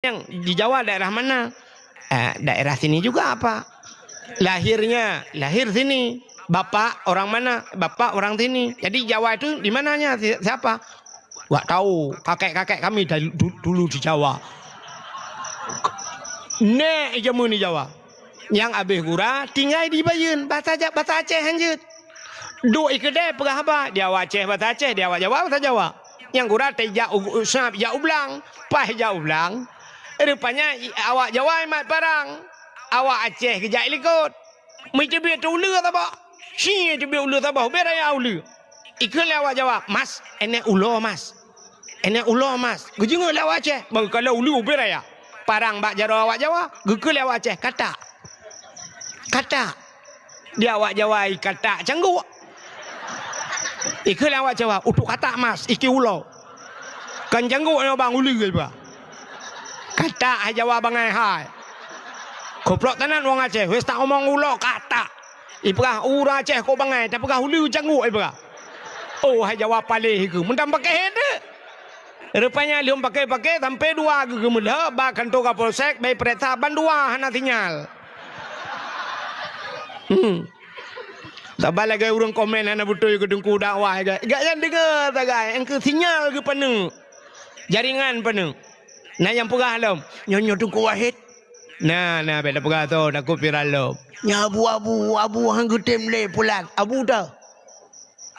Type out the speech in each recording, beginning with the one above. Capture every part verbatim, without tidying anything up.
Yang di Jawa daerah mana? Eh, daerah sini juga apa? Lahirnya, lahir sini. Bapak orang mana? Bapak orang sini. Jadi Jawa itu di mananya? Si-, siapa? Wak tahu, kakek-kakek kami dari du-, dulu di Jawa. Nek jameun di Jawa. Nyang abéh gura, tinggai di Bayeuen, bahasa Ja-, bahasa Aceh hanjeuet. Duek i keudè peugah haba, di awak Aceh bahasa Aceh, di awak Jawa bahasa Jawa. Nyang gura teuh jak u, u, sab jak u blang, paih jak u blang. Rupanya i, awak Jawa imat parang, awak Aceh geujak i likot. Meuteubiet teuh uleue saboh. Shi teubiet uleue saboh, ubé raya uleue. Ikheun lé awak Jawa, "Mas, éneh ulo, Mas." Éneh ulo, Mas. Geujeungeuk lé awak Aceh, bak geukalon uleue ubé raya. Parang bak jaroe awak Jawa, geukheun lé awak Aceh, "Katak." Katak. Di awak Jawa, i katak cangguk. Ikheun lé awak Jawa, "Utok katak, Mas, iki ulo." Kan cangguk nyoe bang uleue, bah. Katak hai Jawa bangai hai. Koplok tenan wong Aceh, wes tak omong ulo katak. Ipeugah ureueng Aceh kok bangai, tapeugah uleue cangguk ipeugah. Oh, hai Jawa paléh keu, meunan pakéh teuh. Rupanya lheueh pakéh-pakéh sampoe dua geuh geumeulheueh bak kantor Kapolsek, bak peuriksa ban dua hana sinyal. Hmm. Saban lagèe ureueng komen hana beutôi keu teungku dakwah, gak, gak nyan deungoe sagai, engkeu sinyal geupaneuk. Jaringan paneuk. Na nyang peugah lom, "Nyoe, nyoe Teungku Wahid." Na, na, bèk tapeugah soe, takot viral lom. Nyan abu-abu, abu han geutem lé pulan. Abu teuh.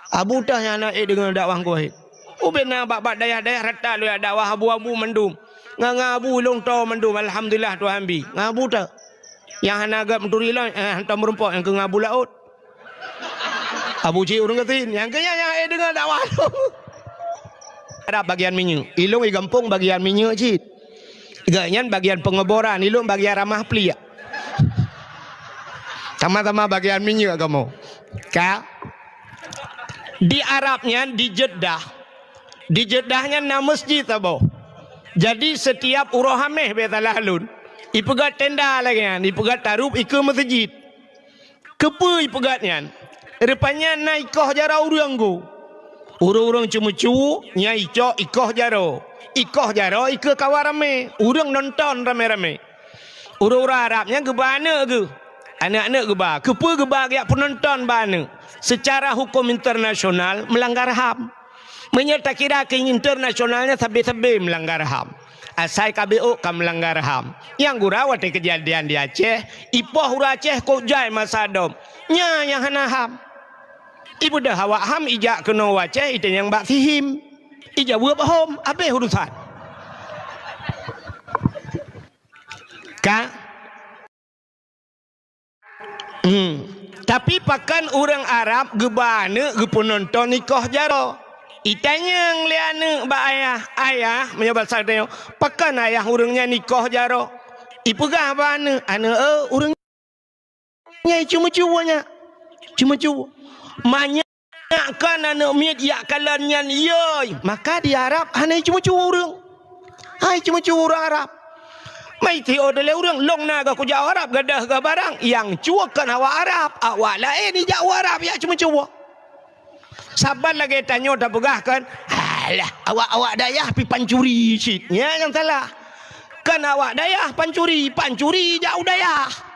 Abu teuh nyang hana ék deungoe dakwah Teungku Wahid. Ubé na bak-bak dayah-dayah rata lôn jak dakwah abu-abu mandum. Ngon, ngon abu lôn toe mandum, alhamdulillah Tuhan bi. Ngon abu teuh. Nyang hana gèt meuturi lom, eh, hantom meurumpok nyang keu ngon abu laôt. Abu cit ureueng gasien, nyang keu nyan nyang ék deungoe dakwah lôn. Arab bagian minyeuk. Ilôn i gampông bagian minyeuk cit. Geuh nyan bagian pengoboran, ilôn bagian ramah pliek. Sama-sama bagian minyeuk kamoe. Ka? Di Arab nyan, di Jeddah. Di Jeddah nyan na meuseujid saboh. Jadi, setiap uroe Hamèh, bèk salah lôn, ipeugèt tenda lagèe nyan, ipeugèt tarub ikeue meuseujid. Keupeue ipeugèt nyan? Rupanya na ikoh jaroe ureueng geuh. Ureueng-ureueng ceumeucue nyan icok ikoh jaroe. Ikoh jaroe ikeue kawan ramé, ureueng nonton ramé-ramé. Ureueng-ureueng Arab nyan geuba aneuk geuh. Aneuk-aneuk geuba. Keupeue geuba geujak peunonton bak aneuk? Seucara huköm internasional meulanggar ham. Meunyoe takira keu internasional nyan sabe-sabe meulanggar ham. Asai ka B O ka meulanggar ham. Nyang gura watèe keujadian di Aceh, ipoh ureueng Aceh kok jai masa dom. Nyan nyang hana ham. Ibeudôh awak ham ijak keunoe u Aceh itanyong bak SIHIM. Ijaweueb hom, abéh urusan. Ka? Hmm. Tapi pakon ureueng Arab geuba aneuk geupeunonton ikoh jaroe? Itanyong lé aneuk bak ayah, "Ayah," meunyoe basa geutanyoe, "pakon ayah ureueng nyan ikoh jaroe?" Ipeugah bak aneuk, "Aneuk, eh, ureueng nyan ceumeucue nyan. Ceumeucue." Manyak Nyak kon aneuk miet jak kalon nyan yoi, maka di Arab hana ceumeucue ureueng. Hai ceumeucue ureueng Arab. Mai tiôk lé ureueng, lôn na geuh kujak u Arab gadôh geuh barang, nyang cue kon awak Arab, awak laén ijak u Arab jak ceumeucue. Saban lagèe tanyoe tapeugah kon, "Alah, awak-awak dayah pi pancuri cit." Nyan nyang salah. Kon awak dayah pancuri, pancuri jak u dayah.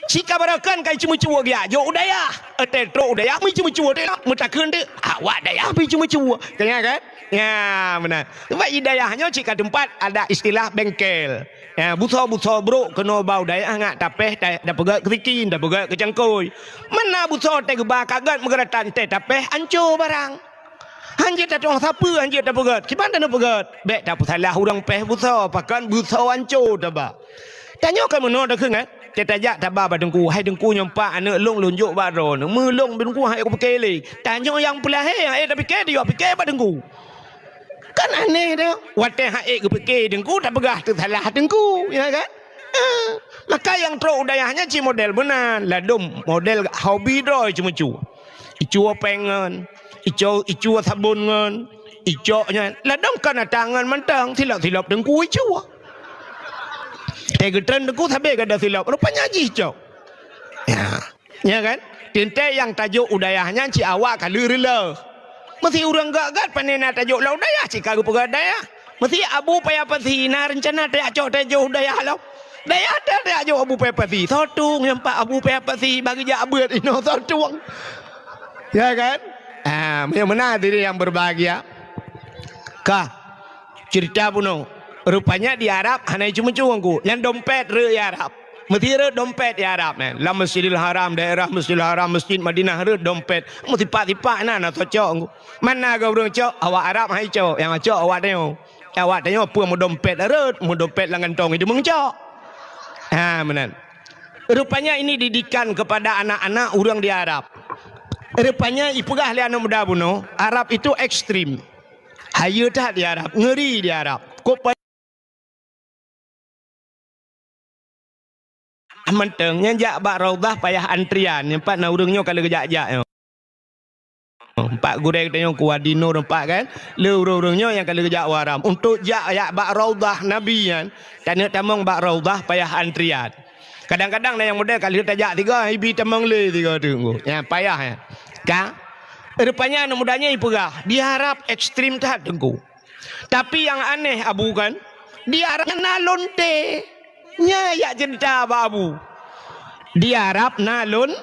Cit ka barokon kai ceumeucue geujak jok u dayah. Watèe trok u dayah, meuceumeucue teuh, meutakheun teuh, awak dayah pi ceumeucue. Teuingat kan? Ya, meunan. Sebab i dayah nyoe cit ka teumpat ada istilah bengkel. Ya, busoe-busoe brôk keunoe ba u dayah ngat tapéh, ta-, tapeugèt keu sikin, tapeugèt keu cangkôi. Meunan busoe teuh geuba ka gèt meugeuratan teuh tapéh, anco barang. Hanjeuet tatueng sapeue, hanjeuet tapeugèt. Kiban taneuk peugèt? Bèk tapeusalah ureueng péh busoe, pakon busoe anco taba. Tanyoe ka meunoe takheun, eh? Teutajak taba bak teungku, "Hai teungku, nyoe pat aneuk lôn, lôn jok bak droeneuh." Meulôn teungku han ék kupike lé. Tanyoe nyang peulahé han ék tapike, dijak pike bak teungku. Kan aneh teuh. Watèe han ék geupike teungku, tapeugah teusalah teungku, ya kan? Eh, maka nyang trok u dayah nyan cit model meunan, ladôm model hobi droe ceumeucue. Icue péng ngon, icue, icue sabon ngon, icok nyan. Ladôm kon ata ngon mantong, silop-silop teungku icue. Teugeutreun teungku sabé gada silop, rupanya jih icok. Ya. Ya kan? Teuntèe nyang tajok u dayah nyan cit awak ka lheueh reuloh. Meusé ureueng gèt-gèt pane na tajok lam u dayah cit ka geupeugah dayah. Meusti Abu Paya Pasi na reuncana tajak cok tajôh dayah lom. Dayah ta-, tajak jok Abu Paya Pasi. Soe tueng nyang pat Abu Paya Pasi bagi jak beuet inoe soe tueng. Ya kan? Ah, meunyoe meunan hadirin yang berbahagia. Ka. Cerita bunoe. Rupanya di Arab hana icu-micu Teungku. Nyan dompet rhot di Arab. Meusti rhot dompet di Arab nyan. Lam Masjidil Haram, daerah Masjidil Haram, Masjid Madinah rhot dompet. Meusipak-sipak na, na soe cok Teungku. Mana ga ureueng cok, awak Arab hai cok, nyang cok awak tanyoe. Awak tanyoe peue meudompet rhot, meudompet lam kantong itu meungcok. Ha, meunan. Rupanya ini didikan kepada anak-anak ureueng di Arab. Rupanya ipeugah lé aneuk muda bunoe, Arab itu ekstrem. Hayeue that di Arab, ngeri di Arab. Kok pa-, mantong nyang jak bak Raudhah payah antrian, nyang pat na ureueng nyoe ka lheueh geujak-jak nyoe. Empat gurée geutanyoe ku Wadi Nur empat kan. Le ureueng-ureueng nyoe nyang ka lheueh geujak u Haram. Untuk jak, jak bak Raudhah Nabi nyan, taneuk tamong bak Raudhah payah antrian. Kadang-kadang na nyang model ka lheueh tajak tiga, ibi tamong lé tiga teungku. Nyan payah nyan. Ka? Rupanya aneuk muda nyan ipeugah, di Arab ekstrem that teungku. Tapi nyang aneh Abu kan, di Arab na lonte. Nyan jak cerita bak Abu. Di Arab na lon-,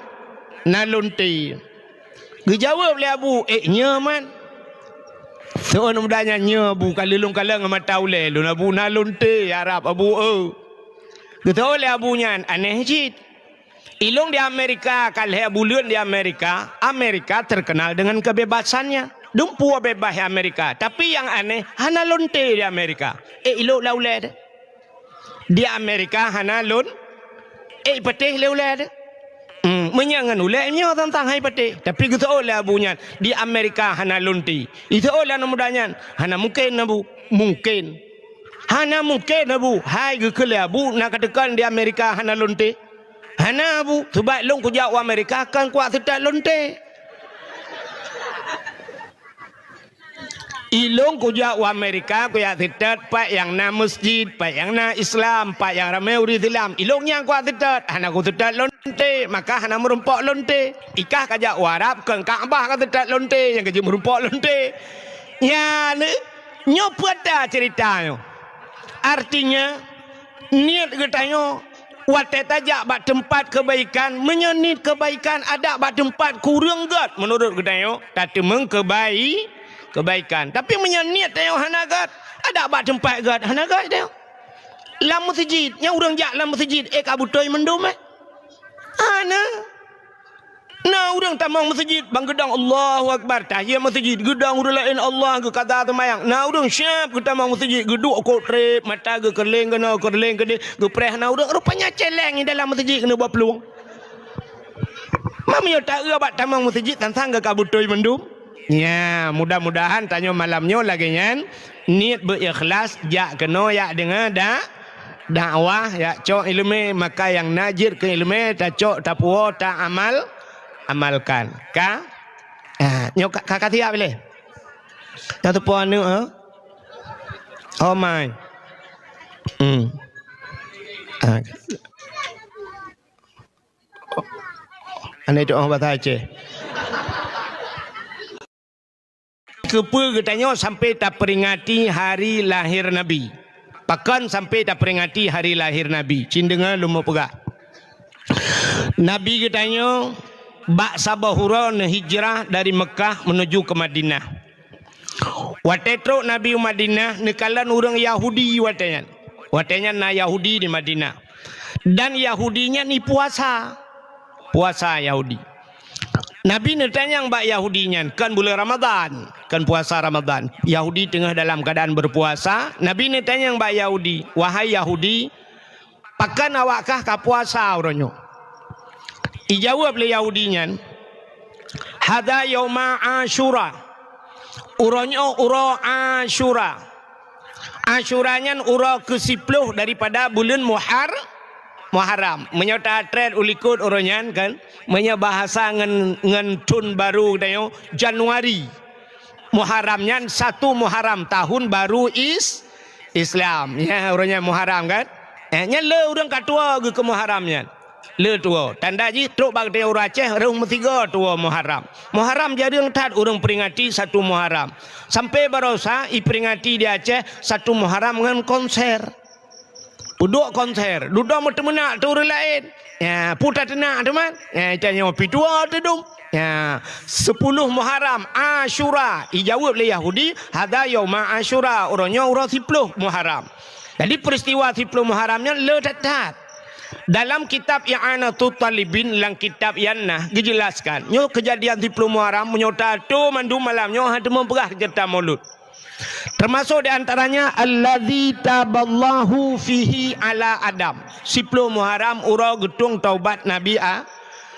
na lonte. Geujaweueb lé Abu, "Eh, nyoe man." Soe aneuk muda nyan, "Nyoe Abu, ka lheueh lôn kalon ngon mata ulée lôn Abu, na lonte Arab Abu, eu." Geuteu'oh lé Abu nyan, aneh cit. Ilôn di Amerika, ka lhée buleuen di Amerika, Amerika terkenal dengan kebebasannya. Dumpeue bebas di Amerika, tapi nyang aneh hana lonte di Amerika. Eh, ilôn lam ulée teuh. Di Amerika hana lon-, eh, patéh lé ulée teuh. Hmm, meunyoe ngon ulée nyoe tantang hai patéh. Tapi geuteu'oh lé Abu nyan, di Amerika hana lonte. Iteu'oh lé aneuk muda nyan, hana mungken Abu. Mungken. Hana mungken Abu. Hai geukheun lé Abu, na kateuka di Amerika hana lonte. Hana Abu, sabab ilôn kujak u Amerika kon kuat seutôt lonte. Ilôn kujak u Amerika kujak seutôt pat nyang na masjid, pat nyang na Islam, pat nyang ramé ureueng Islam. Ilôn nyang kuat seutôt, hana kuseutôt lonte, maka hana meurumpok lonte. Ikah kajak u Arab kon Ka'bah kaseutôt lonte, nyang kajeuet meurumpok lonte. Nyan, nyoe peue ata cerita nyoe. Artinya, niet geutanyoe watée tajak bak teumpat keubaikan, meunyoe niet keubaikan adak bak teumpat kureueng gét meunurot geutanyoe, tateumeung keubai-, keubaikan. Tapi meunyoe niet tanyoe hana gét, adak bak teumpat gét, hana gét tanyoe. Lam meuseujid, nyang ureueng jak lam meuseujid, eh, ka beutôi mandum, eh? Hana. Na ureueng tamong meuseujid, ban geudong Allahu Akbar, tahiyat meuseujid, geudong ureueng laén Allah, geukata seumayang. Na ureueng siab geutamong meuseujid, geuduek kot treb, mata geukeureuléng keunoe, keureuléng keudeh, geupreh na ureueng, rupanya celeng di dalam meuseujid keuneuk bak plueng. Meunyoe taeu bak tamong meuseujid, sang-sang geuka beutôi mandum. Nya, mudah-mudahan tanyoe malam nyoe lagée nyan, niet beu ikhlas, jak keunoe, jak deungoe da-, dakwah, jak cok iéleumé, maka nyang na jeuet keu iéleumé, tacok, tapuwoe, taamal-, amalkan. Ka? Ah, nyoe ka, ka, ka siap lé? Nyang teupeue aneuk, ha? Oh my. Hmm. Ah. Aneh doa bahasa Aceh. Keupeue geutanyoe sampai taperingati hari lahir Nabi? Pakon sampai taperingati hari lahir Nabi? Cit deungoe lôn meupeugah. Nabi geutanyoe bak saboh uroe neuhijrah dari Meukah menuju ke Madinah. Watée trok Nabi u Madinah, neukalon ureuëng Yahudi watée nyan. Watée nyan na Yahudi di Madinah. Dan Yahudi nyan ipuasa. Puasa Yahudi. Nabi neutanyong bak Yahudi nyan, kon buleuen Ramadhan, kon puasa Ramadhan. Yahudi teungoh dalam keuadaan beupuasa. Nabi neutanyong bak Yahudi, "Wahai Yahudi, pakon awak kah ka puasa uroe nyoe?" Ijaweueb lé Yahudi nyan, "Hadza yauma Asyura." Uroe nyoe uroe Asyura. Asyura nyan uroe keusiploh daripada buleuen Muhar-, Muharram. Meunyoe tatrét u likot uroe nyan kan, meunyoe bahasa ngon, ngon thon barô geutanyoe, Januari. Muharram nyan satu Muharram, tahun baru Is-, Islam. Ya, uroe nyan Muharram kan? Eh, nyan le ureuëng ka tuwoe geuh keu Muharram nyan. Le tuwoe. Tanda jih trok bak geutanyoe ureuëng Aceh rhöh meusigoe tuwoe Muharram. Muharram jareueng that ureuëng peringati satu Muharram. Sampai barosa iperingati di Aceh satu Muharram ngon konser. Peuduek konser, dudoe meuteumeunak tu ureuëng laén. Ya, peue tateunak teuma? Ya, tanyoe pih tuwoe teudum. Ya, sepuluh Muharram, Asyura. Ijaweueb lé Yahudi, "Hadza yauma Asyura." Uroe nyoe uroe siploh Muharram. Jadi peristiwa siploh Muharram nyan le that-that. Dalam kitab I'anatut Talibin, lam kitab Yannah, geujelaskan, nyoe keujadian siploh Muharram, meunyoe tato mandum malam nyoe hana teuma peugah cerita Maulud. Termasuk di antaranya, "Alladzi taballahu fihi ala Adam." Siploh Muharram uroe geutueng taubat Nabi A-,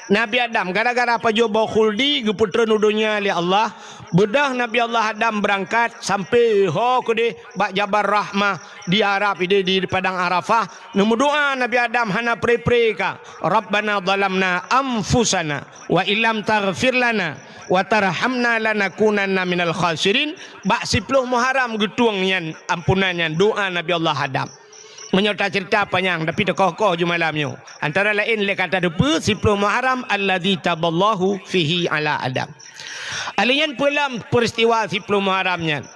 Nabi Adam. Gara-gara pajoh boh khuldi geupeutreun u donya lé Allah, beudôh Nabi Allah Adam beurangkat sampai ho keudeh bak Jabal Rahmah di Arab, di, di Padang Arafah. Neumeudoa Nabi Adam hana pre-pre ka, "Rabbana zalamna anfusana wa illam taghfir lana wa tarhamna lanakunanna minal khasirin." Bak siploh Muharram geutueng nyan ampunan nyan doa Nabi Allah Adam. Meunyoe tacerita panyang, tapi teukoh-koh ju malam nyoe. Antara laén lé ka tateupeue siploh Muharram alladzi taballahu fihi ala Adam. Alheuh nyan peue lam peristiwa siploh Muharram nyan?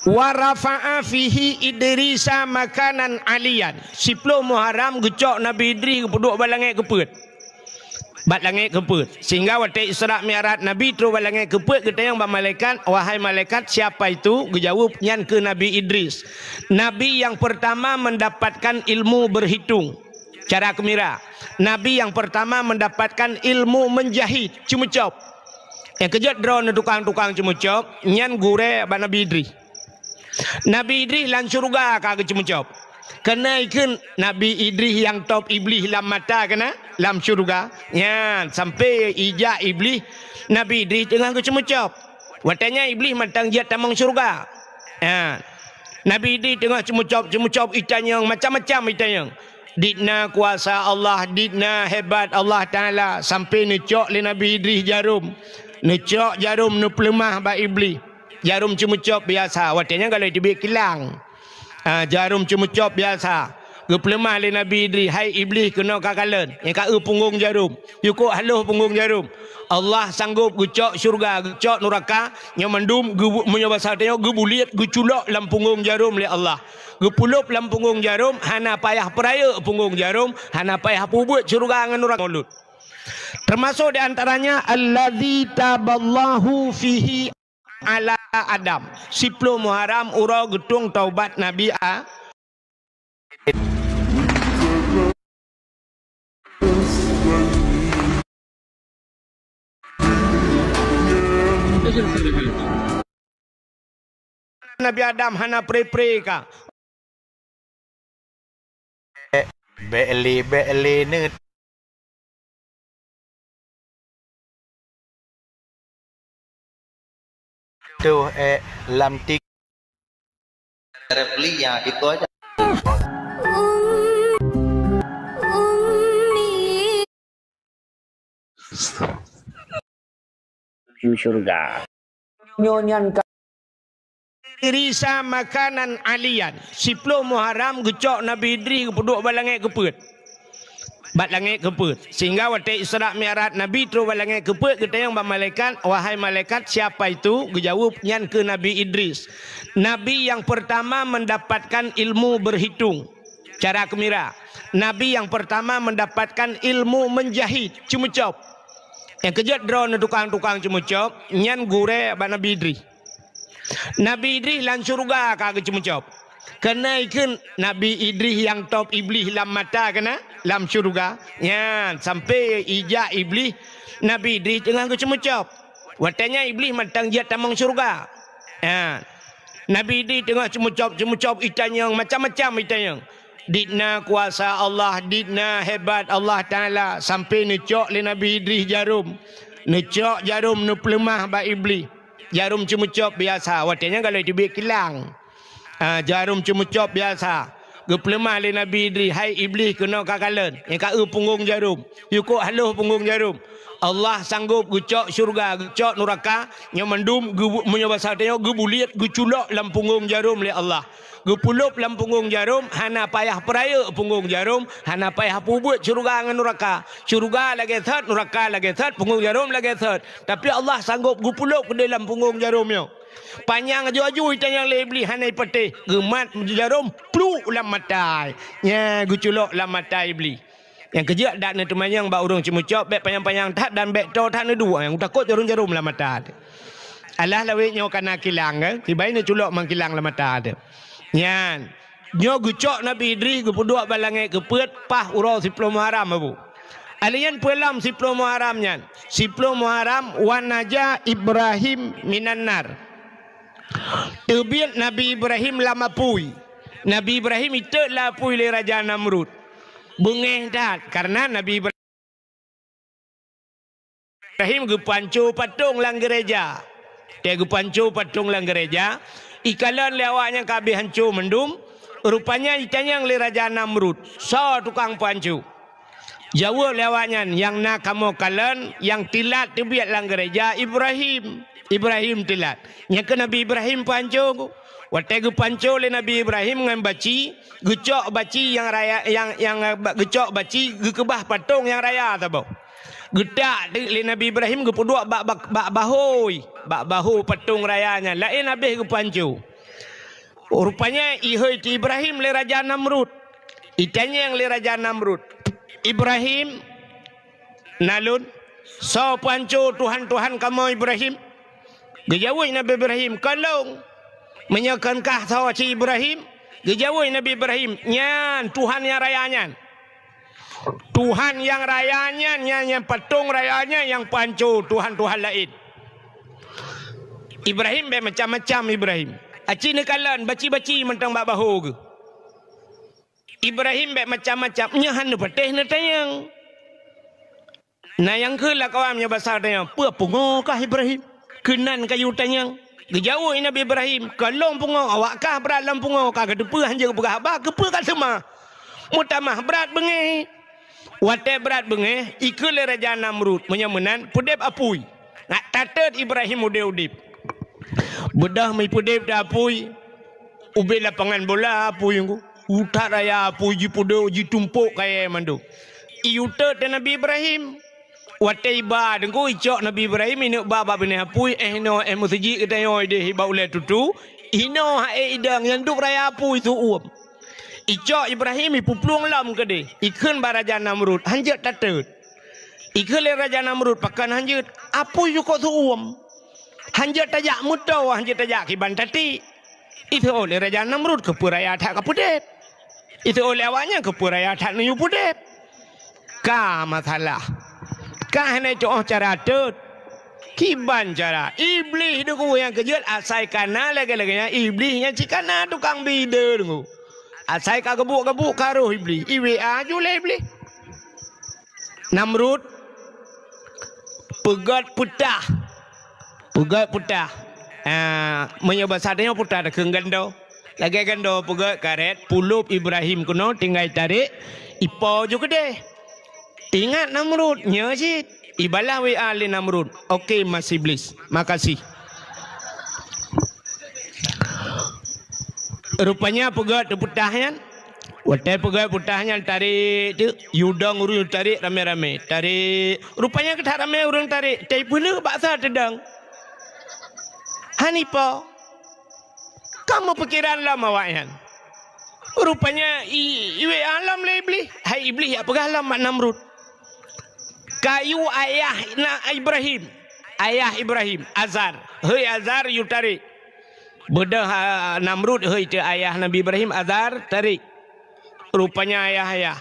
"Wa rafa'a fihi Idrisa makanan aliyan." Siploh Muharram geucok Nabi Idris geupeuduek bak langét keupeuet. Bak langét keupeuet. Sehingga watée Isra Mi'raj Nabi trok bak langét keupeuet, geutanyong bak malaikat, "Wahai malaikat, siapa itu?" Geujaweueb, "Nyan keuh Nabi Idris. Nabi yang pertama mendapatkan ilmu berhitung." Cara keumira. Nabi yang pertama mendapatkan ilmu menjahit, ceumeucop. Nyang keujeuet droeneuh tukang-tukang ceumeucop, nyan gurée bak Nabi Idris. Nabi Idris lam syeuruga ka geuceumeucop. Keuneuk kheun Nabi Idris nyang top Iblih lam mata keunan lam syeuruga. Nyan, sampai ijak Iblih, Nabi Idris teungoh geuceumeucop. Watée nyan Iblih mantong jeuet tamong syeuruga. Nyan. Nabi Idris teungoh ceumeucop-ceumeucop, itanyong macam-macam itanyong. Dit na kuasa Allah, dit na hebat Allah Taala, sampai neucok lé Nabi Idris jarum. Neucok jarum, neupeuleumah bak Iblih. Jarum ceumeucop biasa, watée nyan galak teubiet kilang. Ah, jarum ceumeucop biasa. Geupeuleumah lé Nabi Idris, "Hai Iblih, keunoe kakalon, nyang ka eu punggong jarum. Yukok haloh punggong jarum." Allah sanggob geucok syeuruga, geucok nuraka, nyoe mandum geu-, meunyoe basa tanyoe geubuliet, geuculok lam punggong jarum lé Allah. Geupeulop lam punggong jarum, hana payah peurayeuk punggong jarum, hana payah peubuet syeuruga ngon nuraka. Maulud. Termasuk di antaranya, "Alladzi taballahu fihi ala Adam." Siploh Muharram uroe geutueng taubat Nabi A-, Nabi Adam hana pre-pre ka. Bèk lé, bèk lé neuh. Tuh, eh, lam tik. Repli ya, gitu aja. Ummi. Syurga. Nyoe nyan ka Idrisa makanan aliyan. Siploh Muharram geucok Nabi Idris geupeuduek bak langét keupeuet. Bak langét keupeuet. Sehingga watée Isra Mi'raj Nabi trok bak langét keupeuet, geutanyong bak malaikat, "Wahai malaikat, siapa itu?" Geujaweueb, "Nyan keuh Nabi Idris. Nabi yang pertama mendapatkan ilmu berhitung." Cara keumira. Nabi yang pertama mendapatkan ilmu menjahit, ceumeucop. Nyang keujeuet droeneuh tukang-tukang ceumeucop, nyan gurée bak Nabi Idris. Nabi Idris lam syeuruga ka geuceumeucop. Keuneuk kheun Nabi Idris nyang top Iblih lam mata keunan lam syeuruga. Nyan, sampai ijak Iblih, Nabi Idris teungoh geuceumeucop. Watée nyan Iblih mantong jeuet tamong syeuruga. Nyan. Nabi Idris teungoh ceumeucop-ceumeucop itanyong, macam-macam itanyong. Dit na kuasa Allah, dit na hebat Allah Taala, sampai neucok lé Nabi Idris jarum. Neucok jarum, neupeuleumah bak Iblih. Jarum ceumeucop biasa, watée nyan galak teubiet kilang. Ah, jarum ceumeucop biasa. Geupeuleumah lé Nabi Idris, "Hai Iblih, keunoe kakalon, nyang ka eu punggong jarom, yukok haloh punggong jarom." Allah sanggop geucok syeuruga, geucok nuraka, nyoe mandum geu-, meunyoe basa tanyoe geubuliet, geuculok lam punggong jarom lé Allah. Geupeulop lam punggong jarom, hana payah peurayeuk punggong jarom, hana payah peubuet syeuruga ngon nuraka. Syeuruga lagée that, nuraka lagée that, punggong jarom lagée that. Tapi Allah sanggop geupeulop keudeh lam punggong jarom nyoe. Panyang aju-aju itanyong lé Iblih hana ipatéh, geumat jarom pluk lam mata. Nya geuculok lam mata Iblih. Nyang keujeuet dak neuteumanyong bak ureuëng ceumeucok, bék panyang-panyang that dan bék toe that neuduek, nyang takot jarom-jarom lam mata. Alah lawét nyoe kana kilang, kan? Kibai neuculok mang kilang lam mata teuh. Nyan, nyoe geucok Nabi Idris geupeuduek bak langét keupeuet paih uroe siploh Muharram, Abu. Alheuh nyan peue lom siploh Muharram nyan? Siploh Muharram, "Wa naja Ibrahim minan nar." Teubiet Nabi Ibrahim lam apui. Nabi Ibrahim itot lam apui lé Raja Namrud. Beungéh that, kareuna Nabi Ibrahim Ibrahim geupanco patong lam gereja. Watée geupanco patong lam gereja, ikalon lé awaknyan ka habéh hanco mandum, rupanya itanyong lé Raja Namrud, "Soe tukang panco?" Jaweueb lé awaknyan, "Nyang na kamoe kalon nyang teulat teubiet lam gereja Ibrahim. Ibrahim teulat." Nyang keu Nabi Ibrahim panco. Watée geupanco lé Nabi Ibrahim ngon baci, geucok baci nyang raya, nyang, nyang, eh, ba-, geucok baci geukeubah patong nyang raya saboh. Geutak teuk lé Nabi Ibrahim geupeuduek bak, bak, bak bahôi, bak bahô patong raya nyan, laén habéh geupanco. Rupanya ihôi teu Ibrahim lé Raja Namrud. Itanyong lé Raja Namrud, "Ibrahim, na lôn, soe panco tuhan-tuhan kamoe Ibrahim?" Geujaweueb Nabi Ibrahim, "Kon lôn." "Meunyoe kon kah soe cit Ibrahim?" Geujaweueb Nabi Ibrahim, "Nyan Tuhan nyang raya nyan. Tuhan nyang raya nyan, nyan, nyan patong raya nyan nyang panco tuhan-tuhan laén." Ibrahim bék macam-macam Ibrahim. Aci neukalon baci-baci mantong bak bahô geuh. Ibrahim bék macam-macam, nyoe hana patéh neutanyong. Na nyang kheun lam kawan meunyoe basa tanyong, "Peue pungoe kah Ibrahim? Keunan kayu tanyong." Geujaweueb Nabi Ibrahim, "Kon lôn pungoe, awak kah brat lam pungoe, ka kateupeue hanjeuet peugah haba, keupeue kaseumah? Meutamah brat beungéh." Watée brat beungéh, ikheun lé Raja Namrud, "Meunyoe meunan, peudeb apui. Nak tatot Ibrahim udeb-udeb." Beudôh meupeudeb teuh apui, ubé lapangan bola apui nyoe. Utak raya apui jipeudok, jitumpok kayée mandum. Iyue tot teuh Nabi Ibrahim. Watée iba deungon icok Nabi Ibrahim ineuk ba bak binéh apui, eh inoe, eh meuseujid geutanyoe ideh bak ulée tutu, inoe ha'é idong nyang duek raya apui su uem. Icok Ibrahim ipeuplueng lom keudeh, ikheun bak Raja Namrud, "Hanjeuet tatot." Ikheun lé Raja Namrud, "Pakon hanjeuet? Apui yukok su uem. Hanjeuet tajak meutoe, hanjeuet tajak kiban tatik." Iseuôt lé Raja Namrud, "Keupeue raya that kapeudeb?" Iseuôt lé awaknyan, "Keupeue raya that neuyue peudeb?" Ka masalah. Ka hana tu'oh cara tot. Kiban cara. Iblih deungoe nyang keujeuet asai kana lagée-lagée nyan. Iblih nyan cit kana tukang bide deungoe. Asai ka geubuek-geubuek ka roh Iblih. I W A ju lé Iblih. Namrud peugét peutah. Peugét peutah. Ah, meunyoe basa tanyoe peutah takheun gando. Lagée gando peugét karet, pulop Ibrahim keunoe tinggai tarék, ipo ju keudeh. Ingat Namrud, nyoe cit. Ibalah W A lé Namrud. Oke, Mas Iblis. Makasih. Rupanya peugét teupeutah nyan. Watée peugét peutah nyan tarék teuk, yue dong ureuëng tarék ramé-ramé. Tarék. Rupanya keutak ramé ureuëng tarék. Tapi peuleueh bak sa teudong. Hana ipo. Ka meupikeran lom awaknyan. Rupanya i, i W A lom lé Iblih. Hai Iblih, jak peugah lom bak Namrud. Ka yue ayah na Ibrahim. Ayah Ibrahim, Azar. Hei Azar, yue tarék. Beudôh, ah, Namrud hei teu ayah Nabi Ibrahim, Azar, tarék. Rupanya ayah-ayah.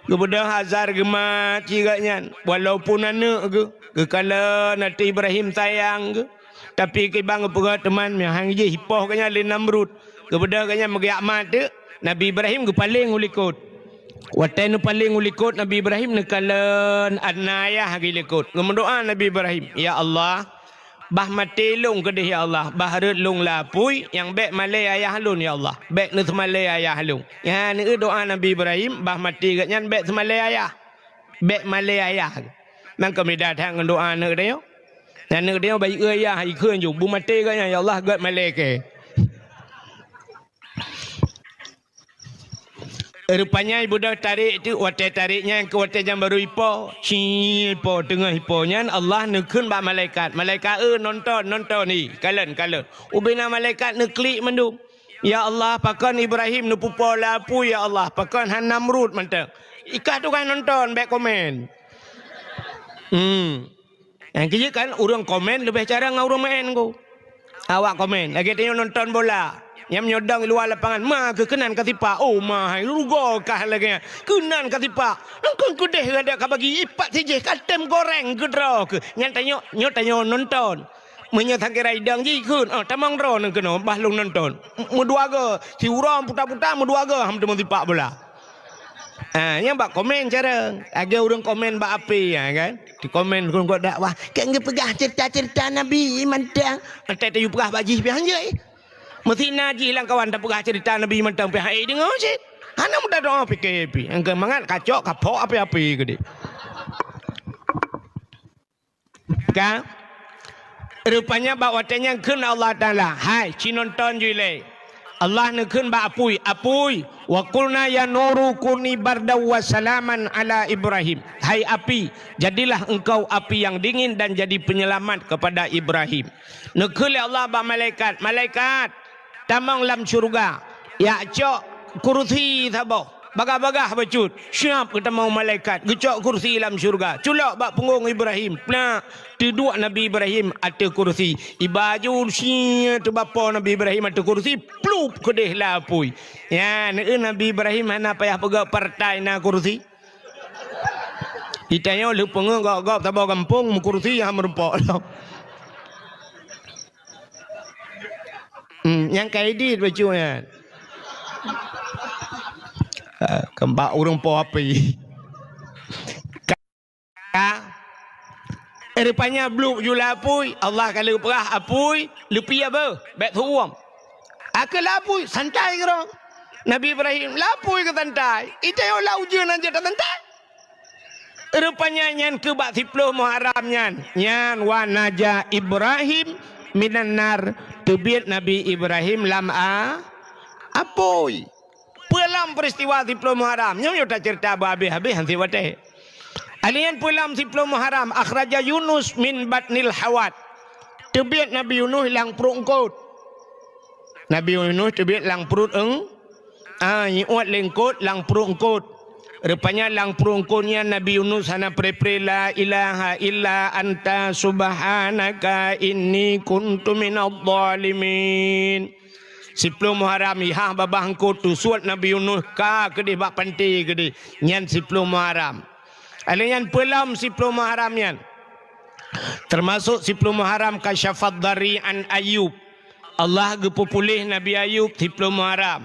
Geubeudôh Azar geumat cit geuh nyan. Walaupun aneuëk geuh, geukalon ateueh Ibrahim sayang geuh. Tapi kiban geupeugah teuma meuhang jih ipoh geuh nyan lé Namrud. Geubeudôh geuh nyan meugeuyak mat teuk, Nabi Ibrahim geupaleng u likot. Watée neupaleng u likot Nabi Ibrahim neukalon na ayah geuh likot. Geumeudoá Nabi Ibrahim, "Ya Allah, Bah maté lôn keudeh ya Allah, bah rhot lôn lam apui, nyang bék malée ayah lôn ya Allah, bék neuseumalée ayah lôn. Nyan doá Nabi Ibrahim, bah maté geuhnyan bék seumalée ayah. Bék malée ayah. Nyan keuh beda that ngon doá aneuk tanyoe. Aneuk tanyoe bah jieu ayah, jikheun ju, beumaté geuhnyan ya Allah, gét malée kèe. Rupanya beudôh tarek teuk, watée tarek nyan keu watée nyang barô ipo, ci ipo, teungoh ipo nyan Allah neukheun bak malaikat, "Malaikat, eu, nonton, nonton, hi, kalon, kalon." Ubena malaikat neuklik mandum. "Ya Allah, pakon Ibrahim neupeupo lam apui, ya Allah, pakon han Namrud mantong?" Ikah tugaih nonton, bék komen. Hmm. Nyang keu jeuet kan ureuëng komen leubeh carông ngon ureuëng maén ko. Awak komen, lagée tanyoe nonton bola. Nyang meunyoe dong luwa lapangan, ma keu keunan ka sipak. Oh, ma hai, rugoe kah lagée nyan. Keunan ka sipak. Nangkon keudeh radak ka bagi, ipat sijih ka tem goreng keudroe keuh. Nyan tanyoe, nyoe tanyoe nonton. Meunyoe sakira idong jih kheun, oh, tamong droeneuh keunoe, bah lôn nonton. M-, meudua goe, siuroe puta-puta meudua goe, ham teumon sipak bola. Ah, nyang bak komen carông. Lagée ureuëng komen bak ape, ya kan? Di komen keu dakwah, "Kan geupeugah cerita-cerita Nabi mantong." Entah tayue peugah bak jih pih hanjeuet. Meusti na jih lam kawan tapeugah cerita Nabi mantong pih hai deungoe cit. Hana mudah doa pike pih. Engke mangat kacok kapok ape-ape geude. Ka? Rupanya bak watée nyan kheun Allah Taala, "Hai, ci nonton ju ilée." Allah neukheun bak apui, "Apui, wa qulna ya nuru kuni bardaw wa salaman ala Ibrahim." Hai api, jadilah engkau api yang dingin dan jadi penyelamat kepada Ibrahim. Neukheun lé Allah bak malaikat, "Malaikat, tamong lam syeuruga, jak cok kursi saboh, bagah-bagah bacut." Siap geutamong malaikat, geucok kursi lam syeuruga, culok bak punggong Ibrahim, plak, teuduek Nabi Ibrahim ateueh kursi. Iba ju sie teubapo Nabi Ibrahim ateueh kursi, plup keudeh lam apui. Nyan, eu, Nabi Ibrahim hana payah peugah partai na kursi. Di tanyoe lheueh peungeuh gob-gob saboh gampông meukursi han meurumpok lom. Hmm, nyang ka idit bacut nyan. Ah, keumbak ureuëng po api. Ka. Eh, rupanya blup ju lam apui, Allah ka lheueh peugah apui, leupie beuh, bék teuuem. Akhé lam apui, santai keudroe. Nabi Ibrahim, lam apui keu santai. Itanyoe lam ujeuen aja tasantai. Rupanya nyan keuh bak siploh Muharram nyan. Nyan wa naja Ibrahim minan nar, teubiet Nabi Ibrahim lam a-, apui. Peue lom peristiwa siploh Muharram? Nyoe, nyoe taceurita beuhabéh-habéh han siwatée. Alheuh nyan peue lom siploh Muharram? Akhraja Yunus min batnil hawat. Teubiet Nabi Yunus lam pruet eungkot. Nabi Yunus teubiet lam pruet eung-, ah, iuet lé eungkot, lam pruet eungkot. Rupanya lam pruet eungkot nyan Nabi Yunus hana pre-pre, "La ilaha illa anta subhanaka inni kuntu minadh dhalimin." Siploh Muharram, ihah babah eungkot teusuet Nabi Yunus ka keudeh bak panté keudeh. Nyan siploh Muharram. Alheuh nyan peue lom siploh Muharram nyan. Teumasok siploh Muharram kasyafad dhari an Ayub. Allah geupeupuléh Nabi Ayub siploh Muharram.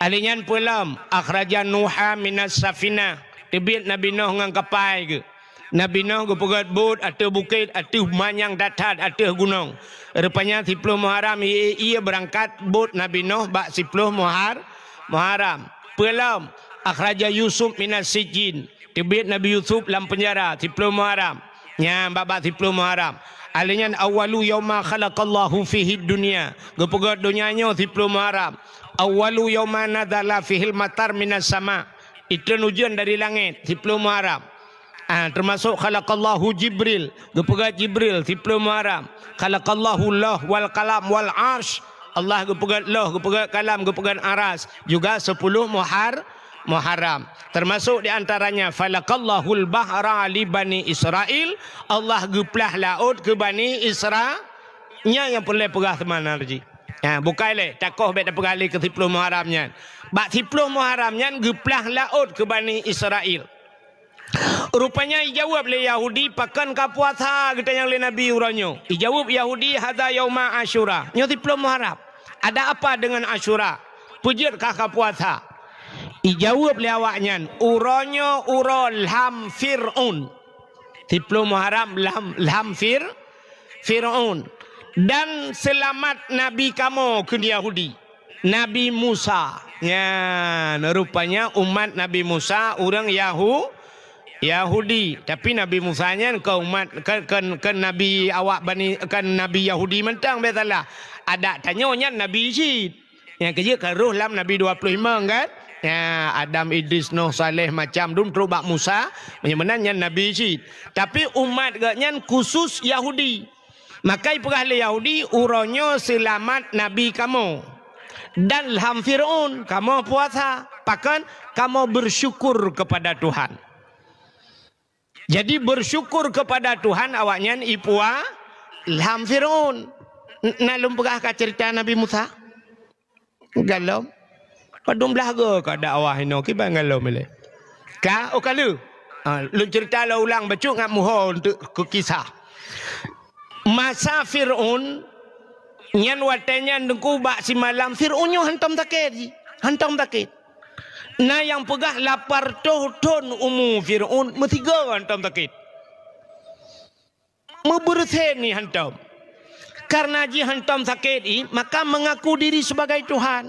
Alheuh nyan peue lom, akhraja Nuha minas safinah. Teubiet Nabi Noh ngon kapai geuh. Nabi Noh geupeugét bot ateueh bukét, ateueh manyang that-that, ateueh gunong. Rupanya siploh Muharram ie-ie beurangkat bot Nabi Noh bak siploh Muhar-, Muharram. Peue lom, akhraja Yusuf minas sijjin. Teubiet Nabi Yusuf lam peunjara siploh Muharram. Nyan bak-bak siploh Muharram. Alheuh nyan awwalu yauma khalaqallahu fihid dunya. Geupeugét donya nyoe siploh Muharram. Awwalu yauma nazala fihil matar minas sama. Itreun ujeuen dari langét siploh Muharram. Ah, teumasok khalaqallahu Jibril, geupeugét Jibril siploh Muharram. Khalaqallahu Lauh wal Qalam wal Arsy. Allah geupeugét Lauh, geupeugét Kalam, geupeugét Aras. Juga siploh Muhar-, Muharram. Teumasok di antaranya falaqallahul bahra li Bani Israil, Allah geuplah laôt keu Bani Isra-, nyan nyang peureulée peugah teuma na laju. Ha, bukai lé, takoh bék tapeugah lé keu siploh Muharram nyan. Bak siploh Muharram nyan geuplah laôt keu Bani Israil. Rupanya ijaweueb lé Yahudi, "Pakon ka puasa geutanyong lé Nabi uroe nyoe?" Ijaweueb Yahudi, "Hadza yauma Asyura." Nyoe siploh Muharram. Ada apa dengan Asyura? Peue jeuet kah ka puasa? Ijaweueb lé awaknyan, "Uroe nyoe uroe lham Fir'aun." Siploh Muharram lham, lham Fir-, Fir'aun. Dan seulamat nabi kamoe, kheun Yahudi, Nabi Musa. Nyan, rupanya umat Nabi Musa ureuëng Yahu-, Yahudi. Tapi Nabi Musa nyan kon umat, kon, kon, kon nabi awak Bani, kon nabi Yahudi mantong, bèk salah. Adak tanyoe nyan nabi cit. Nyang keujeuet ka rôh lam nabi dua puluh lima kan? Ya, Adam, Idris, Nuh, Saleh, macam dum trok bak Musa, meunyoe meunan nyan nabi cit. Tapi umat geuh nyan khusus Yahudi. Maka ipeugah lé Yahudi, "Uroe nyoe seulamat nabi kamoe dan lham Fir'aun kamoe puasa, pakon kamoe bersyukur kepada Tuhan." Jadi, bersyukur kepada Tuhan awaknyan ipua lham Fir'aun. N-, na lôn peugah ka cerita Nabi Musa? Galom. Padum blah go ka dakwah inoe kiban galom ilée. Ka, oh ka lheueh. Ha, lôn cerita lôn ulang bacut ngat muho untuk keu kisah. Masa Fir'aun nyan watée nyan teungku bak simalam Fir'aun nyoe hantom sakét jih. Hantom sakét. Na nyang peugah lapan reutôh thon umu Fir'aun meusigoe hantom sakét. Meubeureusen jih hantom. Karena jih hantom sakét jih, maka mengaku diri sebagai Tuhan.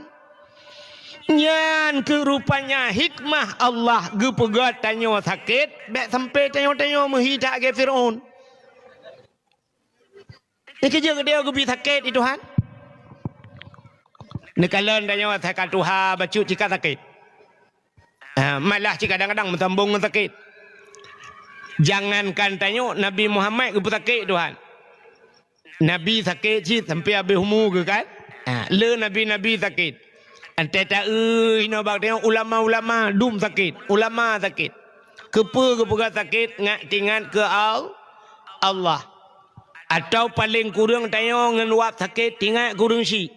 Nyan keuh rupanya hikmah Allah geupeugah tanyoe sakét, bèk sampai tanyoe-tanyoe meuhi that lagèe Fir'aun. Dikeujeuet geutanyoe geubi sakét di Tuhan. Neukalon tanyoe asai ka tuha bacut cit ka sakét. Ah, malah cit kadang-kadang meusambong ngon sakét. Jangankan tanyoe, Nabi Muhammad geupeusakét Tuhan. Nabi sakét cit sampai habéh umu geuh kan? Ah, le nabi-nabi sakét. Antai taeu inoe bak tanyoe ulama-ulama dum sakét, ulama sakét. Keupeue geupeugah sakét? Ngat teuingat keu Al-, Allah. Atawa paleng kureueng tanyoe ngon wab sakét teuingat keu ureueng syiek.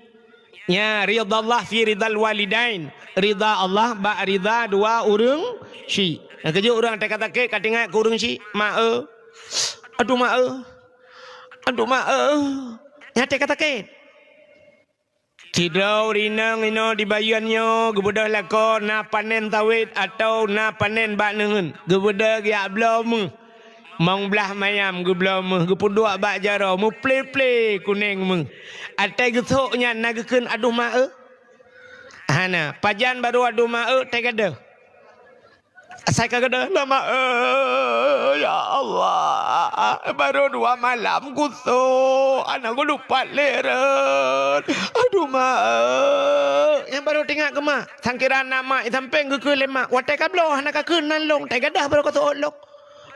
Nya, ridallah fi ridal walidain. Rida Allah bak rida dua ureueng syiek. Nyang keujeuet ureueng teuka sakét ka teuingat keu ureueng syiek. Mak eu. Aduh mak eu. Aduh mak eu. Nyan teuka sakét. Sidroe ureueng inong inoe di Bayeuen nyoe geubeudôh lakoe na panen sawét atawa na panen bak neuheun. Geubeudôh geujak bloe méuh. Mong blah mayam geubloe méuh, geupeuduek bak jaroe, meuplé-plé kuneng méuh. Atai geusok nyan na geukheun adoh ma eu? Hana, pajan barô adoh ma eu, tai gadôh. Asai ka gadôh, "Nama eu, ya Allah, barô dua malam kusok, hana geulupat lé rot. Adoh ma eu." Nyang barô teuingat keu mak, sangkira na mak, i sampéng geukheun lé mak, watée ka bloe hana ka kheun nan lông, tai gadôh barô ka seuôt lông.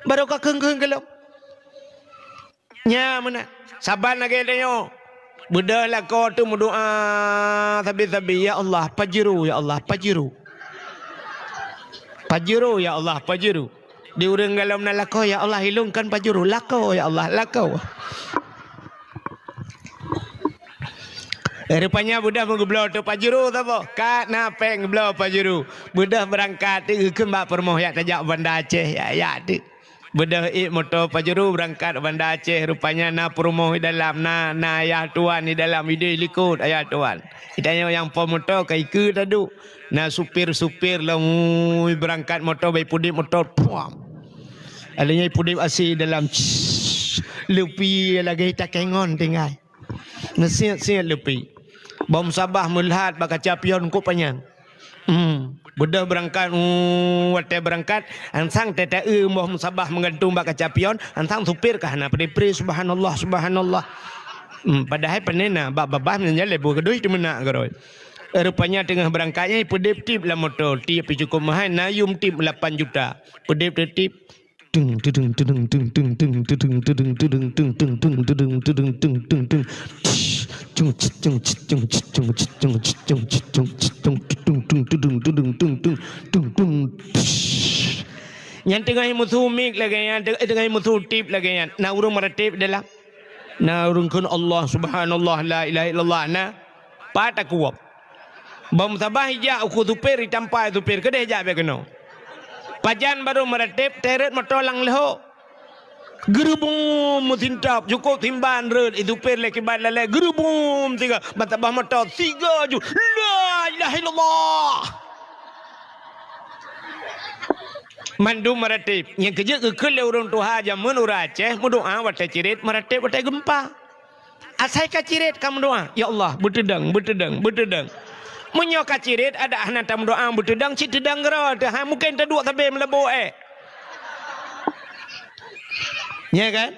Barô ka kheun-kheun keu lông. Nya meunan. Saban lagée tanyoe. Beudôh lakoe teuh meudoá sabe-sabe, "Ya Allah, pajuru, ya Allah, pajuru. Pajuru, ya Allah, pajuru." Di ureueng galom na lakoe, "Ya Allah, ilôn kan pajuru." Lakoe, ya Allah, lakoe. Eh, rupanya beudôh meugeubloe teuh pajuru saboh. Ka na péng geubloe pajuru. Beudôh beurangkat teuh geukheun bak peurumoh, "Jak tajak Banda Aceh, ya, ya teuh." Beudôh ék moto pajuru beurangkat Banda Aceh, rupanya na peurumoh di dalam, na, na ayah tuan di dalam, ideh likot ayah tuan. Di tanyoe nyang po moto ka ikeue taduek. Na supir-supir lom, ui, beurangkat moto, bai pudeb moto, puam. Alèh nyan pudeb asé dalam, leupie lagèe takengon tinggai. Meusiet-siet leupie. Bak musabah meulhat bak kaca pion kok panyang. Hmm. Beudôh beurangkat, uh, watèe beurangkat, ansang teuta-eu boh musabah meugantung bak kaca pion, ansang supir ka hana pre-pre, "Subhanallah, subhanallah." Hmm, padahai pane na bak babah meunyoe lé boh keudeh teumeunak keudroe. Rupanya teungoh beurangkat nyan peudeb tip lam moto, tip pih cukôp meuhai, na yum tip lapan juta. Peudeb tip. Nyan teungoh musu mik lagèe nyan, teungoh musu tip lagèe nyan. Na ureueng meuratéb dalam. Na ureueng kheun Allah, subhanallah, la ilaha illallah. Na. Pat takue. Bak musabah ijak ukeue supir, itampa supir, keudeh jak bèk keunoe. Pajan barô meuratéb, teuret moto lam leuho. Geurubum meusintap, cukôp simban rot, isupir lé kiban lalé, geurubum siga, ban tabah moto, siga ju, "La ilaha illallah." Mandum meuratéb, nyang keujeuet geukheun lé ureueng tuha jameun ureueng Aceh, meudoá watèe cirét, meuratéb watèe geumpa. Asai ka cirét ka meudoá, "Ya Allah, beuteudong, beuteudong, beuteudong." Meunyoe ka cirét, adak hana tameudoá, beuteudong, cit teudong keudroe teuh, ha, mungken taduek sabe meulabô ék. Nya kan?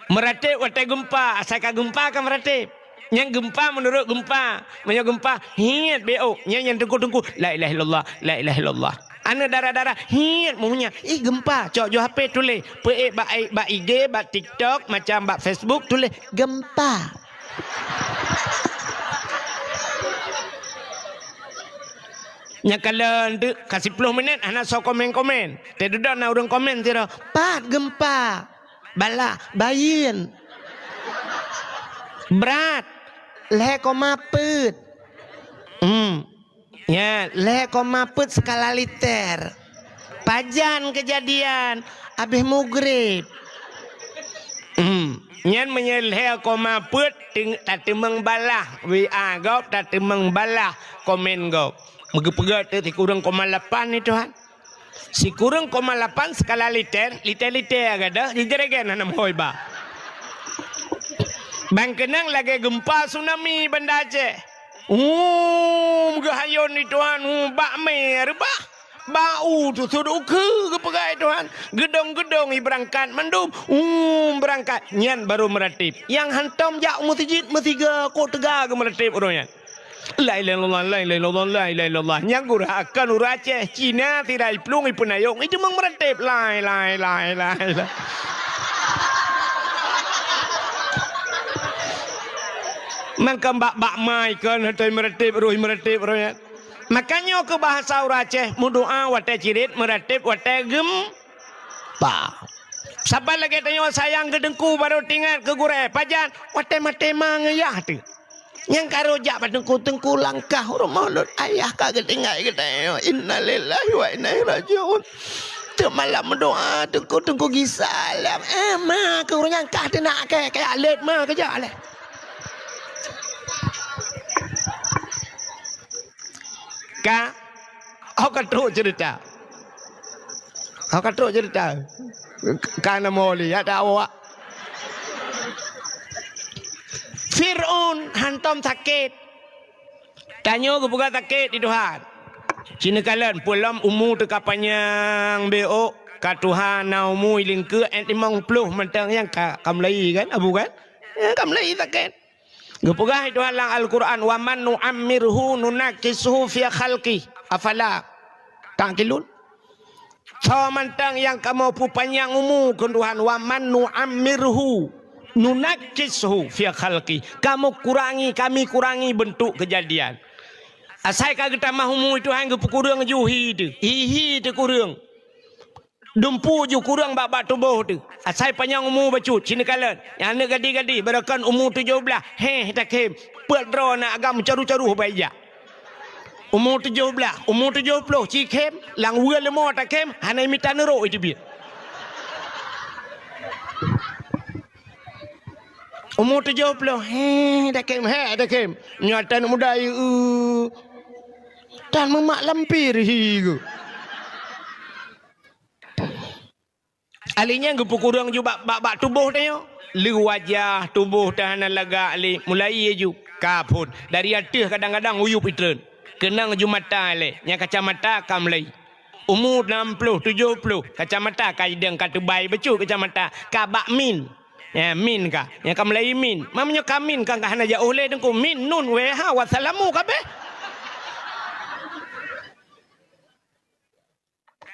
Meuratéb watée geumpa, asai ka geumpa ka meuratéb. Nyang geumpa meunurot geumpa. Meunyoe geumpa, hiet B O. Nyang, nyang teungku-teungku, "La ilaha illallah, la ilaha illallah." Aneuk dara-dara, hiet meunyang. Ih, geumpa. Cok ju H P tuléh. Peuék bak, bak I G, bak TikTok, macam bak Facebook, tuléh, "Geumpa." Nyang kalon teuk, ka siploh minét, hana soe komen-komen. Teududoe na ureuëng komen sidroe, "Pat geumpa?" Balah, bayeuen. Brat, lhée koma peuet. Hmm. Nya, lhée koma peuet skala Richter. Pajan keujadian, abéh mugreb. Hmm. Nyan meunyoe lhée koma peuet, teung-, tateumeung balah W A gob, tateumeung balah komen gob. Meugeupeugot teuk sikureueng koma lapan ni, Tuhan. Sikureueng koma lapan skala Richter, Richter-Richter gadôh, jijeuregen hana meuhôi ba. Ban keunong lagée geumpa tsunami Banda Aceh. Um, geuhayôn di Tuhan, um, bak mé reubah. Bak u teusut ukeue geupeugah Tuhan. Geudong-geudong i beurangkat mandum, um, beurangkat. Nyan barô meuratéb. Nyang hantom jak u meuseujid meusiga kok teuga geumeuratéb uroe nyan. La ilaha illallah, la ilaha illallah, la ilaha illallah. Nyang gurah akan ureuëng Aceh, Cina, sira iplueng, ipeunayong, iteumeung meuratéb. Lai, lai, lai, lai, lai. Mangkam bak-bak mai kon hatoi meuratéb, roh meuratéb, roh nyan. Makanya keu bahasa ureuëng Aceh, meudoá watée cirét, meuratéb watée geumpa. Saban lagée tanyoe sayang keu teungku barô teuingat keu gurée, pajan watée maté ma ngon yah teuh. Nyang ka rhot jak bak teungku, "Teungku, langkah u rumoh lôn, ayah ka geuteuingat geutanyoe." Innalillahi wa inna ilaihi rajiun. Teuk malam meudoá, "Teungku, teungku gisa lam." Eh, ma keu ureuëng nyan kah teunak kée, kajak lét ma keujak lé. Ka, oh, ka trok cerita. Oh, ka trok cerita. Ka na mo lé, ya tak awak. Fir'aun hantom sakét. Tanyoe geupeugah sakét di Tuhan. Cina kalon, peulom umu teuka panyang B O, ka tuha na umu i lingkeue, eh, limong ploh mantong nyang ka, ka mulai kan, Abu kan? Ya, ka mulai sakét. Geupeugah Tuhan lam Al-Quran, "Wa man nu'ammirhu nunakkishu fi khalqi, afala ta'qilun?" Soe mantong nyang kamoe peupanyang umu keu Tuhan, "Wa man nu'ammirhu nunakkishu fi khalqi." Kamoe kurangi, kami kurangi beuntuk keujadian. Asai ka geutamah umu Tuhan geupeukureueng ju hi teuh, hi-hi teuh kureueng. Dumpu ju kureueng bak-bak tuboh teuh. Asai panyang umu bacut, cina kalon. Nyang aneuk gadih-gadih, barokon umu tujoh blaih, héh takhem. Peuet droe na agam caru-caru bak ija. Umu tujoh blaih, umu tujoh ploh, cikhem, lam weue leumo takhem, hana mita neurok iteubiet. Umu tujoh ploh, héh takhem, héh takhem. Nyoe tan muda, eu. Tan meumak lampir hi geuh. Ahli nyan geupeukureueng ju bak, bak, bak tuboh tanyoe. Lé wajah tuboh teuh hana lagak lé, mulai ju ka phon. Dari ateueh kadang-kadang uyueb itreun. Keunong ju mata lé, nyang kacamata ka mulai. Umu nam ploh, tujoh ploh, kacamata ka idong ka teubai bacut kacamata, ka bak min. Ya, min ka. Nyang ka mulai min. Ma meunyoe ka min ka, ka hana jiôh lé teungku. Min, nun, wéh, ha, wassalamu kabéh.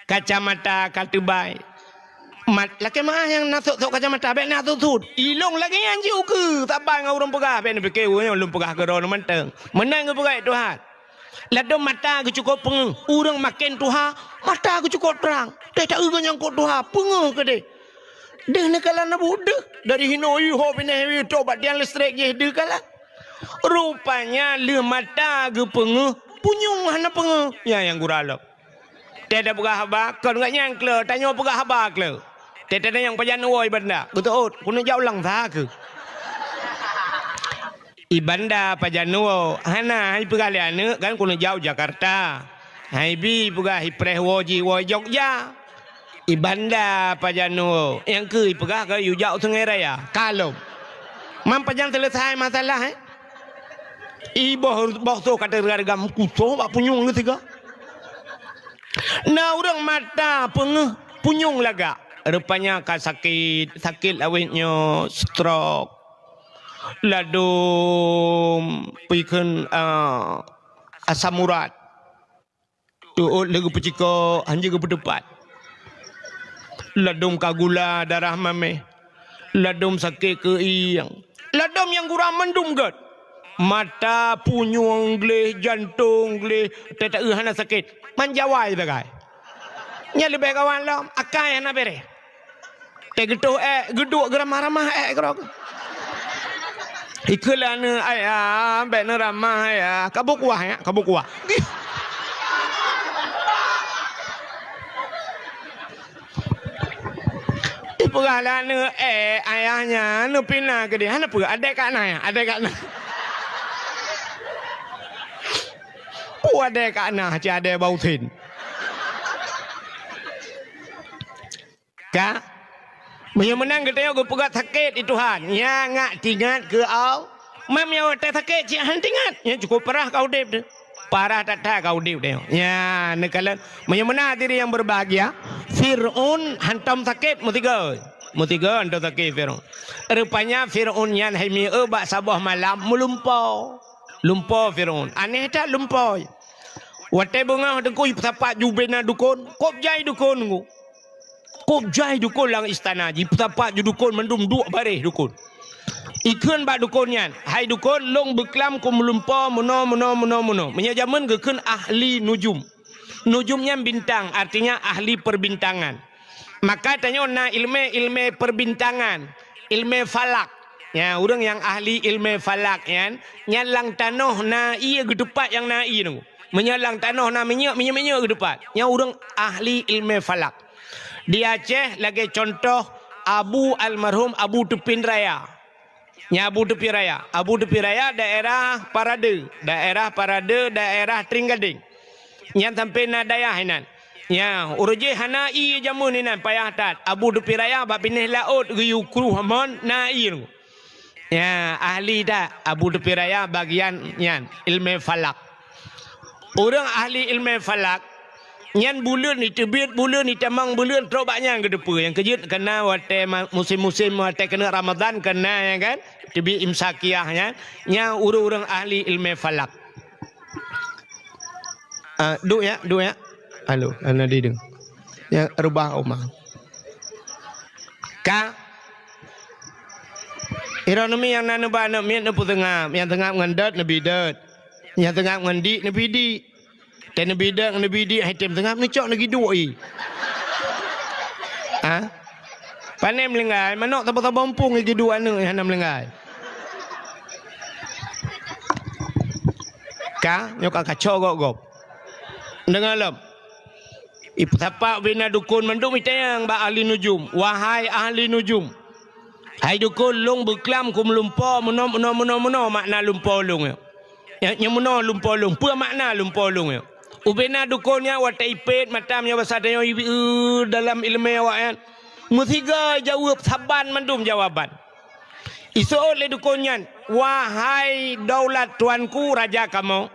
Kacamata ka teubai. Mat, lakée meu'ah nyang na sot-sot kacamata, bék na sut-sut. Ilong lagée nyan jiôh keu saban ngon ureuëng peugah, bék neupike ureuëng nyan lôn peugah keudroe mantong. Meunan geupeugah Tuhan. Ladôm mata geucukôp peungeuh, ureuëng maken tuha, mata geucukôp trang. Teuh taeu geuh nyang kôp tuha, peungeuh keudeh. Deuh neukalon na buet deuh, dari hinoe iho pinah iho bak tiang listrik jih deuh kalon. Rupanya lheueh mata geupeungeuh, punyueng hana peungeuh. Nyan nyang gura lom. Teuh tapeugah haba, kon gata nyang kle, tanyoe peugah haba kle. Teuh tatanyong pajan woe i Banda, geuteuôt, keuneuk jak u Langsa keuh. I Banda pajan woe, hana, hai peugah lé aneuk kan keuneuk jak u Jakarta. Hai bi peugah i preh woe jih woe Jogja. I Banda pajan woe, nyang keu i peugah ka yue jak u Sungai Raya. Ka lom. Mam pajan seuleusai masalah, eh? I boh, boh soh ka teureugam kusoh bak punyueng geusigoe. Na ureuëng mata peungeuh punyueng lagak. Rupanya ka sakét, sakét awét nyoe stroke. Ladôm peue kheun, ah, asam urat. Teuôt lé geupeucikok, hanjeuet geupeuteupat. Ladôm ka gula darah maméh. Ladôm sakét keuieng. Ladôm nyang gura mandum gét. Mata, punyueng gleh, jantong gleh, teuta hana sakét. Manjawai sagai. Nyan leubeh kawan lom, akai hana bereh. Teugeutôh ék, geuduek geuramah-ramah ék keudroe. Ikheun lé aneuk, "Ayah, bék neuramah, Ayah. Ka boh kuah, ya, ka boh kuah." Ipeugah lé aneuk, "Ék, ayah nyan neupina keudéh." "Hana peue, adék ka na, ya, adék ka na." Peue adék ka na, cit adék bak usen. Ka? Meunyoe meunan geutanyoe geupeugah sakét di Tuhan, nyan ngak tingat keu Allah. Mam nyang watée sakét cit hana tingat, nyan cukôp parah ka udeb teuh. Parah that-that ka udeb tanyoe. Nyan neukalon. Meunyoe meunan hadirin yang berbahagia, Fir'aun hantom sakét meusigoe. Meusigoe hantom sakét Fir'aun. Rupanya Fir'aun nyan hai mieu bak saboh malam meulumpo. Lumpo Fir'aun. Aneh that lumpo. Watée beungoh teungku ipeusapat ju ubena dukon, kôb jai dukon ngu. Kôb jai dukon lam istana jih, peusapat ju dukon mandum duek baréh dukon. Ikheun bak dukon nyan, "Hai dukon, lôn beuklam keu meulumpo meunoe, meunoe, meunoe, meunoe." Meunyoe jameun geukheun ahli nujum. Nujum nyan bintang, artinya ahli perbintangan. Maka tanyoe na ilmé-ilmé perbintangan, ilmé falak. Ya, ureuëng nyang ahli ilmé falak nyan, nyan lam tanoh na ié geuteupat nyang na ié nyoe. Meunyoe lam tanoh na minyeuk, minyeuk-minyeuk geuteupat. Nyan ureuëng ahli ilmé falak. Di Aceh lagée contoh Abu almarhum Abu Teupin Raya. Nyan Abu Teupin Raya. Abu Teupin Raya daerah Parade. Daerah Parade, daerah Tringgadeng. Nyan sampoe na dayah inan. Nyan, ureuëng jih hana ié jameun inan payah that. Abu Teupin Raya bak binéh laôt geuyue kruh amon na ié. Ya, ahli that Abu Teupin Raya bagian nyan, ilmé falak. Ureuëng ahli ilmé falak, nyan buleuen iteubiet, buleuen itamong, buleuen trok bak nyan geuteupeue. Nyang keujeuet keuna watée ma-, musim-musim watée keuneuk Ramadhan keuna, ya kan? Teubiet imsakiah nyan, nyan ureuëng-ureuëng ahli ilmé falak. Ah, duek ya, duek ya. Halo, hana dideung. Ya, reubah uma. Ka. Droeneuh mi nyang na neuba aneuk miet neupeuseungab, nyang seungab ngon dot neubi dot. Nyang seungab ngon dik neubi dik. Teuh neubi dot ngon neubi dik, hai tem seungab neucok neugi duek i. Ha? Pane meulinggai, manok saboh-saboh muphom geuyue duek aneuk hana meulinggai. Ka, nyoe ka kacok gob-gob. Deungoe lom. Ipeusapat ubena dukon mandum itanyong bak ahli nujum, "Wahai ahli nujum, hai dukon, lôn beuklam keu meulumpo meunoe, meunoe, meunoe, meunoe makna lumpo lôn nyoe." Nyan, nyan meunoe lumpo lôn. Peue makna lumpo lôn nyoe? Ubena dukon nyan watée ipét mata meunyoe basa tanyoe ibi-, eu, dalam ileumé awaknyan. Meusigoe jaweueb saban mandum jawaban. Iseuôt lé dukon nyan, "Wahai daulat tuanku, raja kamoe,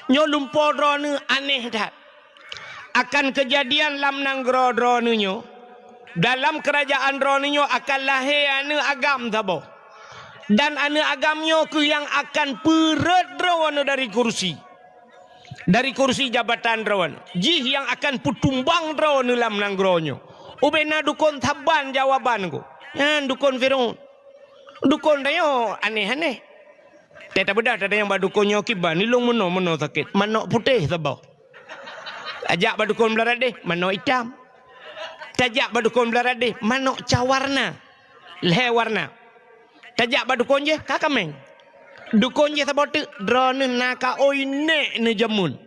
nyoe lumpo droeneuh aneh that. Akan keujadian lam nanggroe droeneuh nyoe, dalam keurajaan droeneuh nyoe akan lahé aneuk agam saboh. Dan aneuk agam nyoe kheueh nyang akan peureuet droeneuh dari kursi. Dari kursi jabatan droeneuh. Jih nyang akan peutumbang droeneuh lam nanggroe nyoe." Ubena dukon saban jawaban ku. Nyan dukon Fir'aun. Dukon tanyoe aneh-aneh. Teuh tabeudah tatanyong bak dukon nyoe kiban, ilong meunoe-meunoe sakét. Manok putéh saboh. Tajak bak dukon Beularadeh, manok itam. Tajak bak dukon Beularadeh, manok ca warna. Lhée warna. Tajak bak dukon jih, ka kaméng. Dukon jih saboh teuk, droeneuh na ka oi nék neujameun.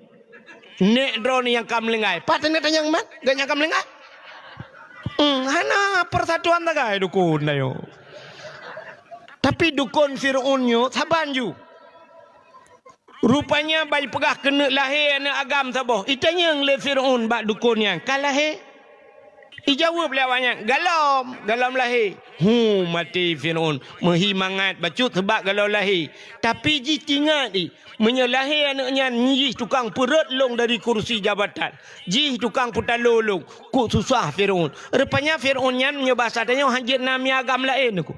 Nék droeneuh nyang ka meulinggai. Pat teuneuk tanyong mat, gobnyan ka meulinggai. Hmm, hana persatuan sagai dukon tanyoe. Tapi dukon Fir'aun nyoe saban ju. Rupanya ban jipeugah keuneuk lahé aneuk agam saboh. Itanyong lé Fir'aun bak dukon nyan, "Ka lahé?" Ijaweueb lé awaknyan, "Galom, galom lahé." Hu, maté Fir'aun, meuhi mangat bacut seubab galom lahé. Tapi jih tingat i, meunyoe lahé aneuëk nyan, jih tukang peureuet lôn dari kursi jabatan, jih tukang peutalo lôn, kok susah Fir'aun. Rupanya Fir'aun nyan meunyoe basa tanyoe hanjeuet na mie agam laén kok.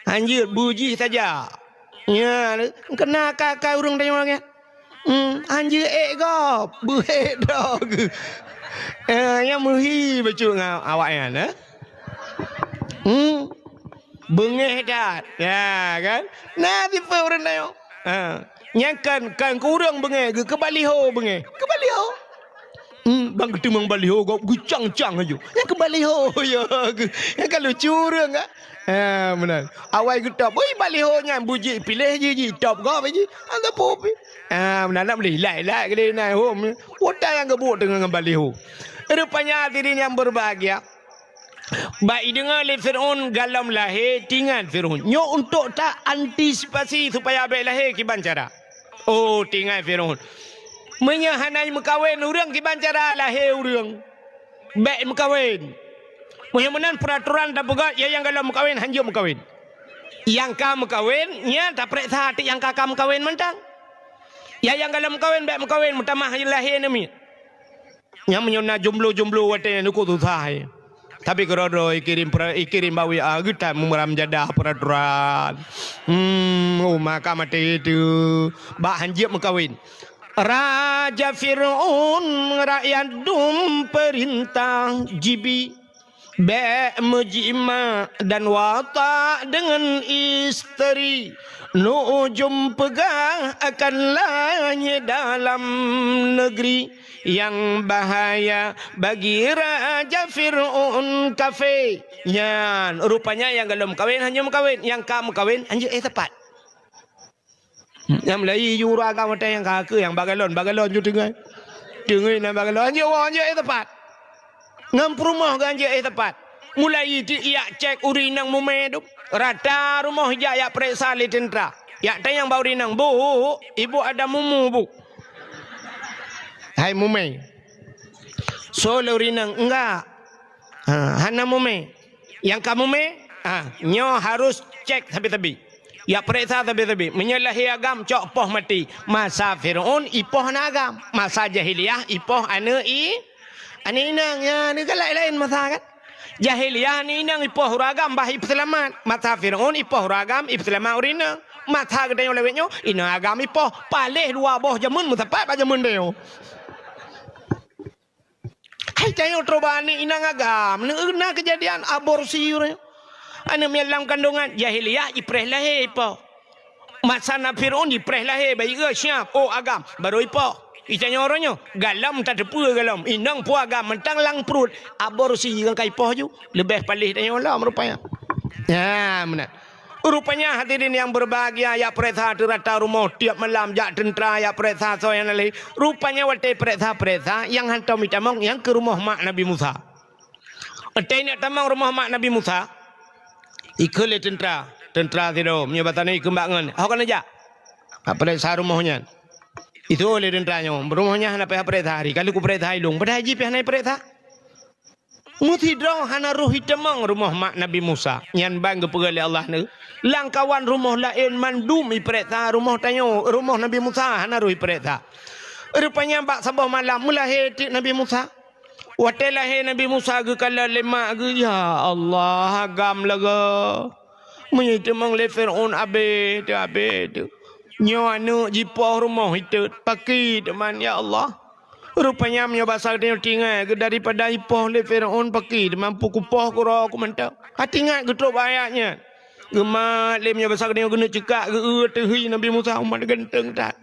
Hanjeuet beujih saja. Nya, keuna ka-, ka ureuëng tanyoe lagée. Hmm, hanjeuet ék gob, beuék droe geuh. Eh, nyang meuhi bacut ngon awaknyan, eh? Hmm. Beungéh that. Ya, kan? Na tipe ureuëng tanyoe. Ha. Nyang kan, kan keu ureuëng beungéh geuh, keu baliho beungéh. Keu baliho. Hmm, bang geuteumong baliho gob geucang-cang aju. Nyang keu baliho ya geuh. Nyang ka lucu ureuëng ka. Ha, meunan. Awai geutop, ui baliho nyan bujik piléh ji, ji top gob ji. Angga pupi. Ha, meunan nak beli ilai-ilai gede na hom. Utai nyang geubuk teungoh ngon baliho. Rupanya hadirin yang berbahagia, bak ideungoe lé Fir'aun galom lahé, tingat Fir'aun. Nyoe untuk ta antisipasi supaya bék lahé kiban cara. Oh, tingat Fir'aun. Meunyoe hana meukawen ureuëng kiban cara lahé ureuëng. Bék meukawen. Meunyoe meunan peraturan tapeugah, ya nyang galom meukawen hanjeuet meukawen. Nyang ka meukawen, nya tapereksa até nyang ka, ka meukawen mantong. Ya nyang galom meukawen bék meukawen meutamah lahé namiet. Nyang meunyoe na jomblo-jomblo watée nyan uku susah, eh. Tapi keudroe-droe ikirém pra-, ikirém bak W A geutan meumeuram jadah peraturan. Hmm, uma ka maté teuh. Bak hanjeuet meukawen. Raja Fir'aun rakyat dum peurintah jibi. Bék meujimak dan watak deungon isteri, nujum peugah akan lanyée dalam neugri. Nyang bahaya bagi Raja Fir'aun kafé. Nyan, rupanya nyang galom meukawen hanjeuet meukawen, nyang ka meukawen hanjeuet éh sapat. Nyang meulayi ju ureuëng agam watée nyang ka keu nyang bagalon, bagalon ju teungai. Teungai na bagalon, anjeuet woe, anjeuet éh teumpat. Ngon peurumoh geuh anjeuet éh teumpat. Mulai ti yak cek ureuëng inong mumé dum. Rata rumoh ijak yak pereksa lé teuntra. Yak tanyong bak ureuëng inong, "Bu, ibu ada mumu, Bu?" Hai mumé. Soe lé ureuëng inong, "Enggak." Ha, hana mumé. Nyang ka mumé, ha, nyoe harus cek sabe-sabe. Yak pereksa sabe-sabe. Meunyoe lahé agam cok poh maté. Masa Fir'aun ipoh na agam. Masa jahiliyah ipoh aneuëk i, aneuëk inong. Ya, ni galak laén masa kan. Jahiliyah aneuëk inong ipoh ureuëng agam bah ipeuseulamat. Masa Fir'aun ipoh ureuëng agam ipeuseulamat ureuëng inong. Masa geutanyoe lawét nyoe, inong agam ipoh. Paléh dua boh jameun meusapat bak jameun tanyoe. Hai tanyoe troh bak aneuëk inong agam, na keujadian aborsi uroe nyoe. Aneuëk miet lam kandongan jahiliyah jipreh lahé ipoh. Masa na Fir'aun jipreh lahé bayi geuh siap, oh agam, barô ipoh. Itanyoe uroe nyoe, galom tateupeue galom, inong peue agam mantong lam pruet, aborsi nyang ka ipoh ju, leubeh paléh tanyoe lom rupanya. Nyan meunan. Rupanya hadirin yang berbahagia, yak pereksa teurata rumoh tiep malam jak teuntra yak pereksa soe nyang na lé. Rupanya watée pereksa-pereksa nyang hantom itamong nyang keu rumoh mak Nabi Musa. Watée neuk tamong rumoh mak Nabi Musa, ikheun lé teuntra, teuntra sidroe, meunyoe basa nyoe ikheun bak ngon, "Ho keuneuk jak?" Ka pereksa rumoh nyan. Itu lé teuntra nyoe, "Rumoh nyan hana payah pereksa hari, ka lheueh kupereksa ilong." Padahai jih pih hana pereksa. Meusidroe hana roh itamong rumoh mak Nabi Musa. Nyan ban geupeugah lé Allah neu, "Lamkawan rumoh laén mandum ipereksa, rumoh tanyoe, rumoh Nabi Musa hana roh ipereksa." Rupanya bak saboh malam meulahé teuk Nabi Musa. Watée lahé Nabi Musa geukalon lé mak geuh, "Ya Allah, agam lagée meunyoe itamong lé Fir'aun abéh teuh, abéh teuh. Nyoe aneuëk jipoh rumoh itot, pakri teuma, ya Allah." Rupanya meunyoe basa geutanyoe tingat geuh daripada ipoh lé Fir'aun pakri teuma, peue kupoh keudroe ku mantong. Hati ingat geutrok bak ayat nyan. Geumat lé meunyoe basa geutanyoe geuneuk ceukak geu-eu teuhi Nabi Musa umat ganteng that.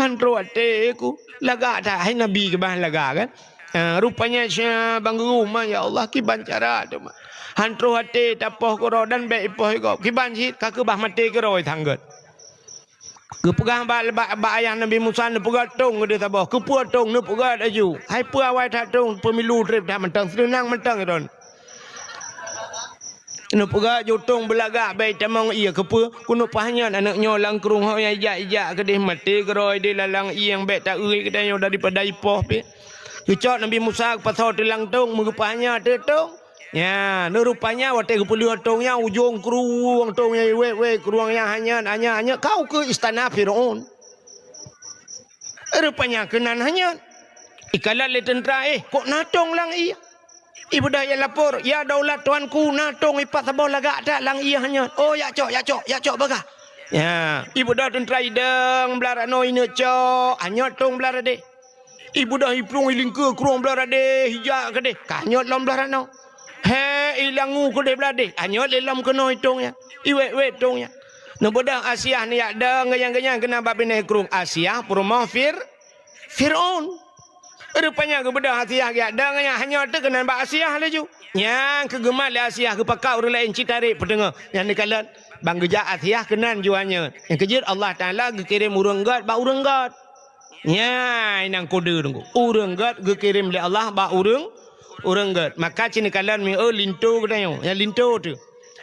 Han trok até ku lagak that, hai Nabi keubah lagak kan. Ha, rupanya sya bang guru ma, ya Allah, kiban cara teuma. Han trok até tapoh keudroe dan bék ipoh igob. Kiban cit ka keubah maté keudroe tanggot. Geupeugah bak, bak, bak ayah Nabi Musa, neupeugah tong geude saboh. Keupeue tong neupeugah laju? Hai peue awai that tong, peumilu treb that mantong, seunang mantong idon. Neupeugah ju tong beulagak bék tamong ie, keupeue? Keuneuk paih nyan aneuëk nyoe lam krueng ho nyang ijak-ijak keudeh maté keudroe di lalang ie nyang bék ta-eu geutanyoe daripada ipoh pih. Geucok Nabi Musa geupasoe teulang tông, meugeupeue hanyot teuh tông. Nya, neurupanya watée geupeuleueh tông nyan, ujong krueng tông nyan, wék-wék, krueng nyan hanyot, hanyot, hanyot, kau keu istana Firaun. Rupanya keunan hanyot. Ikalon lé teuntra, "Eh, kok na tông lam ié?" Ibeudôh jak lapor, "Ya daulat tuanku, na tông ipat saboh lagak that lam ié hanyot." "Oh, jak cok, jak cok, jak cok bagah." Ya, ibeudôh teuntra idong blah ranoe ineuk cok, hanyot tông blah radeh. Ibeudôh iplueng ilingkeue krueng blah radeh, ijak keudeh, ka hanyot lom blah ranoe. He, ilangu keudeh blah deh, hanyot lé lom keunoe tông nyan. Iwék-wék tông nyan. Neubeudôh Asiah neujak dong geunyang-geunyang keunan bak binéh krueng. Asiah peurumoh Fir-, Firaun. Rupanya geubeudôh Asiah geujak dong nyan, hanyot teuh keunan bak Asiah laju. Nyang keuh geumat lé Asiah geupakat ureuëng laén cit tarek peuteungoh. Nyang neukalon, ban geujak Asiah keunan jua nyan. Nyang keujeuet Allah Taala geukirém ureuëng gét bak ureuëng gét. Nyan nyang kode teungku. Ureuëng gét geukirém lé Allah bak ureuëng, ureuëng gét. Maka ci neukalon mieu linto geutanyoe, nyang linto teuh.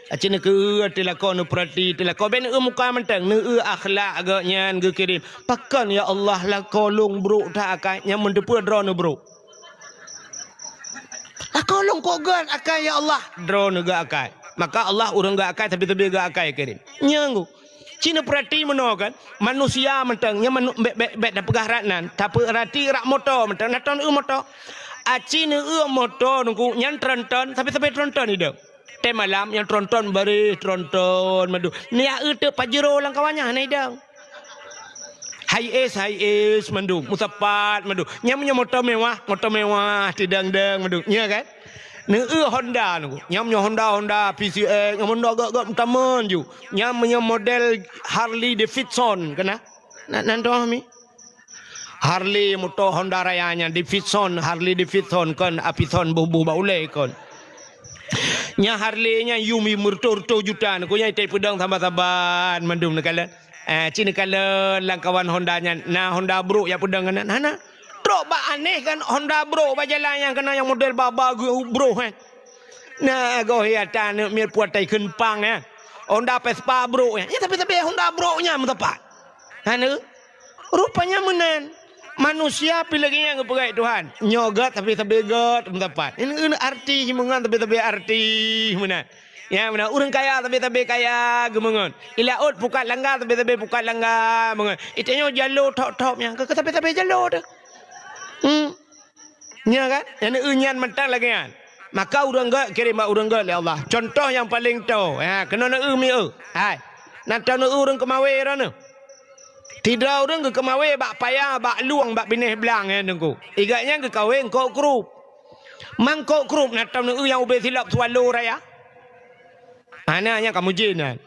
Aci neukeu teuh lakoe neupeurati teuh lakoe, bèk neueu muka mantong, neueu akhlak geuh nyan geukirém. Pakon ya Allah lakoe lôn brok that akai, nyang meuteupeue droeneuh brok. Lakoe lôn kok gét akai ya Allah, droeneuh gét akai. Maka Allah ureuëng gét akai, tapi-tapi gét akai kirém. Nyang geuh. Ci neupeurati meunoe kan, manusia mantong, nyang manu-, bèk, bèk, bèk tapeugah rat nan, tapeurati rak moto mantong, na tron eu moto. Aci neueu moto nungku, nyan tronton, sabe-sabe tronton idong. Tém malam nyang tronton bareh, tronton mandum. Neujak eu teuk Pajero lam kawan nyan hana idong. Hiace, Hiace mandum, Motopad mandum. Nyang meunyoe moto mewah, moto mewah, tidang-dang mandum. Nya kan? Neueu Honda nungku. Nyang meunyoe Honda, Honda P C X, nyang Honda gét-gét meutamon ju. Nyang meunyoe model Harley Davidson, kana? Na, nan toh mi? Harley moto Honda raya nyan, Davidson, Harley Davidson kon, Apison boh-boh bak ulèe kon. Nya Harley nyan yum, yum meureutôh-reutôh juta, nyan keuh nyan itai peudong saban-saban mandum neukalon. Eh, ci neukalon lam kawan Honda nyan, na Honda brok jak peudong keunan? Hana. Trok bak aneh kan Honda brok bak jalan nyang keunan nyang model ba-ba geuh brok, eh. Na goh hiatan aneuk miet puatai kheun pang, eh. Honda Vespa brok, eh. Ya, tapi-tapi Honda brok nyan meusapat. Hana. Rupanya meunan. Manusia pih lagèe nyan geupeugah Tuhan. Nyoe gét tapi-tapi gét meusapat. Ini, ini arti meungon tapi-tapi arti meunan. Ya, meunan. Ureuëng kaya tapi-tapi kaya geumeungon. Ilaôt pukat langga tapi-tapi pukat langga meungon. Itanyoe jalo thop-thop nyan. Keu tapi-tapi jalo teuh. Hmm. Nya kan? Nyang eu nyan mantong lagèe nyan. Maka ureuëng gét kirém bak ureuëng gét lé Allah. Contoh nyang paleng toe. Ha, keunoe neueu mieu. Hai. Nan tanoh ureuëng keumawé droeneuh. Sidroe ureuëng geukeumawé bak paya, bak lueng, bak binéh blang, eh, teungku. Igat nyan geukawé eungkôt krup. Mangkôt krup na tanoh nyang ubé silop Swallow raya. Hana, nyan ka mujin nyan.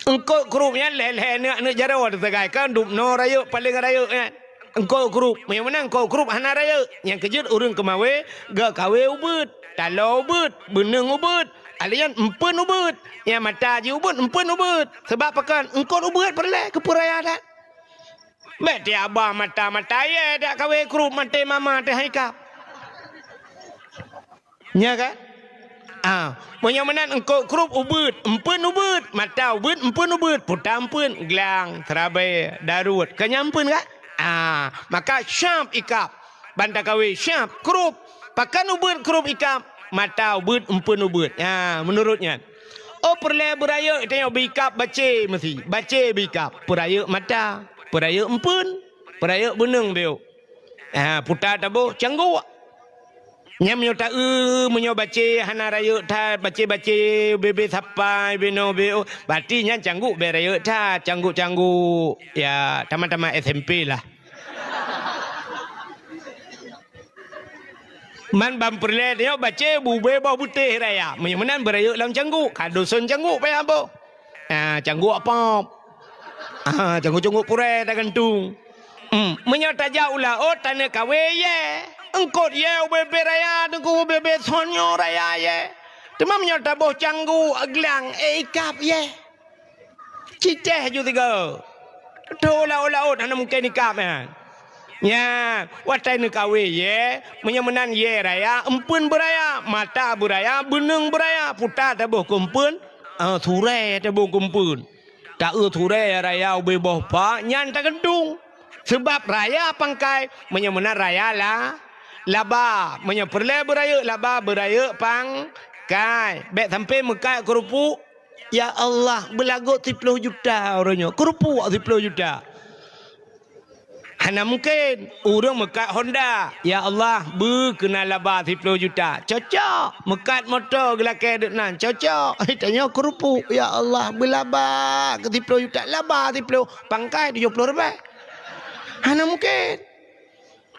Eungkôt krup nyan lhèe-lhèe aneuk, aneuk jaroe teusagai, kan dubnoe rayeuk, paleng rayeuk nyan. Eungkôt krup, meunyoe meunan eungkôt krup hana rayeuk. Nyang keujeuet ureuëng keumawé, geukawé ubeuet, taloe ubeuet, beuneueng ubeuet, alèh nyan empeuen ubeuet. Nyang mata jih ubeuet, empeuen ubeuet. Sabab pakon? Eungkôt ubeuet peureulèe keu peuraya that. Bèk tiaba mata-mata yèe dak kawé krup maté mama teuh hai kap. Nya kan? Ah, meunyoe meunan eungkôt krup ubeuet, empeuen ubeuet, mata ubeuet, empeuen ubeuet, puta empeuen, glang, seurabai, daruet, ka nyan empeuen kan? Ah, maka syab ikab, ban takawé syab krup, pakon ubeuet krup ikab, mata ubeuet, empeuen ubeuet. Ah, meunurot nyan. Oh, peureulèe beurayeuk tanyoe beu ikab bacé meusi, bacé beu ikab, peurayeuk mata, peurayeuk empeuen, peurayeuk beuneueng beu. Ah, puta taboh cangguk. Nyan meunyoe taeu, meunyoe bacé hana rayeuk that, bacé-bacé, bebe sapai, beno beo, berarti nyan cangguk bèk rayeuk that, cangguk-cangguk, ya, tamat-tamat S M P lah. Man ban peureulèe tanyoe bacé bube boh beutéh raya. Meunyoe meunan beurayeuk lam cangguk, ka dosen cangguk payah boh. Ah, cangguk apam. Ah, cangguk-cangguk purée tagantung. Hmm, meunyoe tajak u laôt taneuk kawé yé. Eungkôt yé ubé-bé raya, teungku ubé-bé sonyo raya yé. Teuma meunyoe taboh cangguk glang, eh, ikab yé. Cicéh ju tiga. Tho laôt-laôt hana mungken ikab nyan. Nyan, watée neukawé yé, meunyoe meunan yé raya, empeuen beuraya, mata beuraya, beuneueng beuraya, puta taboh keu empeuen, ah, surée taboh keu empeuen. Taeu surée raya ubé boh pa, nyan tagantung. Seubab raya pangkai, meunyoe meunan raya la, laba. Meunyoe peureulée beurayeuk laba, beurayeuk pangkai. Bék sampoe meukat keurupuk. Ya Allah, beulagot siploh juta uroe nyoe. Keurupuk siploh juta. Hana mungken. Ureuëng meukat Honda, ya Allah, beu keunan laba siploh juta. Cocok. Meukat moto geulakée deuk nan. Cocok. Tanyoe keurupuk, ya Allah, beulaba keu siploh juta. Laba siploh, pangkai tujoh ploh ribée. Hana mungken.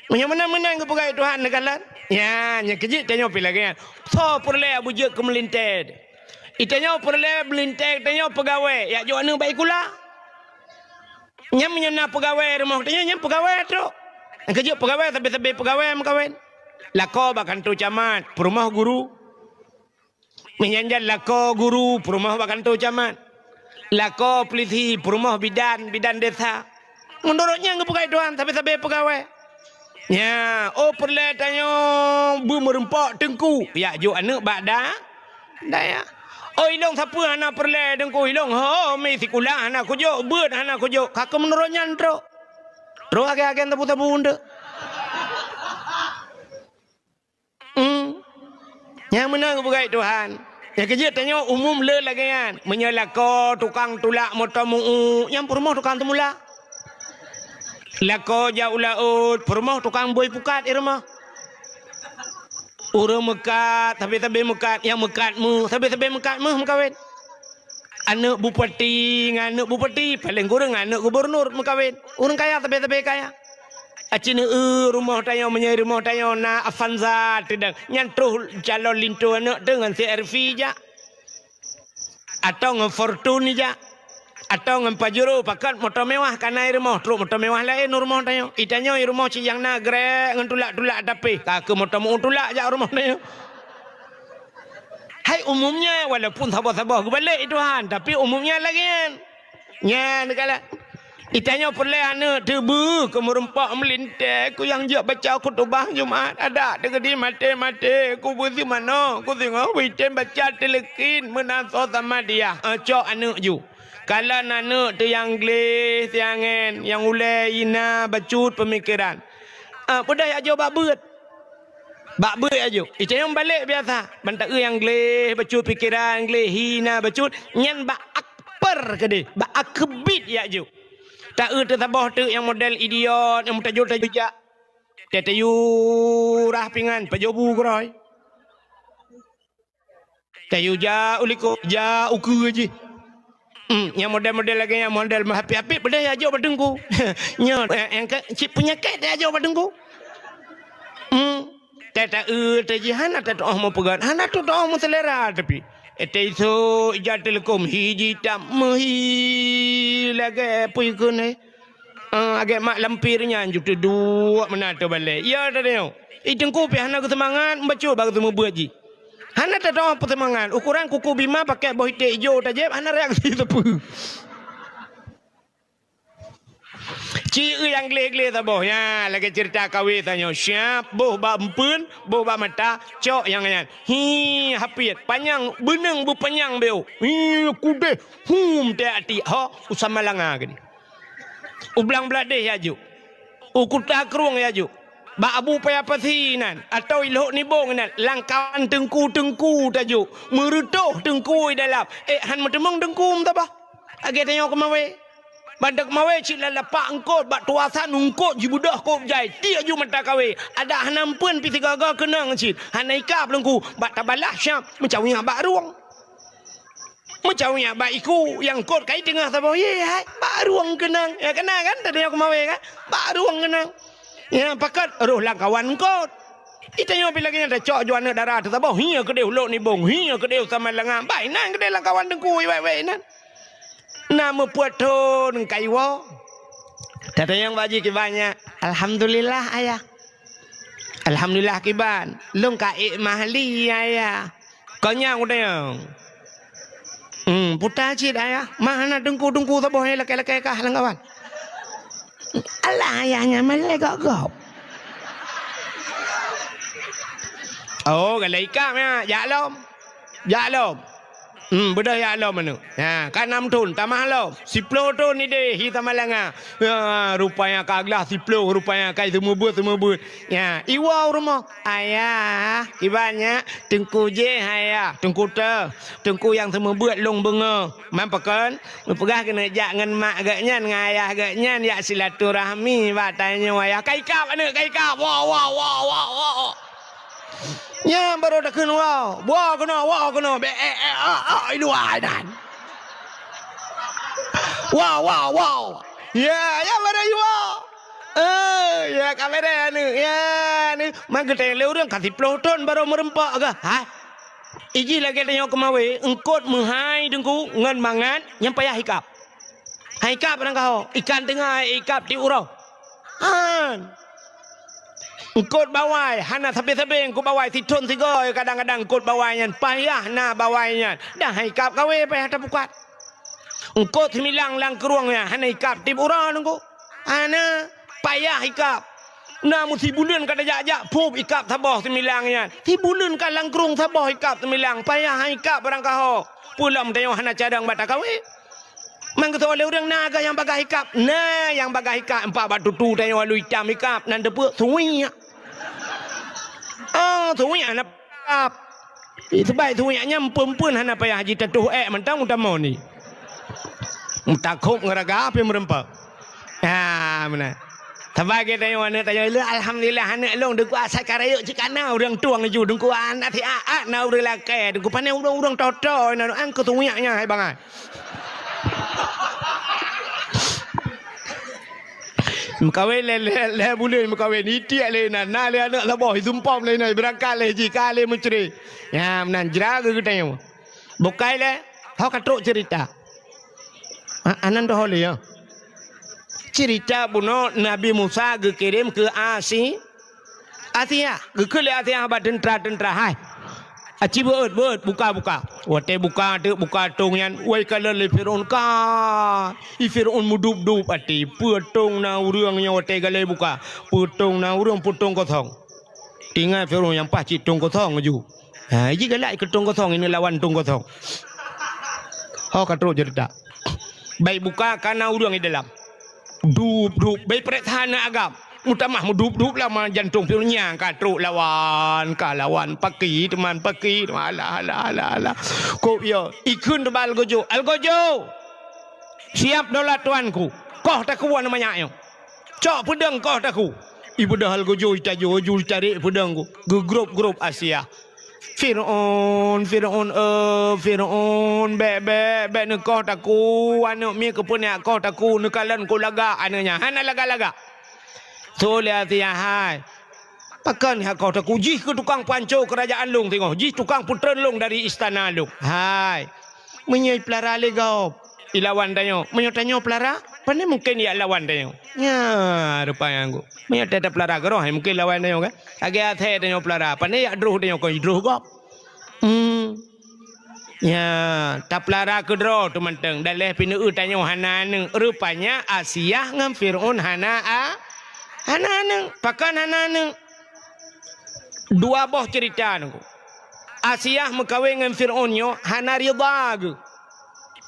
Meunyoe meunan-meunan geupeugah Tuhan neukalon. Nyan, nyang keujeuet tanyoe pih lagée nyan. Soe peureulée beujeuet keu meulintée? Itanyoe peureulée meulintée, tanyoe peugawée, yak jok aneuëk bak sikula. Nyan meunyoe na peugawée rumoh tanyoe, nyan peugawée trok. Nyang keujeuet peugawée, sabe-sabe peugawée meukawen. Lakoe bak kantô camat, peurumoh guru. Meunyan jan lakoe guru, peurumoh bak kantô camat. Lakoe peulisi, peurumoh bidan, bidan desa. Meunurot nyang geupeugah Tuhan, sabe-sabe peugawée. Nya, oh peureulée tanyoe beumeureumpok teungku, yak jok aneuëk bak da-, dayah. Oh ilong sapeue hana peureulée teungku, ilong ho mi sikula hana kujok, beuet hana kujok. Ka keu meunurot nyan trok. Trok agen-agen sabu-sabu eunteuk. Hmm. Nyang meunan geupeugah Tuhan. Nyang keujeuet tanyoe umum le lagée nyan. Meunyoe lakoe tukang tulak moto meu-u, nyang peurumoh tukang teumulak. Lakoe jak u laôt, peurumoh tukang bôi pukat i rumoh. Ureuëng meukat, sabe-sabe meukat, nyang meukat méuh, sabe-sabe meukat méuh meukawen. Aneuëk bupati ngon aneuëk bupati, paleng kureueng aneuëk gubunur meukawen. Ureuëng kaya sabe-sabe kaya. Aci neueu rumoh tanyoe, meunyoe rumoh tanyoe na Avanza teudang, nyan troh calon linto aneuëk teuh ngon C R V jak. Atau ngon Fortuner jak. Atau ngon Pajero, pakat moto mewah kana i rumoh, trok moto mewah laén u rumoh tanyoe. Itanyoe i rumoh cit nyang na grek ngon tulak-tulak tapi, ka keu moto meu-u tulak jak u rumoh tanyoe. Hai umumnya, walaupun saboh-saboh geubalek i Tuhan, tapi umumnya lagée nyan. Nyan kala. Itanyoe peureulée aneuëk teubeu keu meureumpok meulintée, keu nyang jeuet baca khutubah Jumat, adak teugeudi maté-maté, keu beuseumanoe, keu singoh beuitem baca teuleukin meunan soe sama diah. Eh, cok aneuëk ju. Kalon aneuëk teuh nyang gleh, siangen, nyang ulée, hina, bacut peumikeran. Eh, peudeh jak jok bak beuet. Bak beuet jak jok. Itanyoe balek biasa. Ban taeu nyang gleh bacut pikeran, gleh hina bacut, nyan bak akper keudeh, bak akebit jak jok. Taeu teusaboh teuk nyang model idiot, nyang meutajur-tajur jak. Teu tayue rah pingan, pajoh bu keurôi. Tayue jak u likot, jak u keue jih. Hmm, nyang model-model lagée nyan model meuhapit-hapit peudeh jak jok bak teungku. Nyoe, eh, eh, ka, cit peunyakét jak jok bak teungku. Hmm, teu taeu teu jih hana teu tuoh meupeugét, hana teu tuoh meuselera tapi. Eh, teu isok ija teuleukom hi jitam meuhi lagée peue keuneuk. Ah, agét mak lampir nyan ju teuduek meunan teubalek. Ya, teudeungoe. I teungku pih hana geuseumangat, bacut bak geuseumeubeuet jih. Hana teutoh peuseumangat. Ukoran kuku bima pakai boh iték ijo tajép, hana reaksi sapeue. Ci nyang gleh-gleh saboh. Ya, lagée ceurita kawé tanyoe. Siap, boh bak empeuen, boh bak mata, cok nyang nyan. Hi, hapiet. Panyang, beuneueng beupanyang beu. Hi, kudeh. Hum, teu atik. Ho, usah malanga geuh. U Blang Bladeh jak jok. U Kuta Krueng jak jok. Bak Abu Paya Pasi nan, atau i Lhok Nibong nan, lam kawan teungku-teungku tajok. Meureutoh teungku i dalam. Eh, han meuteumeung teungku meutabah. Lagée tanyoe keumawé. Ban teuk keumawé cit lam lapak eungkot, bak tuasan eungkot jibeudôh kôb jai. Tiek ju mata kawé. Adak hana empeuen pih sigoe-goe keunong cit. Hana ika peulungku. Bak tabalah syam, meucawiyak bak rueng. Meucawiyak bak iku nyang kot kai teungoh saboh, ye hai, bak rueng keunong. Ya, keunan kan, tadi nyang keumawé kan? Bak rueng keunong. Ya, pakat roh lam kawan kot. Itanyoe pih lagée nyan tacok ju aneuëk dara teusaboh, hi keudeh u Lhok Nibong, hi keudeh u Samalanga. Bah inan keudeh lam kawan teungku, iwai-wai inan. Na meupeuet thon kaiwoe. Tatanyong bak jih kiban nyan, "Alhamdulillah, Ayah." "Alhamdulillah kiban, lôn ka ék mah li, Ayah." Kon nyan kutanyong. Hmm, puta cit, Ayah. Mah hana teungku-teungku saboh nyang lakée-lakée kah lam kawan. Alah, Ayah nyan malée gob-gob. Oh, galak ikam ya, jak lom. Jak lom. Hmm, beudôh jak lom aneuk. Ha, ka nam thon, tamah lom. Siploh thon idéh hi tamah langa. Ha, rupanya ka glah siploh, rupanya ka seumeubeuet-seumeubeuet. Ya, iwoe u rumoh. "Ayah, kiban nyak?" "Teungku jéh, ayah." "Teungku teuh." "Teungku nyang seumeubeuet lôn beungoh." Man pakon? Geupeugah keuneuk jak ngon mak geuh nyan, ngon ayah geuh nyan, jak silaturahmi bak tanyoe ayah. Ka ikab aneuk, ka ikab. Woe, woe, woe, woe, woe. Nyan barô takheun woe. Woe keunoe, woe keunoe. Bèk, eh, eh, ah, ah, i luwa nyan. Woe, woe, woe. Ya, ya barô iwoe. Eh, ya ka bèrèh aneuk. Ya, aneuk. Man geutanyong lé ureueng ka siploh thon barô meureumpok kah? Hai. Ijih lagèe tanyoe keumawé, eungkôt meuhai teungku ngon mangat nyang payah ikab. Hai ikab barangkaho, ikan teungoh ikab tiep uroe. Han. Eungkôt bawai, hana sabe-sabe eungkôt bawai, sithon sigoe kadang-kadang eungkôt bawai nyan, payah na bawai nyan. Dan hai ikab kawé payah tapukat. Eungkôt similang lam krueng nyan, hana ikab tiep uroe teungku. Hana, payah ikab. Na meusibuleuen ka tajak-jak phôb ikab saboh similang nyan. Sibuleuen ka lam krueng saboh ikab similang, payah han ikab barangkaho. Peue lom tanyoe hana cadang bak takawé. Man geusoe lé ureueng na geuh nyang bagaih ikab. Na nyang bagaih ikab, empat bak tutu tanyoe alu itam ikab, nan teupeue suwiek. Oh, suwiek hana ikab. Seubab suwiek nyan eumpeuen-eumpeuen hana payah jitatoh èk mantong meutamong ni. Meutakhob ngon raga pih meureumpok. Ha, meunan. Sabai geutanyoe aneuk tanyoe, "Lé, alhamdulillah aneuk lôn, deuk asai ka rayeuk cit kana ureueng tueng laju, deuk aneuk siat-at na ureueng lakèe, deuk pané ureueng-ureueng toto na an keu suwiek nyan hai bangai." Meukawen lé, lé, lé buleuen meukawen, itiek lé inan, na lé aneuk saboh, isumpom lé inan, beurangkat lé jih, ka lé meucre. Nyan meunan jra geutanyoe. Bukai lé, ho ka trok cerita. A-, anan doh lé, ya. Cerita bunoe Nabi Musa geukirém keu Asi-, Asiah, geukheun lé Asiah bak teuntra-teuntra, "Hai, aci beuet, beuet, buka, buka." Watèe buka, teuk buka tong nyan, wai kalon lé Firaun ka. I Firaun meudup-dup até, peue tong na ureueng nyoe watèe galai buka. Peue tong na ureueng, peue tong kosong. Tinggai Firaun nyang paih cit tong kosong laju. Ha, iji galak keu tong kosong, ini lawan tong kosong. Ho ka trok cerita. Bai buka ka na ureueng di dalam. Dup, dup, bai preksa na agam. Meutamah meudup, dup lama jantong pion nyang ka trok lawan, ka lawan paki, teuma paki, teuma alah, alah, alah, alah. Kok yo, ikheun teuma Algojo, "Algojo! Siap dolat tuanku. Koh taku wan manyak nyoe. Cok peudeueng koh taku." Ibeudôh Algojo itajo, ju itarek peudeueng ku. Geugrop-grop Asiah. "Firaun, Firaun, eh, Firaun, bèk, bèk, bèk neukoh taku, aneuk miet keupeue neukoh taku, neukalon ku lagak aneuk nyan, hana lagak-lagak." Tuléh Asiah hai. "Pakon neukoh taku, jih keu tukang panco keurajaan lôn singoh, jih tukang peutreun lôn dari istana lôn." Hai. Meunyoe ipeulara lé gob, ilawan tanyoe. Meunyoe tanyoe peulara, pane mungken ijak lawan tanyoe. Nya, rupanya ngku. Meunyoe ta-, tapeulara keudroe, hai mungken lawan tanyoe kan? Lagèe asèe tanyoe peulara, pane ijak droh tanyoe kon idroh gob. Hmm. Nya, tapeulara keudroe teumantong. Dan lheuh pineue tanyoe hana aneuk. Rupanya Asiah ngon Firaun hana a-, hana aneuk. Pakon hana aneuk? Dua boh cerita nyoe. Asiah meukawen ngon Firaun nyoe hana ridha geuh.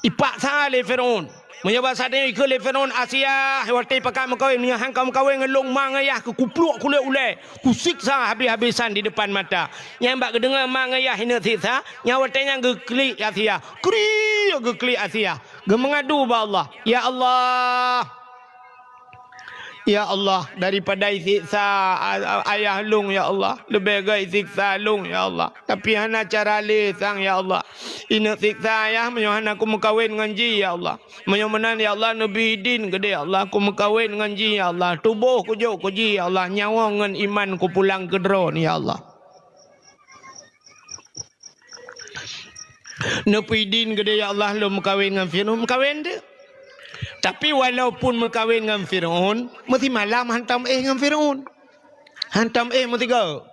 Ipaksa lé Firaun. Meunyoe basa tanyoe ikheun lé Firaun, "Asiah, watèe pakat meukawen, meunyoe han ka meukawen ngon lôn ma ngon yah keu kupluek kulét ulèe, kusiksa habis-habisan di depan mata." Nyan bak geudeungoe ma ngon yah ineuk siksa, nyan watèe nyan geuklik Asiah. Kriek geuklik Asiah. Geumeungadu bak Allah, "Ya Allah, ya Allah, daripada isiksa a-, a-, ayah lôn, ya Allah, leubeh gèt isiksa lôn, ya Allah. Tapi hana cara lé sang, ya Allah. Ineuk siksa ayah meunyoe hana kumeukawen ngon jih, ya Allah. Meunyoe meunan, ya Allah, neubri idin keudéh, ya Allah, kumeukawen ngon jih, ya Allah. Tuboh kujok keu jih, ya Allah. Nyawöng ngon iman kupulang keu droeneuh, ya Allah." Neupeuidin keudéh, "Ya Allah, lôn meukawen ngon Firaun." Meukawen teuk. Tapi walaupun meukawen ngon Firaun, meusimalam hantom éh ngon Firaun. Hantom éh meusigoe.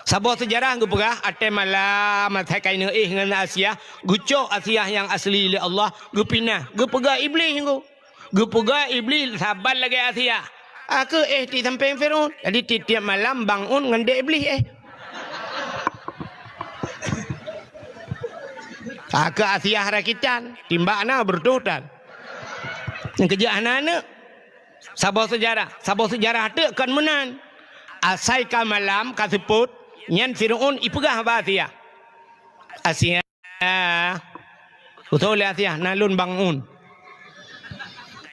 Saboh seujarah geupeugah, watèe malam, asai ka ineuk éh ngon Asiah, geucok Asiah nyang asli lé Allah, geupinah, geupeugah Iblih nyoe. Geupeugah Iblih saban lagèe Asiah. Akeu éh di sampéng Firaun. Jadi, tiep-tiep malam bangon ngon dèk Iblih éh. Ah, keu Asiah rakitan, timbak na beureutoh tan. Nyang keujeuet hana aneuk. Saboh seujarah, saboh seujarah teuk kon meunan. Asai ka malam ka seupôt, nyan Fir'aun ipeugah bak Asiah. Asiah, usoe lé Asiah, na lôn bangun.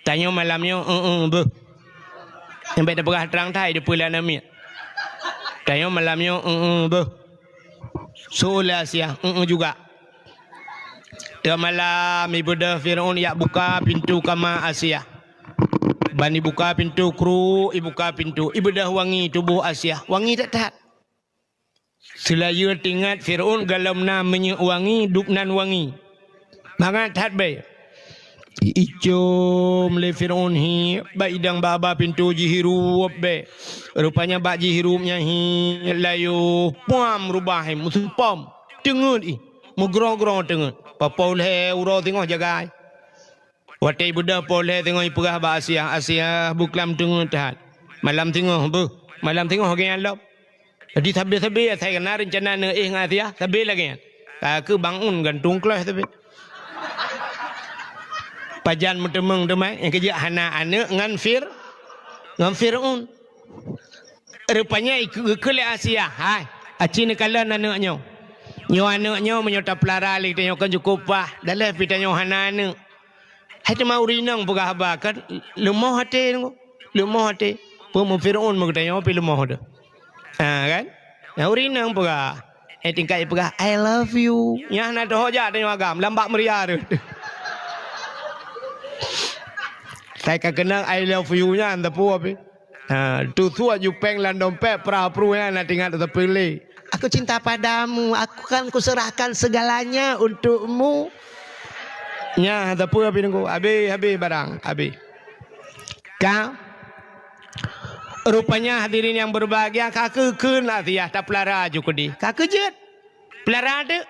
Tanyoe malam nyoe, eu-eu beuh. Nyang bèk tapeugah trang that, dipeue lé aneuk miet. Tanyoe malam nyoe, eu-eu beuh. Soe lé Asiah, eu-eu juga. Teuma malam ibeudôh Fir'aun jak buka pintoe kama Asiah. Ban ibuka pintoe kruek, ibuka pintoe, ibeudôh wangi tuboh Asiah. Wangi that-that. Seulayeue teuingat Fir'aun golom na minyeuk wangi, dub nan wangi. Mangat that bèe. Icom lé Fir'aun hi, bak idang bak haba pintoe jihirup bèe. Rupanya bak jihirup nyan hi, layoh, pom rubah hi, meuseupom. Teungeut ih, meugroe-groe teungeut. Papoh lhèe uroe singoh jagai. Watèe ibeudôh poh lhèe singoh ipeugah bak Asiah, Asiah beuklam teungeut that. Malam singoh beuh, malam singoh geuh nyan lom. Jadi sabe-sabe asai na reuncana neuéh ngon Asiah, sabe lagèe nyan. Ka keuh bangun gantung kleuh sabe. Pajan meuteumeung teuma, nyang keujeuet hana aneuk ngon Fir-, ngon Fir'aun. Rupanya ikeu-, geukheun lé Asiah, "Hai, aci neukalon aneuk nyoe. Nyoe aneuk nyoe meunyoe tapeulara lé geutanyoe kan cukôp paih, daleh pih tanyoe hana aneuk." Hai teuma ureueng inong peugah haba kan leumoh até, leumoh até. Peue meu Fir'aun meu geutanyoe pih leumoh teuh. Ha kan? Nah, ureueng inong peugah. Eh, tingkat ipeugah, "I love you." Nyan na teuh jak tanyoe agam, lam bak meuria teuh. Sai ka keunong "I love you" nyan, teupeu pih. Ha, tusuak jupeng lam dompet, prah pruh nyan na teuingat teupeu lé. "Aku cinta padamu, aku kan kuserahkan segalanya untukmu." Nyan, teupeu pih nunggu. Habéh, habéh barang, habéh. Ka. Rupanya hadirin yang berbahagia, ka keu kheun Asiah tapeulara ju keudéh. Ka keu jeuet. Peulara teuk.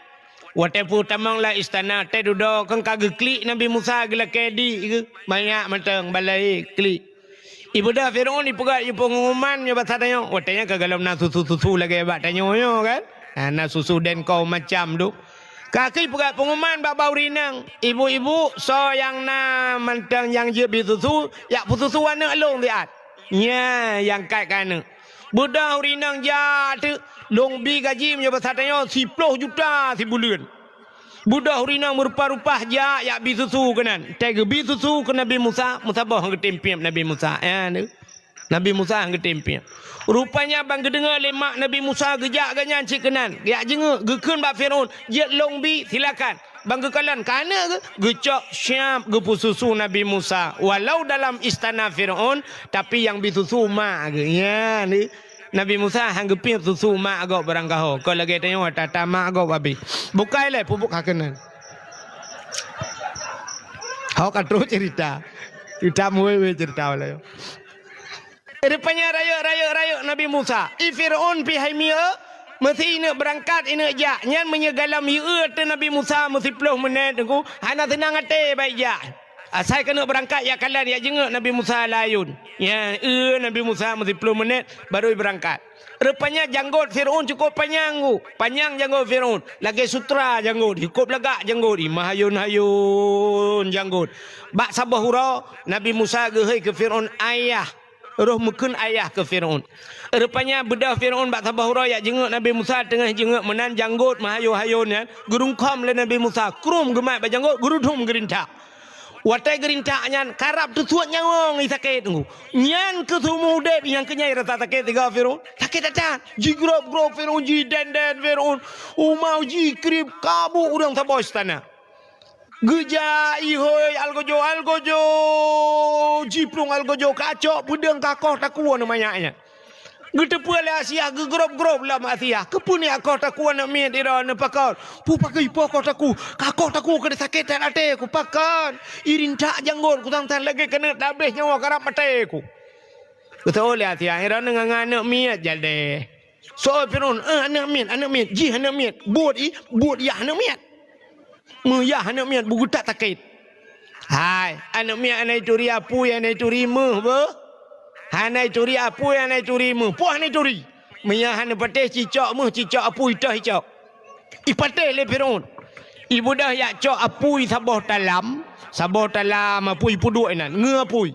Watèe peutamong lam istana, watèe dudoe kan ka geuklik Nabi Musa geulakèe di geuh. Manyak mantong balai klik. Ibeudôh Fir'aun ipeugah ié peunguman nyoe basa tanyoe. Watèe nyan ka golom na susu-susu lagèe bak tanyoe nyoe kan. Ha, na susu dan kaum macam tu. Ka keuh ipeugah peunguman bak bak ureueng inong. Ibu-ibu, soe nyang na mantong nyang jeuet bi susu, jak peususu aneuk lôn siat. Nyan nyang kat keu aneuk. Beudôh ureueng inong jak teuk, lôn bi gaji meunyoe basa tanyoe siploh juta sibuleuen. Beudôh ureueng inong meurupa-rupa jak, jak bi susu keunan. Watèe geubi susu keu Nabi Musa, meusaboh han geutem piep Nabi Musa. Nyan teuk. Nabi Musa han geutem piep. Rupanya ban geudeungoe lé mak Nabi Musa geujak gobnyan cit keunan. Jak jingeuk, geukheun bak Fir'aun, "Jeuet lôn bi, silakan." Ban geukalon keu aneuk geuh, geucok siap geupeususu Nabi Musa. Walau dalam istana Fir'aun, tapi nyang bi susu mak geuh. Nyan teuk. Nabi Musa han geupiep susu mak gob barangkaho. Kon lagèe tanyoe ata-ata mak gob habéh. Bukai lé pupuk ka keunan. Ho ka trôk cerita. Cerita muwei-wei cerita walai. Rupanya rayeuk, rayeuk, rayeuk Nabi Musa. I Fir'aun pih hai mieu, meusi ineuk beurangkat, ineuk jak. Nyan meunyoe golom ieu teuh Nabi Musa meusiploh meunét teungku, hana seunang até bak jak. Asai keuneuk beurangkat jak kalon, jak jingeuk Nabi Musa lam ayôn. Nyan, eu Nabi Musa meusiploh meunét baru beurangkat. Rupanya janggot Fir'aun cukôp panyang, Bu. Panyang janggot Fir'aun. Lagèe sutra janggot, cukôp lagak janggot, i meuhayôn-hayôn janggot. Bak saboh uroe, Nabi Musa geuhôi keu Fir'aun, "Ayah." Roh meukheun ayah keu Fir'aun. Rupanya beudôh Fir'aun bak saboh uroe jak jingeuk Nabi Musa, teungoh jingeuk meunan janggot meuhayôn-hayôn nyan, geurungkôm lé Nabi Musa, krum geumat bak janggot, geurudum geurintak. Watèe geurintak nyan, karab teusuet nyawöng i sakét teungku. Nyan keuh seumeu udép nyang keu nyan i rasa sakét sigoe Fir'aun. Sakét that-that. Jigrob-grob Fir'aun, jidèn-dèn Fir'aun. Uma jikrieb, kabôk ureueng saboh istana. Geujak ihôi algojo-algojo, jiplueng algojo, kacok peudeueng kakoh takue aneuk manyak nyan. Geuteupeue lé Asiah, geugrob-grob lom Asiah. "Keupeue neukoh takue aneuk miet droeneuh pakon?" "Peue pakon ipoh koh takue? Kakoh takue keu sakét that até ku pakon. Irintak janggot ku sang-sang lagèe keuneuk tabléh nyawa karab maté ku." Geuteupeue lé Asiah, droeneuh ngon aneuk miet jadèh. Soe Fir'aun, "Eh, aneuk miet, aneuk miet, jih aneuk miet. Buet i, buet yah aneuk miet." Meuyah aneuk miet beugeutak sakét. Hai, aneuk miet hana ituri apui, hana ituri méuh beuh. Hana ituri apui, hana ituri méuh. Poh hana ituri. Meuyah hana patéh cicok méuh, cicok apui toh icok. Ipatéh lé Fir'aun. Ibeudôh jak cok apui saboh talam, saboh talam apui peuduek inan, ngeue apui.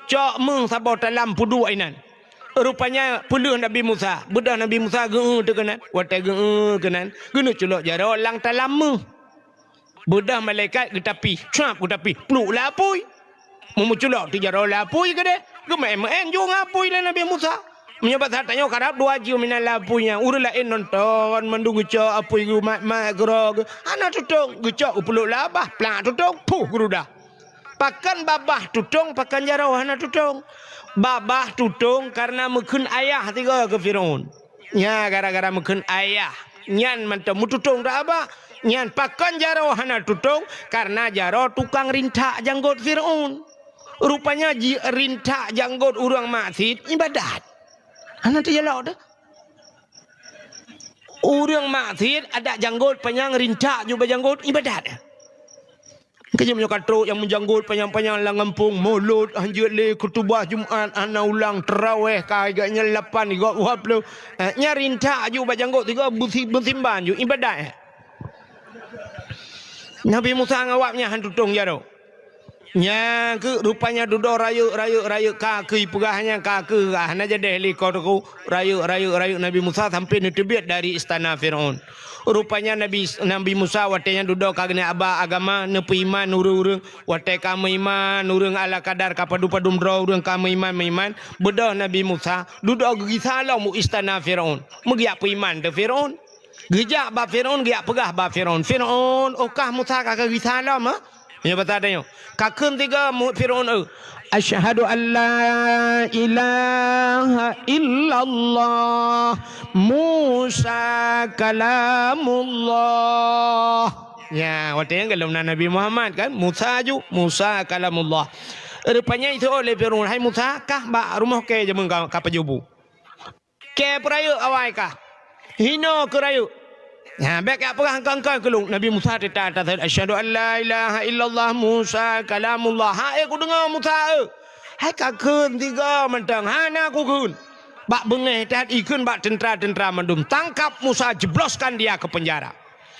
Cok meuh saboh talam peuduek inan. Rupanya peuleueh Nabi Musa, beudôh Nabi Musa geu-eu teuh keunan, watée geu-eu keunan, geuneuk culok jaroe lam talam meuh. Beudôh malaikat geutapih, cap geutapih, pluek lam apui. Meumeuculok teuh jaroe lam apui keudeh, geumeuén-meuén ju ngon apui lé Nabi Musa. Meunyoe basa tanyoe karab dua jeuem inan lam apui nyan, ureuëng laén nonton mandum geucok apui geumat-mat keudroe geu, hana tutong, geucok geupluek lam babah, plak tutong, puh geurudah. Pakon babah tutong, pakon jaroe hana tutong? Babah tutong kareuna meukheun ayah sigoe keu Firaun. Nya gara-gara meukheun ayah nyan mantong meututong dak abah. Nyan pakon jaroe hana tutong, kareuna jaroe tukang rintak janggot Firaun. Rupanya ji rintak janggot ureuëng maksiet ibadat. Hana teujalok teuh. Ureuëng maksiet adak janggot panyang rintak ju bak janggot ibadat. Keujeuet meunyoe ka trok nyang meujanggot panyang-panyang lam gampông, mulod hanjeuet lé, khutubah Jumat hana ulang, teurawéh ka gobnyan lapan, gob dua ploh. Eh, nyan rintak ju bak janggot sigoe beusi-, beusimban ju ibadat. Nabi Musa ngon awaknyan han tutong jaroe. Nyang keuh rupanya dudoe rayeuk, rayeuk, rayeuk ka keuh ipeugah nyan ka keuh, ah, hana jadeh lé ko teuku. Rayeuk, rayeuk, rayeuk Nabi Musa sampai neuteubiet dari istana Firaun. Rupanya Nabi, Nabi Musa watée nyan dudoe ka geuneuk aba agama, neupeuiman ureuëng-ureuëng. Watée ka meuiman ureuëng ala kadar ka padum-padum droe ureuëng ka meuiman-meuiman, beudôh Nabi Musa dudoe geugisa lom u istana Firaun. Meugeujak peuiman teuh Firaun. Geujak bak Firaun, geujak peugah bak Firaun, "Firaun, oh kah Musa ka geugisa lom, ha?" Meunyoe basa tanyoe, ka kheun sigoe mu-, Firaun, "Eu, asyhadu an la ilaha illallah, Musa kalamullah." Ya, watée nyan gohlom na Nabi Muhammad kan, Musa ju, Musa kalamullah. Rupanya iseuôt lé Firaun, "Hai Musa, kah bak rumoh kèe jameun ka, ka pajoh bu?" Kèe peurayeuk awai kah? Hinoe keu rayeuk. Nyan, bék jak peugah engkai-engkai keu lôn. Nabi Musa teuta taseuôt, "Asyhadu an la ilaha illallah Musa kalamullah." Hai kudeungoe Musa, eu. Hai ka kheun sigoe mantong, hana kukheun. Bak beungéh that ikheun bak teuntra-teuntra mandum. Tangkap Musa, jebloskan dia ke penjara.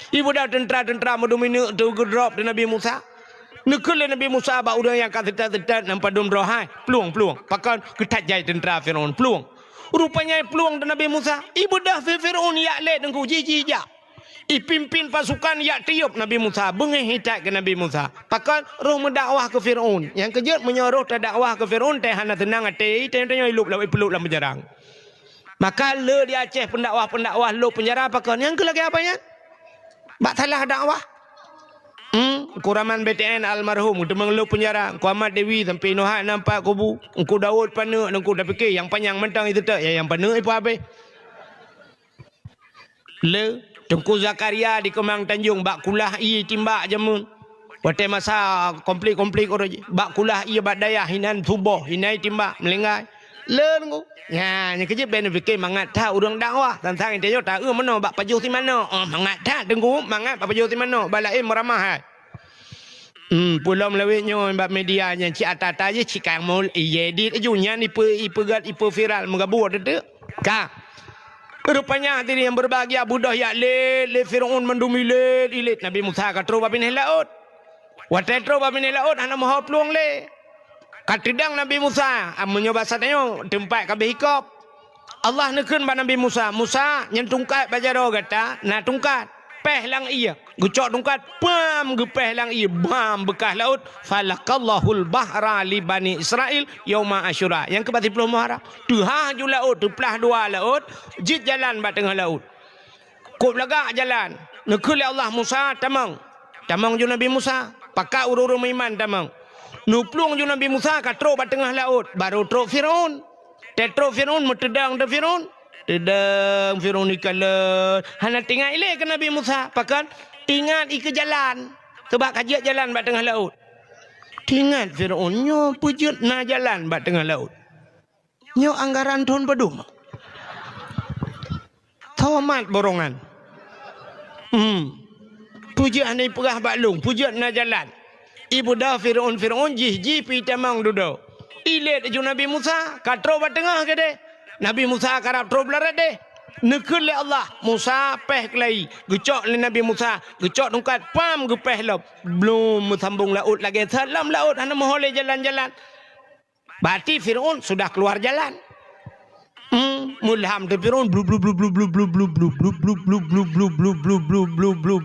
Ibeudôh teuntra-teuntra mandum ineuk teuh geudrop di Nabi Musa. Neukheun lé Nabi Musa bak ureuëng nyang ka seutôt-seutôt nyang padum droe hai, "Plueng, plueng." Pakon? Geuthat jai teuntra Firaun, "Plueng." Rupanya plueng di Nabi Musa. Ibeudôh Firaun jak lé teungku, jih-jih jak. Ipimpin pasukan jak tiôb Nabi Musa, beungéh that keu Nabi Musa. Pakon? Roh meudakwah keu Firaun. Nyang keujeuet meunyoe roh tadakwah keu Firaun, teuh hana teunang até, teuh tanyoe ilôb lam, ipeulôb lam peujarang. Maka le di Aceh pendakwah-pendakwah lôb penjara pakon? Nyang keu lagée apa nyan? Bak salah dakwah. Hmm, Teungku Raman B T N almarhum, teumang lôb penjara. Teungku Ahmad Dewi sampai inoe hana nampak kubu. Teungku Daud paneuk, Teungku tapike nyang panyang mantong iseutôt, ya nyang paneuk ipeugah habéh. Le, Teungku Zakaria di Keumang Tanjong bak kulah ie timbak jameun. Watée masa konflik-konflik uroe jih, bak kulah ie bak dayah inan suboh, inan timbak meulinggai. Le Teungku. Nyan, nyang keujeuet bék neupike mangat that ureuëng dakwah. Tantang tanyoe taeu meunoe bak pajoh si manok. Oh, mangat that Teungku, mangat bak pajoh si manok, bak laén meuramah hai. Hmm, peulom lawét nyoe bak media nyan cit ata-ata jih cit kang mul, ié dit aju nyan ipe-, ipeugét, ipe viral meugabur teuteu. Ka. Rupanya hadirin yang berbahagia, beudôh jak lét lé Firaun mandum ilet-ilet Nabi Musa ka trôk bak binéh laôt. Watée trôk bak binéh laôt hana meuho plueng lé. Ka teudong Nabi Musa, ah, meunyoe basa tanyoe teumpat ka beuhikop. Allah neukheun bak Nabi Musa, "Musa, nyan tungkat bak jaroe gata na tungkat. Péh lam ie." Geucok tungkat, pam, geupéh lam ie, bam, beukah laôt. "Falaqallahul bahra li Bani Israil yauma Asyura." Nyang keubat siploh Muharram. Teuhah ju laôt, teuplah dua laôt, jeuet jalan bak teungoh laôt. Kôb lagak jalan. Neukheun lé Allah, "Musa, tamong." Tamong ju Nabi Musa. Pakat ureuëng-ureuëng meuiman tamong. Neuplueng ju Nabi Musa ka trôk bak teungoh laôt, barô trôk Firaun. Teutrôk Firaun, meuteudong teuh Firaun. Teudong Firaun ikalon. Hana teuingat ilée keu Nabi Musa. Pakon? Teuingat ie keu jalan. Sabab ka jeuet jalan bak teungoh laôt. Teuingat Firaun, nyoe peue jeuet na jalan bak teungoh laôt. Nyoe anggaran thon padum? Tomat borongan. Hmm. Peue jeuet hana ipeugah bak lôn, peue jeuet na jalan. Ibeudôh Firaun-Firaun jih, jih pih tamong dudoe. Ilet aju Nabi Musa, ka trôk bak teungoh keudeh. Nabi Musa karab trôk blah radeh. Neukheun lé Allah, "Musa, péh keulayi." Geucok lé Nabi Musa, geucok tungkat, pam, geupéh lom. Blom meusambong laôt lagée that lam laôt, hana meuho lé jalan-jalan. Berarti Fir'aun sudah keluar jalan. Hmm, meulham teuh Fir'aun, blub, blub,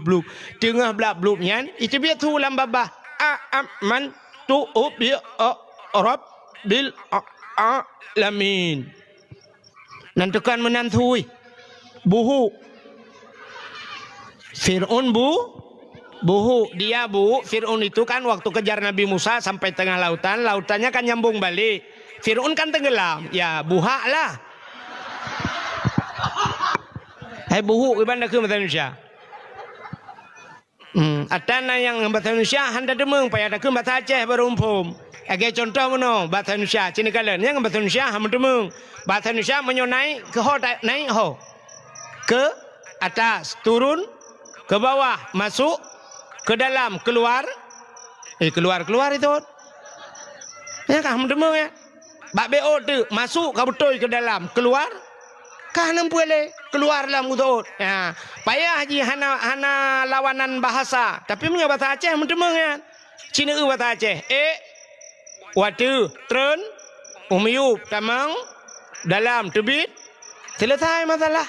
blub. Teungoh blab-blub nyan, iteubiet su lam babah. "A, a, man, tu, u, bi, a, rabbil, a, alamin." Nan tukang meunan sui. Buhu. Fir'aun bu-, buhu. Dia bu, Fir'aun itu kan waktu kejar Nabi Musa sampai tengah lautan, lautannya kan nyambung balik. Fir'aun kan tenggelam. Ya, buhak lah. Hai buhu, iban dah ke bahasa Indonesia. Hmm, atra na nyang bahasa Indonesia hana teumeung, payah takheun bahasa Aceh baru muphom. Lagée contoh meunoe, bahasa Indonesia, cit neukalon, nyang bahasa Indonesia hana teumeung. Bahasa Indonesia meunyoe naik, keu ho ta-, naik ho. Ke atas, turun, ke bawah, masuk, ke dalam, keluar. Eh, keluar, keluar itu. Nyang ka hana teumeung, ya. Bak B O teuk, masuk ka beutôi ke dalam, keluar ka hana meupeue lé, keluar lam utot. Ha, payah jih hana, hana lawanan bahasa. Tapi meunyoe bahasa Aceh meuteumeung nyan. Cit neueu bahasa Aceh. Ék, watée, treun, u miyueb, tamong, dalam, teubiet, selesai masalah.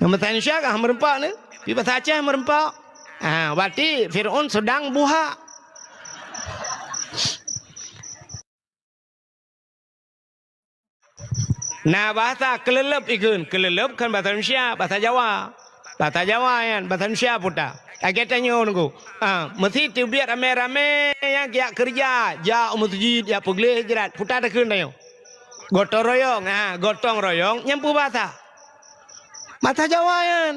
Ngon bahasa Indonesia kah meureumpok ni? Di bahasa Aceh meureumpok. Ha, berarti Fir'aun sedang buhak. Na bahasa keuleuleub ikheun, keuleuleub kan bahasa Indonesia, bahasa Jawa. Bahasa Jawa nyan, bahasa Indonesia puta. Lagée tanyoe nunggu. Ah, meusi teubiet ramé-ramé nyang jak keureuja, jak u meuseujid, jak peugleh hijrat, puta takheun tanyoe. Gotong royong, ha, gotong royong nyang peubahasa. Bahasa Jawa nyan.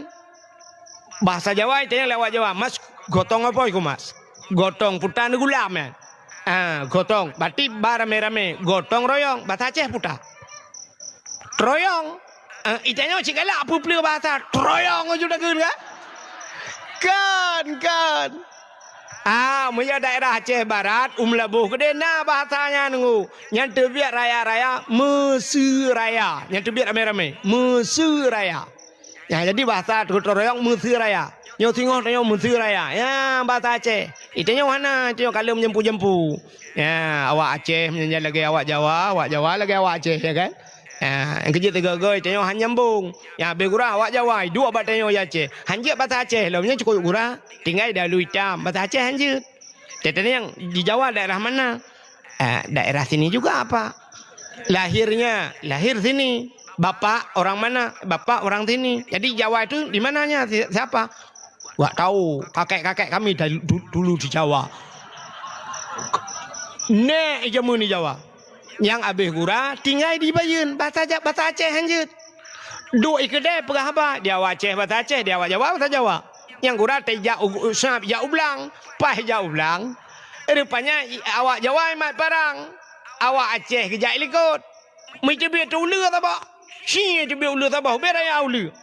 Bahasa Jawa tanyoe lewat Jawa, "Mas, gotong apa iku, Mas?" Gotong puta neugulam nyan. Ah, gotong. Berarti ba ramé-ramé. Gotong royong. Bahasa Aceh puta. Troyong. Ah, itanyoe cit galak peue-peue bahasa. Troyong aju takheun kan? Kan, kan. Ah, meunyo daerah Aceh Barat, u Meulaboh keudeh na bahasa nyan nunggu. Nyan teubiet raya-raya, Meuseu Raya. Nyan teubiet ramé-ramé. Meuseu Raya. Ya, jadi bahasa gotong royong Meuseu Raya. Nyoe singoh tanyoe Meuseu Raya. Ya, bahasa Aceh. Itanyoe hana, itanyoe ka lheueh meujampu-jampu. Ya, awak Aceh meunyan lagée awak Jawa, awak Jawa lagée awak Aceh, ya kan? Ya, nyang keujeuet teugoe-goe itanyoe han nyambong. Ya, beh gura awak Jawa, iduek bak tanyoe ya Aceh. Han jeuet bahasa Aceh lom, nyan cukop gura. Tinggai dalu itam, bahasa Aceh han jeuet. Teuntang nyang di Jawa daerah mana? Eh, daerah sini juga apa? Lahirnya, lahir sini. Bapak orang mana? Bapak orang sini. Jadi Jawa itu di mananya? Si-, siapa? Wak tahu, kakek-kakek kami dari du-, dulu di Jawa. Nek jameun di Jawa. Nyang abéh gura tinggai di Bayeuen, bahasa Ja-, bahasa Aceh hanjeuet. Duek i keudè peugah haba, di awak Aceh bahasa Aceh, di awak Jawa bahasa Jawa. Nyang gura teuh jak u, u, sab jak u blang, paih jak u blang. Rupanya i, awak Jawa imat parang, awak Aceh geujak i likot. Meuteubiet uleue saboh. Shi teubiet uleue saboh, ubé raya uleue.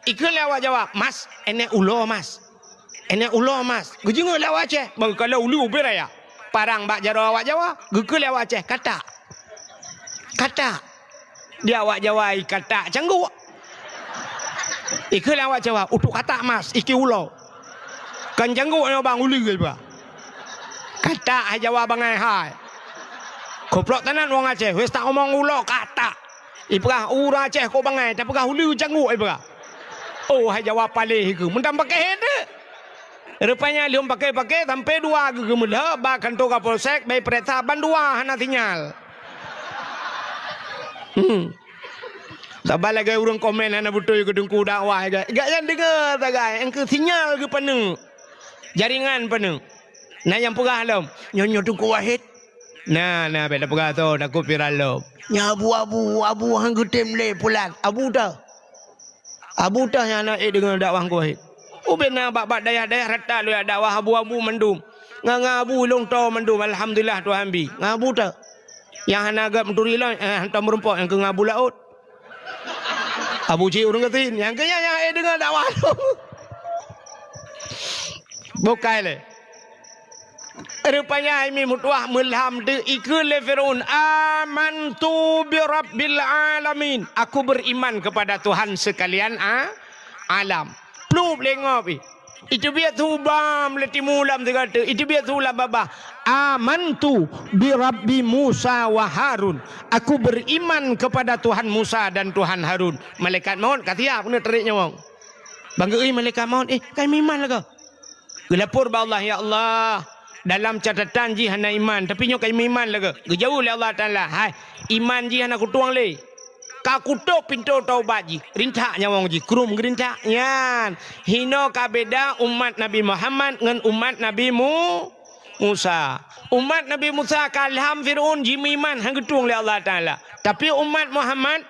Ikheun lé awak Jawa, "Mas, énèk ulo, Mas. Énèk ulo, Mas." Geujeungeuk lé awak Aceh, bang kalau uleue ubé raya. Parang bak jaroe awak Jawa, geukheun lé awak Aceh, "Katak." Katak. Di awak Jawa i katak cangguk. Ikheun lé awak Jawa, "Utuk katak, Mas, iki ulo." Kan cangguk nyoe bang uleue iba. Katak hai Jawa bangai hai. Kuplok tenan wong Aceh, wes tak omong ulo katak. Ipeugah ureueng Aceh kok bangai, tapeugah uleue cangguk ipeugah. Oh hai Jawa paléh ikeu, meunan pakéh teuh. Rupanya lheueh pakéh-pakéh sampai dua geuh geumeulheueh bak kantor Kapolsek, bai peuriksa ban dua hana sinyal. Hmm. Saban lagèe ureueng komen hana beutôi keu teungku dakwah, gak, gak nyan deungoe sagai, engkeu sinyal geupaneuk. Jaringan paneuk. Na nyang peugah lom, "Nyoe, nyoe Teungku Wahid." Na, na, bèk tapeugah soe, takot viral lom. "Nyoe Abu, Abu, Abu han geutem lé pulan." Abu teuh. Abu teuh nyang na ék deungoe dakwah Teungku Wahid. Ubé na bak, bak dayah-dayah rata lôn dakwah abu-abu mandum. Ngon, ngon abu lôn toe mandum, alhamdulillah Tuhan bi. Ngon abu teuh. Nyang hana gèt meuturi lôn, eh, hantom meurumpok nyang keu ngon abu laôt. Abu cit ureueng gasien, nyang keu nyan nyang ék deungoe dakwah lôn. Bukai lé. Rupanya hai mi meutuwah meulham deuh ikheun lé Firaun, "Amantu bi rabbil alamin." Aku beriman kepada Tuhan sekalian a-, alam. Plup lé ngob ih. Iteubiet su bam lé timu lam sigoe teuk, iteubiet su lam babah. "Amantu bi rabbi Musa wa Harun." Aku beriman kepada Tuhan Musa dan Tuhan Harun. Malaikat maut ka siap keuneuk tarék nyawöng. Bang geuéh malaikat maut, "Eh, ka meuiman lagèe." Geulapor bak Allah, "Ya Allah, dalam catatan jih hana iman, tapi nyoe ka meuiman lagèe." Geujaweueb lé Allah Taala, "Hai, iman jih hana kutueng lé. Ka kutôp pintoe taubat jih." Rintak nyawöng jih, krum geurintak. Nyan, hinoe ka beda umat Nabi Muhammad ngon umat Nabi Mu-, Musa. Umat Nabi Musa ka lham Firaun jimeuiman, han geutueng lé Allah Taala. Tapi umat Muhammad,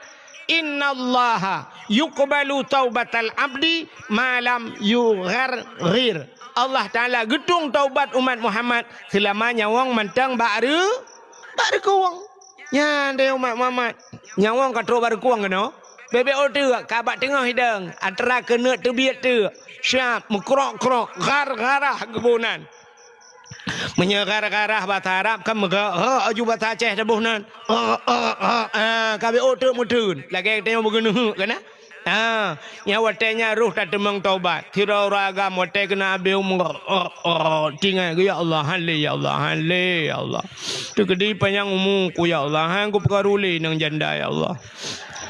"Innallaha yuqbalu taubatal abdi ma lam yugharghir." Allah Taala geutueng taubat umat Muhammad seulama nyawöng mantong bak reu-, bak reukueng. Nyan deh umat Muhammad. Nyawöng ka trok bak reukueng keunoe. Bèk-bèk 'oh teuk ka bak teungoh hidang, atra keuneuk teubiet teuk. Siap meukrok-krok, ghar-gharah geuboh nan. Meunyoe ghar-gharah basa Arab kan meuga, ha, aju basa Aceh taboh nan. Ha, ha, ha, ha, ka bèk 'oh teuk meuteun. Lagèe tanyoe beugeuneuk kan, ha? Ha, nyan watèe nyan roh tateumeung taubat. Sidroe ureueng agam watèe keuneuk abéh umroh. Ha, ha, tinggai, "Ya Allah, han lé, ya Allah, han lé, ya Allah. Teukeudi panyang umu ku, ya Allah. Han kupeukaru lé inong janda, ya Allah."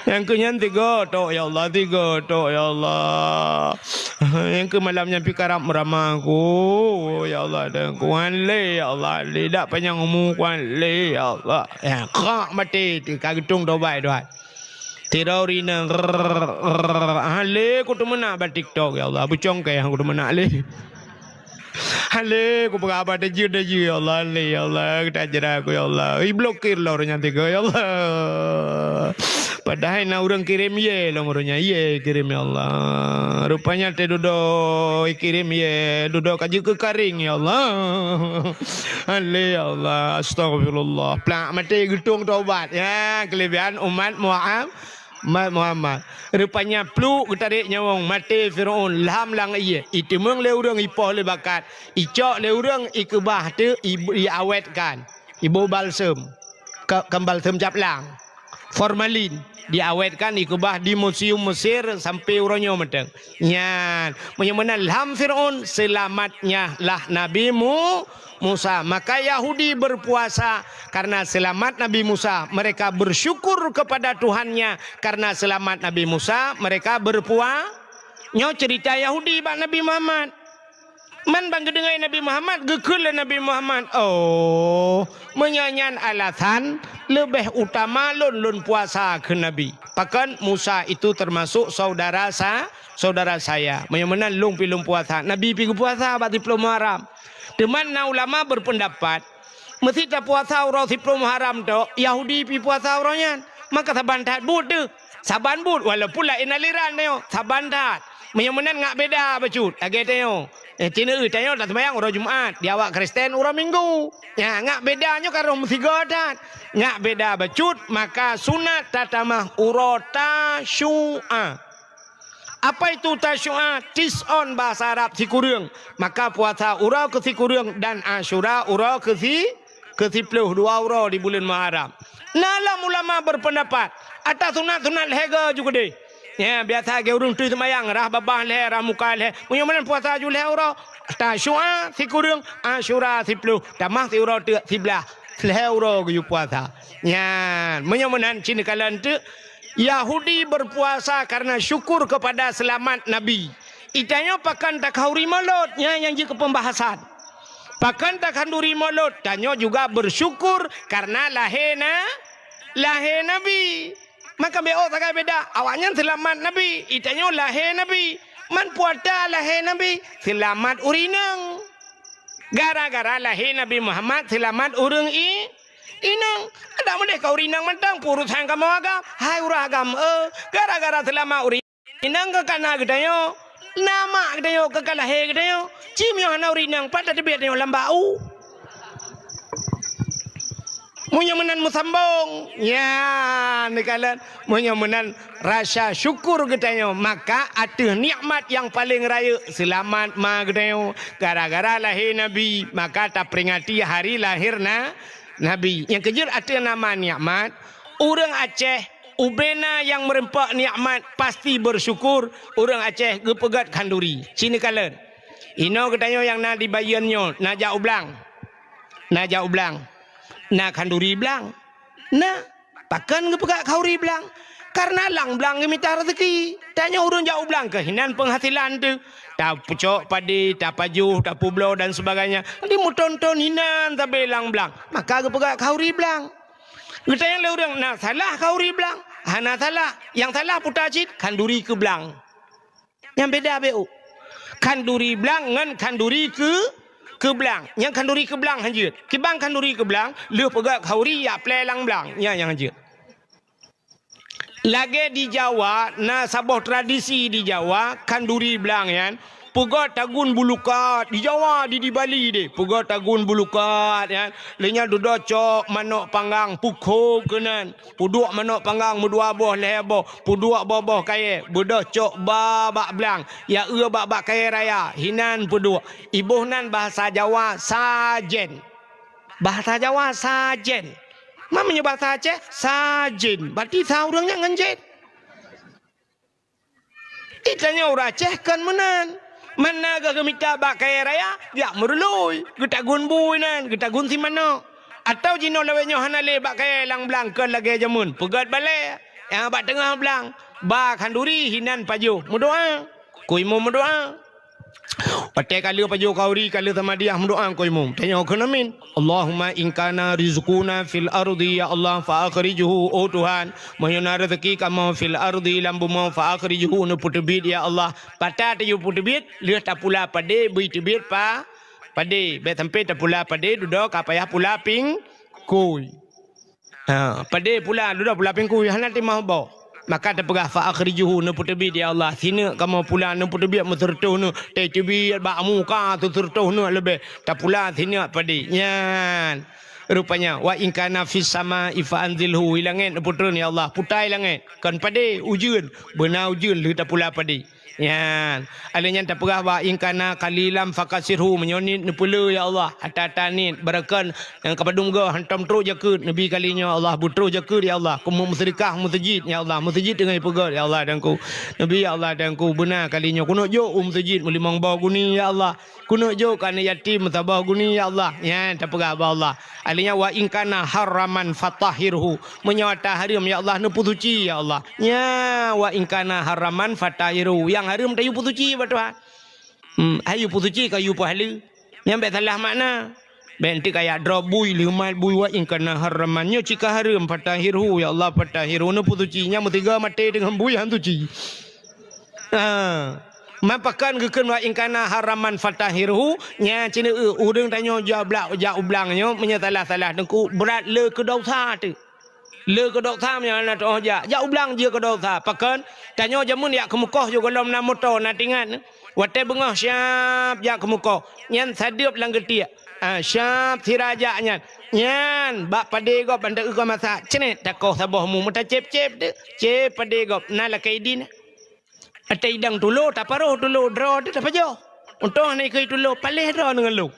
Nyang keu nyan tiga tok, ya Allah, tiga tok, ya Allah. Nyang keu malam nyan pih karab meurama ku, ya Allah, dan ku han lé, ya Allah, lé dak panyang umu ku han lé, ya Allah. Ya, krak maté tu, ka geutueng taubat, Tuhan. Tiroe rinang, han lé ku teumeunak bak TikTok, ya Allah, beucongkée han ku teumeunak lé. Han lé ku peugah haba tajeuet-tajeuet, ya Allah, han lé, ya Allah, tajra ku, ya Allah. Iblokir lom ureueng nyan tiga, ya Allah. Padahai na ureueng kirém yé lom ureueng nyan, yé kirém, ya Allah. Rupanya teududoe kirém yé, dudoe ka jeuet keu karéng, ya Allah. Han lé, ya Allah, astagfirullah. Plak maté geutueng taubat. Ya, keulebihan umat Muhammad. Umat Muhammad. Rupanya pluek geutarék nyawöng maté Firaun lham lam ié. Iteumeung lé ureueng ipoh lé bakat. Icok lé ureueng ikeubah teuk i-, iawetkan. Iboh balsem. Ka-, kan balsem caplang. Formalin. Diawetkan ikeubah di museum Mesir sampai uroe nyoe mantong. Nyan. Meunyoe meunan lham Firaun, seulamatnya lah Nabi Mu-, Musa. Maka Yahudi berpuasa karena selamat Nabi Musa. Mereka bersyukur kepada Tuhannya karena selamat Nabi Musa. Mereka berpua-, nyoe cerita Yahudi bak Nabi Muhammad. Man ban geudeungoe Nabi Muhammad, geukheun lé Nabi Muhammad, "Oh, meunyoe nyan alasan, leubeh utama lôn, lôn puasa," kheun Nabi. Pakon Musa itu termasuk saudara sa-, saudara saya. Meunyoe meunan lôn pih lôn puasa. Nabi pih geupuasa bak siplôh Muharram. Teuma na ulama berpendapat, meusti tapuasa uroe siplôh Muharram tok, Yahudi pih puasa uroe nyan. Maka saban that buet teuh. Saban buet, walaupun laén aliran tanyoe, saban that. Meunyoe meunan ngak beda bacut, lagée tanyoe. Eh, ci neueu tanyoe taseumayang uroe Jumat, di awak Kristen uroe Minggu. Ya, ngak beda nyoe ka roh meusigoe that. Ngak beda bacut, maka sunat tatamah uroe Tasyu'a. Apa itu Tasyu'a? Tis'on bahasa Arab sikureueng. Maka puasa uroe keu sikureueng dan Asyura uroe keu si-, keu siplôh, dua uroe di buleuen Muharram. Na lom ulama berpendapat, ata sunat-sunat lhée goe ju keudeh. Ya, biasa lagée ureuëng tui seumayang, rhah babah lhée, rhah muka lhée. Meunyoe meunan puasa ju lhée uroe, Tasyu'a sikureueng, Asyura siplôh, tamah siuroe teuk siblaih, lhée uroe geuyue puasa. Nyan, meunyoe meunan cit neukalon teuk, Yahudi berpuasa karena syukur kepada selamat Nabi. Itanyoe pakon takhanduri Molot, nyan nyang jeuet keu pembahasan. Pakon takhanduri Molot, tanyoe juga bersyukur karena lahé na-, lahé Nabi. Maka bék sagai beda, awaknyan seulamat Nabi, itanyoe lahé Nabi. Man puasa lahé Nabi, seulamat ureuëng inong. Gara-gara lahé Nabi Muhammad, seulamat ureuëng i-, inong. Adak meudeh ka ureuëng inong mantong, peurusan kamoe agam. Hai ureuëng agam, eh, gara-gara seulamat ureuëng inong ka kana geutanyoe, na mak geutanyoe ka, ka lahé geutanyoe. Ci meunyoe hana ureuëng inong, pat tateubiet tanyoe lam bak u. Meunyoe meunan meusambong, ya, neukalon. Meunyoe meunan rasa syukur geutanyoe, maka ateueh nikmat nyang paleng rayeuk, seulamat ma geutanyoe. Gara-gara lahé Nabi, maka taperingati hari lahé na-, Nabi. Nyang keujeuet ateueh nama nikmat, ureuëng Aceh, ubena nyang meureumpok nikmat, pasti beusyukur, ureuëng Aceh geupeugét khanduri. Ci neukalon. Inoe geutanyoe nyang na di Bayeuen nyoe, na jak u blang. Na jak u blang. Na khanduri blang. Na, pakon geupeugah khanduri blang? Kareuna lam blang geumita raseuki. Tanyoe ureuëng jak u blang keuh hinan peunghasilan teuh. Tapeucok padé, tapajoh, tapeubloe dan sebagainya. Jadi meuton-ton hinan sabe lam blang. Maka geupeugah khanduri blang. Geutanyoe lé ureuëng na salah khanduri blang. Hana salah. Nyang salah puta cit khanduri keu blang. Nyang beda beu. Khanduri blang ngon khanduri keu, keu blang. Nyang khanduri keu blang hanjeuet. Kiban khanduri keu blang, lheueh peugét khanduri jak plé lam blang. Nyan nyang hanjeuet. Lagée di Jawa, na saboh tradisi di Jawa, khanduri blang nyan, peugét tagun bulukat. Di Jawa, di, di Bali deh, peugét tagun bulukat nyan. Lheueh nyan dudoe cok manök panggang, peukhop keunan. Peuduek manök panggang meudua boh, lhée boh, peuduek boh-boh kayée, beudôh cok ba bak blang, ya eu bak, bak kayée raya, hinan peuduek. Iboh nan bahasa Jawa sajen. Bahasa Jawa sajen. Ma meunyoe bahasa Aceh, sajen. Berarti sa ureuëng nyan ngon jen. Di tanyoe ureuëng Aceh kon meunan. Mana geuh geumita bak kayée raya, jak meurului, geutagun bui nan, geutagun si manök. Atawa jinoe lawét nyoe hana lé bak kayée lam blang kon lagée jameun, peugét balée, nyang bak teungoh blang, ba khanduri hinan pajoh, meudoá. Ku imum meudoá. Watée ka lheueh pajoh khanduri, ka lheueh samadiah, meudoá ku imum. Tanyoe kheun amin. Allahumma in kana rizquna fil ardi, ya Allah, fa akhrijhu, oh Tuhan, meunyoe na raseuki kamoe fil ardi, lam bumoe, fa akhrijhu, neupeuteubiet, ya Allah. Pat tapeuteubiet, lheueh tapula padé, bri teubiet pa-, padé. Bék sampoe tapula padé, dudoe ka payah pula pingkui. Ha, padé pula, dudoe pula pingkui, hana timoh boh. Maka tapeugah, fa akhrijhu, neupeuteubiet, ya Allah. Sineuk kamoe pula, neupeuteubiet meuseureutoh neuk. Teubiet bak muka seuseureutoh neuk leubeh. Tapula sineuk padé. Nyan. Rupanya, wa in kana fis sama'i fa anzilhu, i langét neupeutreun, ya Allah. Putai langét. Kon padé, ujeuen. Beuna ujeuen lheueh tapula padé. Nyan. Alheuh nyan tapeugah, wa in kana qalilan fakasirhu, meunyoe niet neupeuleueh, ya Allah. Ata-ata niet, barokon nyang ka padum goe hantom trok jakeuet, neubi kali nyoe, ya Allah, beutroh jakeuet, ya Allah. Keu meuseudekah meuseujid, ya Allah. Meuseujid teungoh ipeugét, ya Allah, Teungku. Neubi, ya Allah, Teungku, beuna kali nyoe. Keuneuk jok u meuseujid meulimong boh guni, ya Allah. Keuneuk jok keu aneuk yatim meusaboh guni, ya Allah. Nyan tapeugah bak Allah. Alheuh nyan, wa in kana haraman fatahhirhu. Meunyoe ata hareuem, ya Allah, neupeusuci, ya Allah. Nya, wa in kana haraman fatahhirhu. Nyang hareuem tayue peusuci bak Tuhan. Hmm, hayue peusuci ka yue peuhaleue. Nyan bék salah makna. Bék enteuk kajak droe bui, leumat bui, wa in kana haraman. Nyoe cit ka hareuem, fatahhirhu, ya Allah, fatahhirhu, neupeusuci. Nyan meusigoe maté deungon bui han suci. Ha. Man pakon geukheun wa in kana haraman fatahhirhu, nyan cit, eu, ureuëng tanyoe jak blang, jak u blang nyoe, meunyoe salah-salah Teungku, brat le keu desya teuh. Le keu desya meunyoe hana teuoh jak. Jak u blang jeuet keu desya. Pakon? Tanyoe jameun jak keu mukoh, sigohlom na moto, na tingat. Watée beungoh siab jak keu mukoh. Nyan sadeueb lam geutiek. Ah, siab sira jak nyan. Nyan, bak padé gob ban teu-eu keu masak. Ceunet, takoh saboh mu, meutacép-cép teuh. Cép padé gob, na lakée idin. Ata idang tulo, taparoh tulo, droe teuh tapajoh. Untông hana ikheun tulo, paléh droe deungon lôn.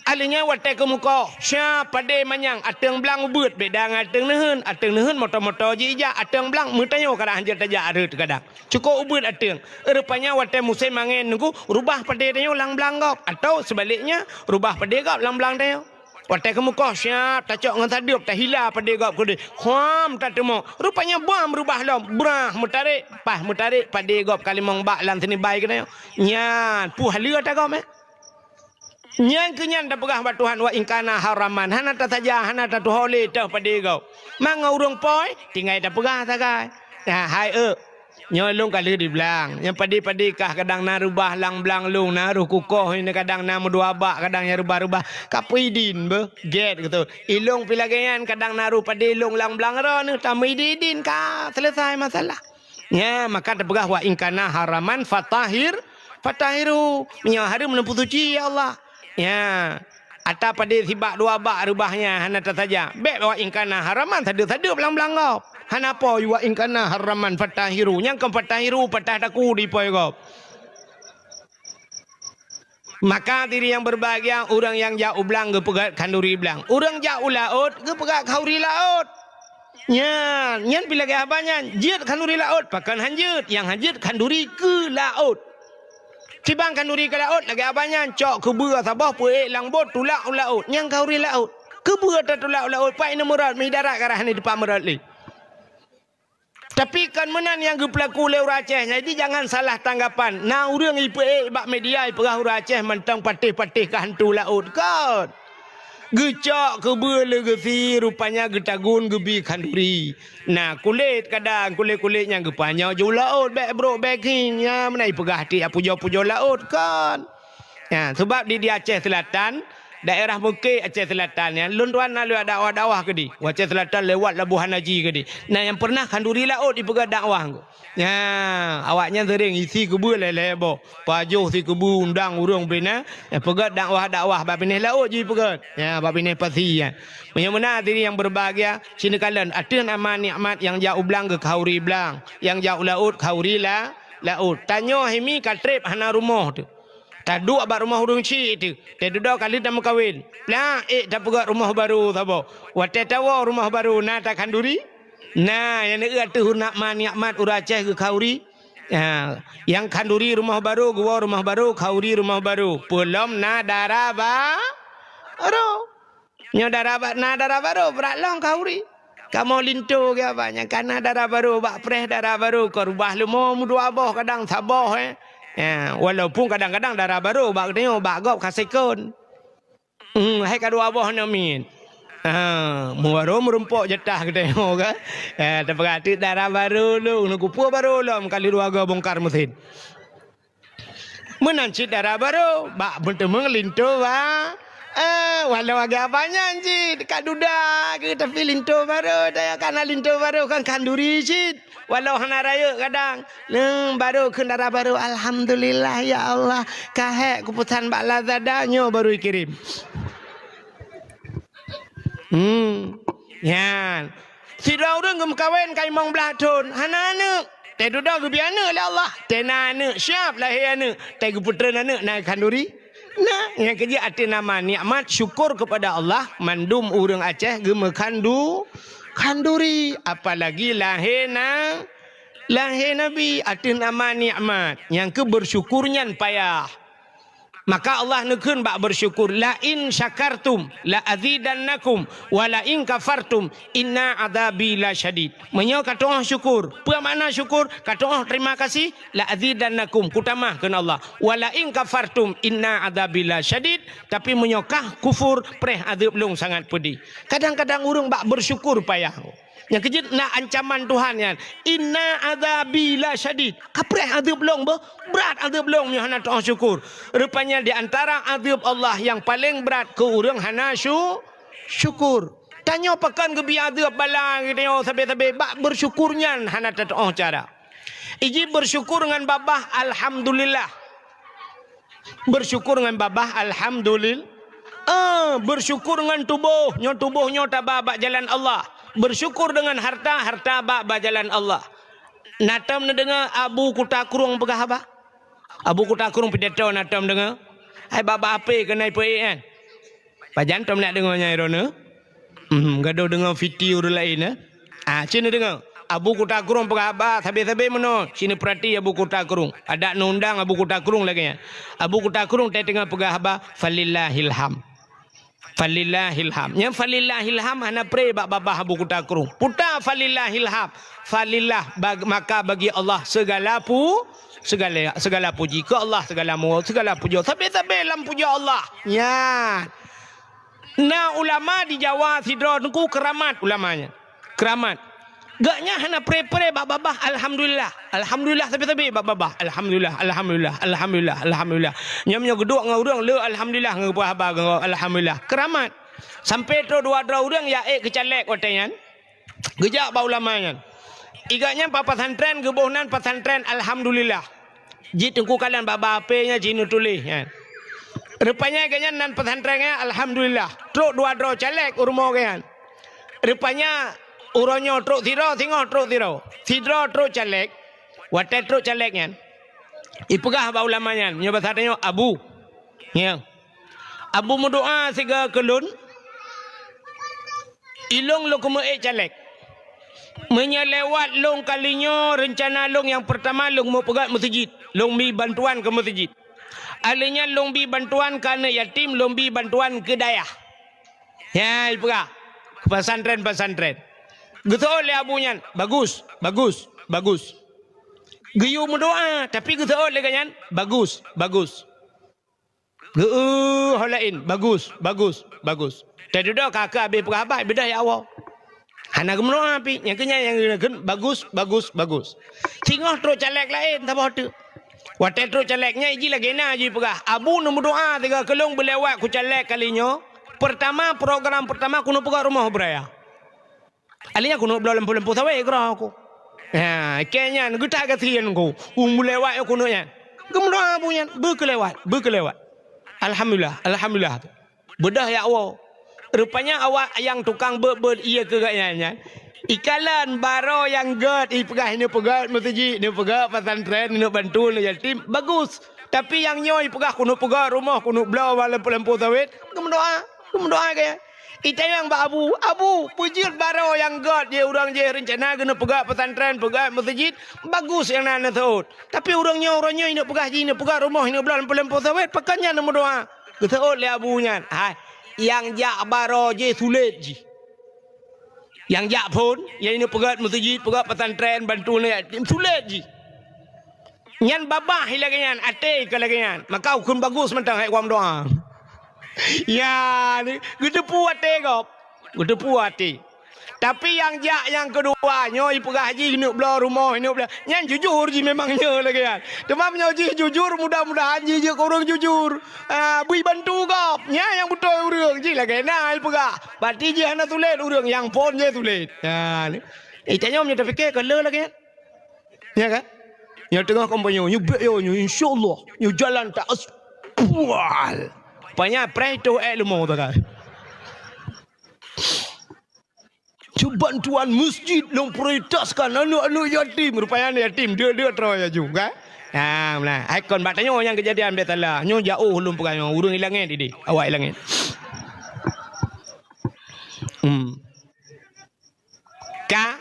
Alheuh nyan watée keu mukoh, siab padé manyang, ateueng blang ubeuet, beda ngon ateueng neuheun. Ateueng neuheun moto-moto jih ijak, ateueng blang meutanyoe kadang hanjeuet tajak rhot kadang. Cukôp ubeuet ateueng. Rupanya watée musém angén Teungku, rubah padé tanyoe lam blang gob, atawa seubaliknya, rubah padé gob lam blang tanyoe. Watée keu mukoh siab tacok ngon sadeueb, tahila padé gob keudeh. Huam tateumok. Rupanya bam reubah lom, brah meutarek, paih meutarek padé gob ka limong bak lam sinibai keunoe. Nyan, peue haleue ata gob, eh? Nyan keu nyan tapeugah bak Tuhan, wa in kana haraman, hana tasaja, hana tatuho lé teuh padé gob. Mangat ureuëng poi, tinggai tapeugah sagai. Nah, hai eu, nyoe lôn ka lheueh di blang. Nyang padé-padé kah kadang na reubah lam blang lôn, na roh kukoh, kadang na meudua bak, kadang nyang reubah-reubah. Ka peuidin beuh, gét keutu. Ilôn pih lagée nyan kadang na roh padé lôn lam blang droeneuh, tameuidin-idin ka selesai masalah. Nya, maka tapeugah wa in kana haraman fatahhir, fatahhirhu. Meunyoe hareuem neupeusuci, ya Allah. Nya. Ata padé sibak dua bak reubah nyan hana tasaja. Bék wa in kana haraman sadeuk-sadeuk blang-blang gob. Hana po wa in kana haraman fatahiru. Nyang kon fatahiru patah taku di poi gob. Maka diri yang berbahagia, ureuëng nyang jak u blang geupeugét khanduri blang. Ureuëng jak u laôt geupeugét khauri laôt. Nyan, nyan pi lagée haba nyan, jeuet khanduri laôt, pakon han jeuet, nyang han jeuet khanduri keu laôt. Tibang khanduri keu laôt lagée haba nyan, cok keubeue saboh peuék lam bot tulak u laôt, nyang khauri laôt. Keubeue tatulak u laôt, pai na meurot, meudarat karah hana dipat meurot lé. Tapi kon meunan nyang geupeulaku lé ureuëng Aceh, jadi jangan salah tanggapan. Na ureuëng ipeuék bak media ipeugah ureuëng Aceh mantong patéh-patéh keu hantu laôt, kon. Geucok keubeue lé geusi, rupanya geutagun geubi khanduri. Na kulét kadang, kulét-kulét nyang geupanyoe ju laôt, bék brok bék hieng, nya meunan ipeugah tiek pujoe-pujoe laôt, kon. Ya, sebab di, di Aceh Selatan, daerah Meuke Aceh Selatan nyan, lôn tuan na lewat dakwah-dakwah keudeh. Aceh Selatan lewat Labuhan Haji keudeh. Nah, nyang pernah khanduri laôt ipeugét dakwah ngku. Ya, awaknyan sering isi keubeue lé-lé boh. Pajoh si keubeue undang ureuëng bina, ya, peugét dakwah-dakwah bak binéh laôt jih peugét. Ya, bak binéh pasi nyan. Meunyoe meunan diri yang berbahagia, sini kalian ateueh nama nikmat nyang jak u blang geukhauri blang, nyang jak u laôt khauri la, laôt. Tanyoe himi ka treb hana rumoh teuh. Taduek bak rumoh ureuëng chik teuh, teududoe ka lheueh tameukawen. Plak ék tapeugét rumoh barô saboh. Watée tawoe rumoh barô na takhanduri? Na, nyang neueu ateueh nikmat-nikmat ureuëng Aceh geukhanduri. Ha, nyang khanduri rumoh barô, geuwoe rumoh barô, khanduri rumoh barô. Peulom na dara ba-, barô. Nyoe dara ba-, na dara barô, brat lom khanduri. Kamoe linto geuh abah nyang kana dara barô, bak preh dara barô, kon rubah leumo meudua boh kadang saboh, eh. Ya, walaupun kadang-kadang dara barô bak geutanyoe, bak gob ka sekon. Hmm, hai ka dua boh namiet. Ha, meubarô meurumpok jatah geutanyoe kan. Eh, tapeugah teuk dara barô lôn, neu kupeue barô lom kali dua go bongkar mesin. Meunan cit dara barô, bak meuteumé linto ba. Eh, walau agak banyak cit, ka duda ke, tapi linto barô, daya kana linto barô kan khanduri cit. Walau hana rayeuk kadang. Neu barô kheun dara barô, alhamdulillah ya Allah. Ka hék kupesan bak Lazada nyoe barô ikirém. Hmm. Nyan. Sidroe ureuëng geumeukawen ka limong blaih thon, hana aneuëk. Teududoe geubi aneuëk lé Allah. Tena aneuëk, siap lahé aneuëk. Teugeupeutrön aneuëk na khanduri. Nah, nyang keujeuet ateueh nama nikmat syukur kepada Allah, mandum ureuëng Aceh geumeukhandu-, khanduri, apalagi lahé na-, lahé Nabi ateueh nama nikmat. Nyang keu bersyukur nyan payah. Maka Allah neukheun bak bersyukur, "La in syakartum la azidannakum, wa la in kafartum inna adzabi lasyadid." Meunyoe ka tu'oh syukur, peue makna syukur? Ka tu'oh terima kasih, la azidannakum, kutamah kheun Allah. Wa la in kafartum inna adzabi lasyadid, tapi meunyoe kah kufur, preh adeueb lôn sangat peudeh. Kadang-kadang ureuëng bak bersyukur payah. Nyang keujeuet na ancaman Tuhan nyan, "Inna adzabi lasyadid." Ka preh adeueb lôn beuh, brat adeueb lôn meunyoe hana tu'oh syukur. Rupanya di antara adeueb Allah nyang paleng brat keu ureuëng hana syu-, syukur. Tanyoe pakon geubi adeueb bala geutanyoe sabe-sabe bak bersyukur nyan hana tatu'oh cara. Iji bersyukur ngon babah alhamdulillah. Bersyukur ngon babah alhamdulil-, eh, bersyukur ngon tuboh, nyoe tuboh nyoe taba bak jalan Allah. Bersyukur dengan harta, harta bak, bak jalan Allah. Na tom neudeungoe Abu Kuta Krueng peugah haba? Abu Kuta Krueng pidato na tom deungoe? Hai bak-bak H P keunan ipeuék nyan. Pajan tom nak deungoe nyan droeneuh? Hmm, gadôh deungoe fiti ureuëng laén, eh? Ah, cit neudeungoe. Abu Kuta Krueng peugah haba sabe-sabe meunoe. Cit neupeurati Abu Kuta Krueng. Adak neuundang Abu Kuta Krueng lagée nyan. Abu Kuta Krueng teuh teungoh peugah haba, "Falillahil ham." Falillahil ham. Nyang falillahil ham hana pré bak babah Abu Kuta Krueng. Puta falillahil ham. Falillah bag-, maka bagi Allah segala pu-, segala, segala puji. Keu Allah segala mu-, segala pujoe. Sabe-sabe lam pujoe Allah. Nyan. Na ulama di Jawa sidroe teungku keramat ulama nyan. Keramat. Gobnyan hana pré-pré bak babah alhamdulillah. Alhamdulillah sabe-sabe bak babah. Alhamdulillah, alhamdulillah, alhamdulillah, alhamdulillah. Nyoe meunyoe geuduek ngon ureuëng le alhamdulillah ngon geupeugah haba ngon alhamdulillah. Keramat. Sampai troh dua droe ureuëng ya ék keu caleg watée nyan. Geujak bak ulama nyan. Iga nyan bak pesantren geuboh nan pesantren alhamdulillah. Jih teungku kalon bak, bak H P nyan jih neutuléh nyan. Rupanya gobnyan nan pesantren nyan, alhamdulillah, trok dua droe caleg u rumoh gobnyan. Rupanya uroe nyoe trok sidroe, singoh trok sidroe. Sidroe trok caleg, watèe trok caleg nyan, ipeugah bak ulama nyan, nyoe basa tanyoe, "Abu, nyoe, Abu meudoa sigoe keu lôn, ilôn lôn keumeung ék caleg. Meunyoe lewat lôn kali nyoe, reuncana lôn nyang peurtama lôn meupeugèt meuseujid, lôn bi bantuan keu meuseujid. Alèh nyan lôn bi bantuan keu aneuk yatim, lôn bi bantuan keu dayah." Nyan ipeugah, pesantren-pesantren. Geuseuôt lé abu nyan, "Bagus, bagus, bagus." Geuyue meudoa, tapi geuseuôt lé gobnyan, "Bagus, bagus." Geu-, ho laén, "Bagus, bagus, bagus." Teududoe ka keu abéh peugah haba, beudôh jak woe. Hana geumeudoa pih, nyang keu nyan nyang geukheun, "Bagus, bagus, bagus." Singoh trok caleg laén saboh teuk. Watèe trok caleg nyan jih lagèe na jih peugah, "Abu neumeudoa sigoe keu lôn beulewat keu caleg kali nyoe. Peurtama, program peurtama keuneuk peugèt rumoh beuraya." Alèh nyan keuneuk bloe lampôh-lampôh sawét keudroe ku. Ha, keu nyan geutak gasien ku. Umu lewat nyoe keuneuk nyan. Geumeudoa abu nyan, beu keu lewat, beu keu lewat. Alhamdulillah, alhamdulillah. Beudôh jak woe. Rupanya awak nyang tukang beuet-beuet ié keu gobnyan nyan, ikalon baroe nyang gèt, ipeugah ineuk peugèt meuseujid, ineuk peugèt pesantren, ineuk bantu aneuk yatim, bagus. Tapi nyang nyoe ipeugah keuneuk peugèt rumoh, keuneuk bloe lampôh-lampôh sawét, geumeudoa, geumeudoa gobnyan. Itanyong bak abu, "Abu, peue jeuet baroe nyang gèt jih ureueng jih reuncana geuneuk peugèt pesantren, peugèt meuseujid, bagus nyang na neuseuôt. Tapi ureueng nyoe, ureueng nyoe ineuk peugah jih, ineuk peugèt rumoh, ineuk bloe lampôh-lampôh sawét, pakon nyan neumeudoa?" Geuseuôt lé abu nyan, "Hai, nyang jak baroe jih sulet jih. Nyang jak phôn, nyang ineuk peugèt meuseujid, peugèt pesantren, bantu aneuk yatim, sulet jih. Nyan babah lagèe nyan, até ka lagèe nyan. Maka ukheun bagus mantong hai geudoa." Ya, ni, geuteupeue até gob. Geuteupeue até. Tapi nyang jak nyang keudua, nyoe ipeugah jih ineuk bloe rumoh, ineuk bloe. Nyan jujur jih memang nyoe lagèe nyan. Teuma meunyoe jih jujur, mudah-mudahan jih jeuet keu ureueng jujur. Ah, bri bantu gob. Nyan nyang beutôi ureueng jih lagèe na ipeugah. Berarti jih hana sulet ureueng, nyang phôn jih sulet. Ha, ni. Eh, tanyoe meunyoe tapike ka le lagèe nyan. Ya kan? Nyang teungoh kampanye, nyoe bèk yo, nyoe insya Allah, nyoe jalan tak as-, pual. Rupanya preh tu eh leumo tu kan. Cuban tuan masjid lôn prioritaskan aneuk-aneuk yatim. Rupanya aneuk yatim, dia, dia terus ya juga. Ha, nah, ikon bak tanyoe nyang kejadian biasalah. Nyoe jauh lôn peugah nyoe, ureueng ilangét idéh, awak ilangét. Hmm. Ka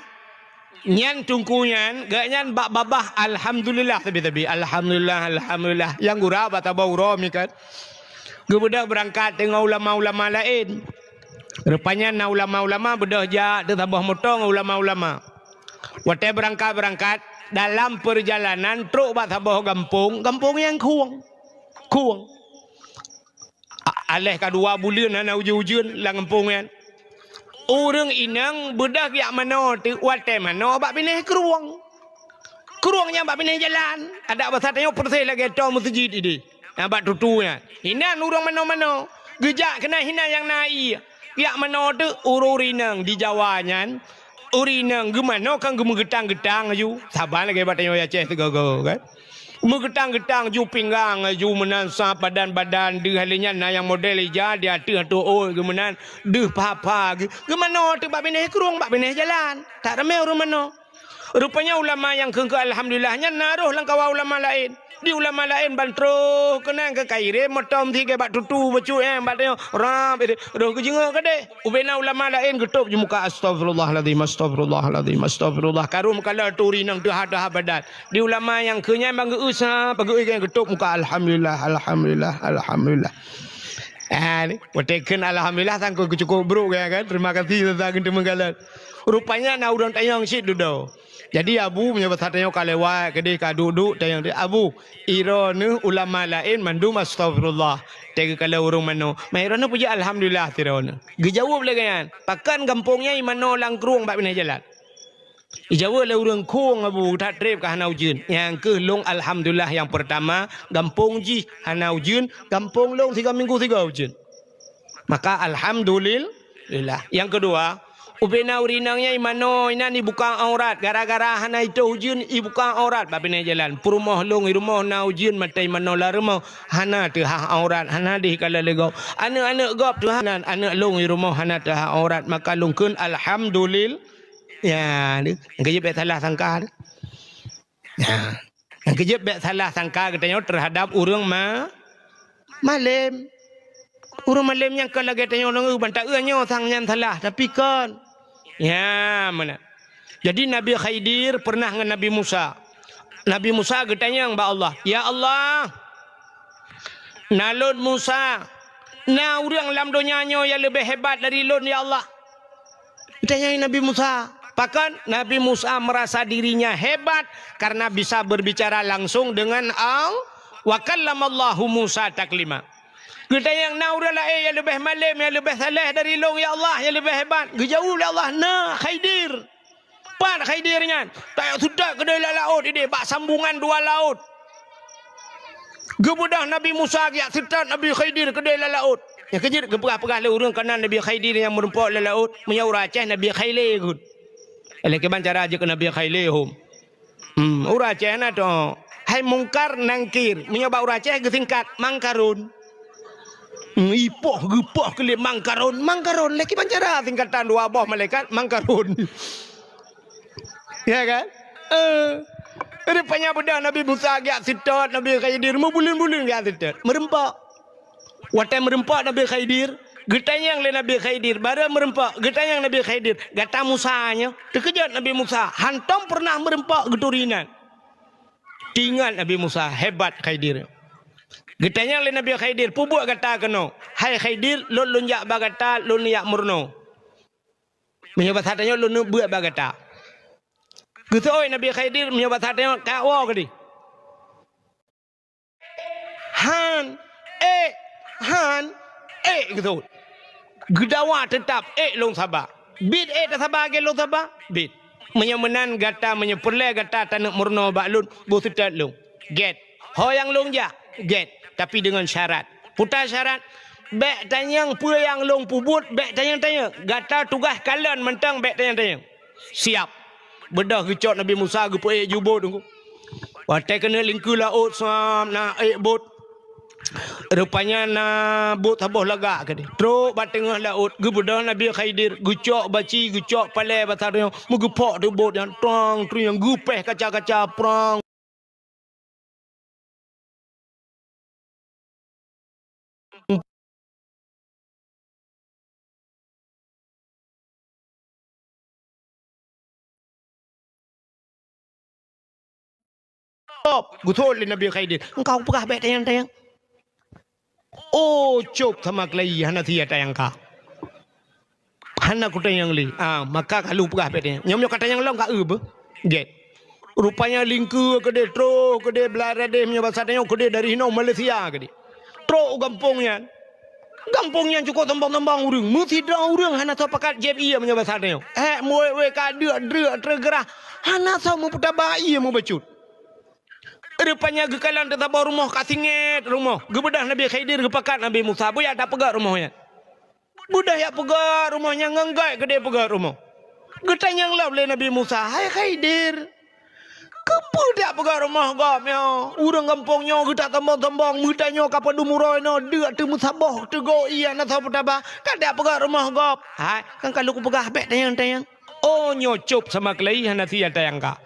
nyan teungku nyan, gobnyan bak babah alhamdulillah sabe-sabe. Alhamdulillah, alhamdulillah. Nyang gura bak tabah uroe mi kan. Geubeudôh beurangkat teungoh ulama-ulama laén. Rupanya na ulama-ulama beudôh jak teusaboh moto ngon ulama-ulama. Watèe beurangkat-beurangkat, dalam peurjalanan trok bak saboh gampông, gampông nyang khueng. Khueng. A-, aléh ka dua buleuen hana ujeuen-ujeuen lam gampông nyan. Ureueng inong beudôh jak manoe teuk watèe manoe bak binéh krueng. Krueng nyan bak binéh jalan, adak basa tanyoe peureséh lagèe toe meuseujid idéh. Nyang bak tutu nyan. Inan ureueng manoe-manoe. Geujak keunan inan nyang na ie. Jak manoe teuk ureueng inong di Jawa nyan. Ureueng inong geumanoe kan geumeugeutang-geutang laju. Saban lagèe bak tanyoe Aceh sigoe-goe kan. Meugeutang-geutang ju pinggang, ju meunan sa badan-badan, deuh lheueh nyan na nyang model ija di ateueh ateueh ôt geuh meunan, deuh pha-pha geuh. Geumanoe teuk bak binéh krueng, bak binéh jalan. That ramé ureueng manoe. Rupanya ulama nyang kheun keu alhamdulillah nyan na roh lam kawan ulama laén. Di ulama laén ban troh keunan keu ka irém moto meusigé bak tutu bacut nyan bak tanyoe. Rab, roh geujeungeuk keudéh. Ubena ulama laén geutôb ju muka, "Astagfirullahalazim, astagfirullahalazim, astagfirullah." Karu meukalon turi nyang teuha-teuha badan. Di ulama nyang keu nyan ban geu-eu sa, pageu-eu geutob muka, "Alhamdulillah, alhamdulillah, alhamdulillah." Ah, ni, watèe kheun alhamdulillah, sangkot keucukôp brôk gaya kan. Terima kasih, Ustaz, keu teumeugalak. Rupanya na ureueng tanyong cit dudoe. Jadi, Abu, meunyoe basa tanyoe ka lewat, keudéh ka duek-duek, tanyong, "Abu, iroe neuh ulama laén mandum astagfirullah. Teuka kalon ureueng manoe. Ma iroe neuh peujeuet alhamdulillah siroe neuh." Geujaweueb lé gobnyan, "Pakon gampông nyan imanoe lam krueng bak binéh jalan?" Ijaweueb lé ureueng khueng, "Abu, that trép ka hana ujeuen." Nyang keuh lôn alhamdulillah nyang peurtama, gampông jih hana ujeuen, gampông lôn sigoe minggu sigoe ujeuen. Maka alhamdulillah. Nyang keudua, Ubena ureueng inong nyan imanoe inan ibuka aurat, gara-gara hana itoh ujeuen ibuka aurat bak binéh jalan. Peurumoh lôn i rumoh na ujeuen maté imanoe lam rumoh, hana teuhah aurat, hana deh kala lé gob. Aneuk-aneuk gob teuhah nan, aneuk lôn i rumoh hana teuhah aurat, maka lôn kheun alhamdulil-, ya, deh. Nyang keujeuet bèk salah sangka deh. Nah, nyang keujeuet bèk salah sangka geutanyoe teuhadap ureueng ma-, malém. Ureueng malém nyang kon lagèe tanyoe deungoe ban taeu nyoe sang nyan salah, tapi kon. Ya, meunan. Jadi Nabi Khidir pernah ngon Nabi Musa. Nabi Musa geutanyong bak Allah, "Ya Allah, nalôn Musa, na ureueng lam donya nyoe nyang leubeh hebat dari lôn, ya Allah?" Geutanyong Nabi Musa. Pakon? Nabi Musa merasa dirinya hebat karena bisa berbicara langsung dengan Allah. "Wa kallamallahu Musa taklima." Geutanyong, "Na ureueng laén nyang leubeh malém, nyang leubeh saleh dari lôn, ya Allah, nyang leubeh hebat?" Geujaweueb lé Allah, "Na, Khidir." Pat Khidir nyan? Tajak seutôt keudéh lam laôt idéh, bak sambungan dua laôt. Geubeudôh Nabi Musa geujak seutôt Nabi Khidir keudéh lam laôt. Nyang keujeuet geupeugah-peugah lé ureueng keunan Nabi Khidir nyang meureumpok lam laôt, meunyoe ureueng Aceh Nabi Khailé geuh. Lé kiban cara jeuet keu Nabi Khailé hom. Hmm, ureueng Aceh na to. Hai Mungkar Nangkir, meunyoe bak ureueng Aceh geusingkat Mangkarun. Hmm, ipoh geupoh keu lé Mangkarun, Mangkarun lé kiban cara singkatan dua boh malaikat Mangkarun. Ya kan? Eh, rupanya beudôh Nabi Musa geujak seutôt Nabi Khidir, meubuleuen-buleuen geujak seutôt. Meureumpok. Watèe meureumpok Nabi Khidir, geutanyong lé Nabi Khidir, barô meureumpok, geutanyong Nabi Khidir, "Gata Musa nyoe?" Teukeujot Nabi Musa, hantom peureunah meureumpok geuturi inan. Teuingat Nabi Musa, hebat Khidir. Geutanyong lé Nabi Khidir, "Peue buet gata keunoe?" "Hai Khidir, lôn lôn jak bak gata, lôn jak meurunoe." Meunyoe basa tanyoe lôn neubeuet bak gata. Geuseuôt Nabi Khidir meunyoe basa tanyoe ka woe keudéh. Han, ék, han, ék geuseuôt. Geudawa teutap, ék lôn saba. Bit ék tasaba lagèe lôn saba, bit. Meunyoe meunan gata, meunyoe peureulèe gata taneuk meurunoe bak lôn, boh seutôt lôn. Gèt. Ho nyang lôn jak, gèt, tapi deungon syarat. Peue syarat? Bèk tanyong peue nyang lôn peubuet, bèk tanyong-tanyong. Gata tugaih kalon mantong, bèk tanyong-tanyong. Siap. Beudôh geucok Nabi Musa geupeuék ju bot. Watèe keuneuk lingkeue laôt, sam na ék bot. Rupanya na bot saboh lagak keudéh. Trok bak teungoh laôt, geubeudôh Nabi Khidir, geucok baci, geucok palèe basa tanyoe, meugeupok teuk bot nyan, trong, trong, geupéh kaca-kaca, prang. Geuthôt lé Nabi Khidir, "Engkau peugah bèk tanyong-tanyong." Oh, cop sama keulayi, hana sia tanyong ka. Hana kutanyong lé. Ah, maka ka lheueh peugah bèk tanyong. Nyoe meunyoe katanyong lom ka eu beuh. Gèt. Rupanya lingkeue keudéh, troh keudéh, blah radéh meunyoe basa tanyoe keudéh dari hinoe Malaysia keudéh. Troh u gampông nyan. Gampông nyan cukôp sombong-sombong ureueng. Meusidroe ureueng hana soe pakat jieb ie meunyoe basa tanyoe. Hék, muwé-wé ka deuk-deuk teugeurah. Hana soe meupeutaba ie meubacut. Rupanya geukalon teusaboh rumoh ka singét rumoh. Geubeudôh Nabi Khidir geupakat Nabi Musa. Beuyak tapeugöt rumoh nyan. Beudôh jak peugöt rumoh nyan ngon gèt keudéh peugöt rumoh. Geutanyong lom lé Nabi Musa, "Hai Khidir, keupeue jak peugöt rumoh gob nyoe? Ureueng gampông nyoe geutak sombong-sombong, meutanyoe ka padum uroe nyoe deuk teumeusaboh, teugoe ie hana soe peutaba, ka jak peugöt rumoh gob." "Hai, kan ka lôn kupeugah bèk tanyong-tanyong." Oh, nyoe cop sama keulayi hana sia tanyong ka.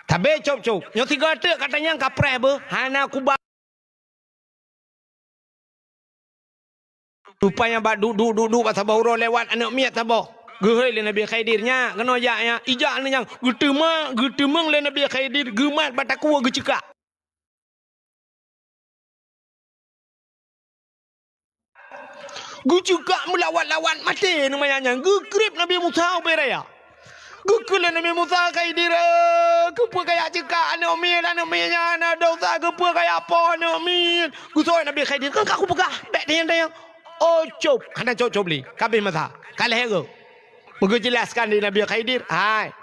Sabé cop-cop. Nyoe sigoe teuk katanyong ka preh beuh, hana kuba. Rupanya bak duek-duek, duek-duek bak saboh uroe lewat aneuk miet saboh. Geuhôi lé Nabi Khidir, "Nyak, keunoe jak nyak." Ijak aneuk nyan, geuteuma-, geuteumeung lé Nabi Khidir, geumat bak takue geuceukak. Geuceukak meulawat-lawat maté nyan manyang nyan. Geukrieb Nabi Musa ubé raya. Geukheun lé Nabi Musa, "Khidir, eh, keupeue kajak ceukak aneuk miet, aneuk miet nyan hana desya, keupeue kajak poh aneuk miet?" Geuseuôt Nabi Khidir, "Kan ka kupeugah, bèk tanyong-tanyong." Oh, cop, hana cop-cop lé. Ka abéh masa. Ka lhèe goe. Meugeujelaskan lé Nabi Khidir, "Hai,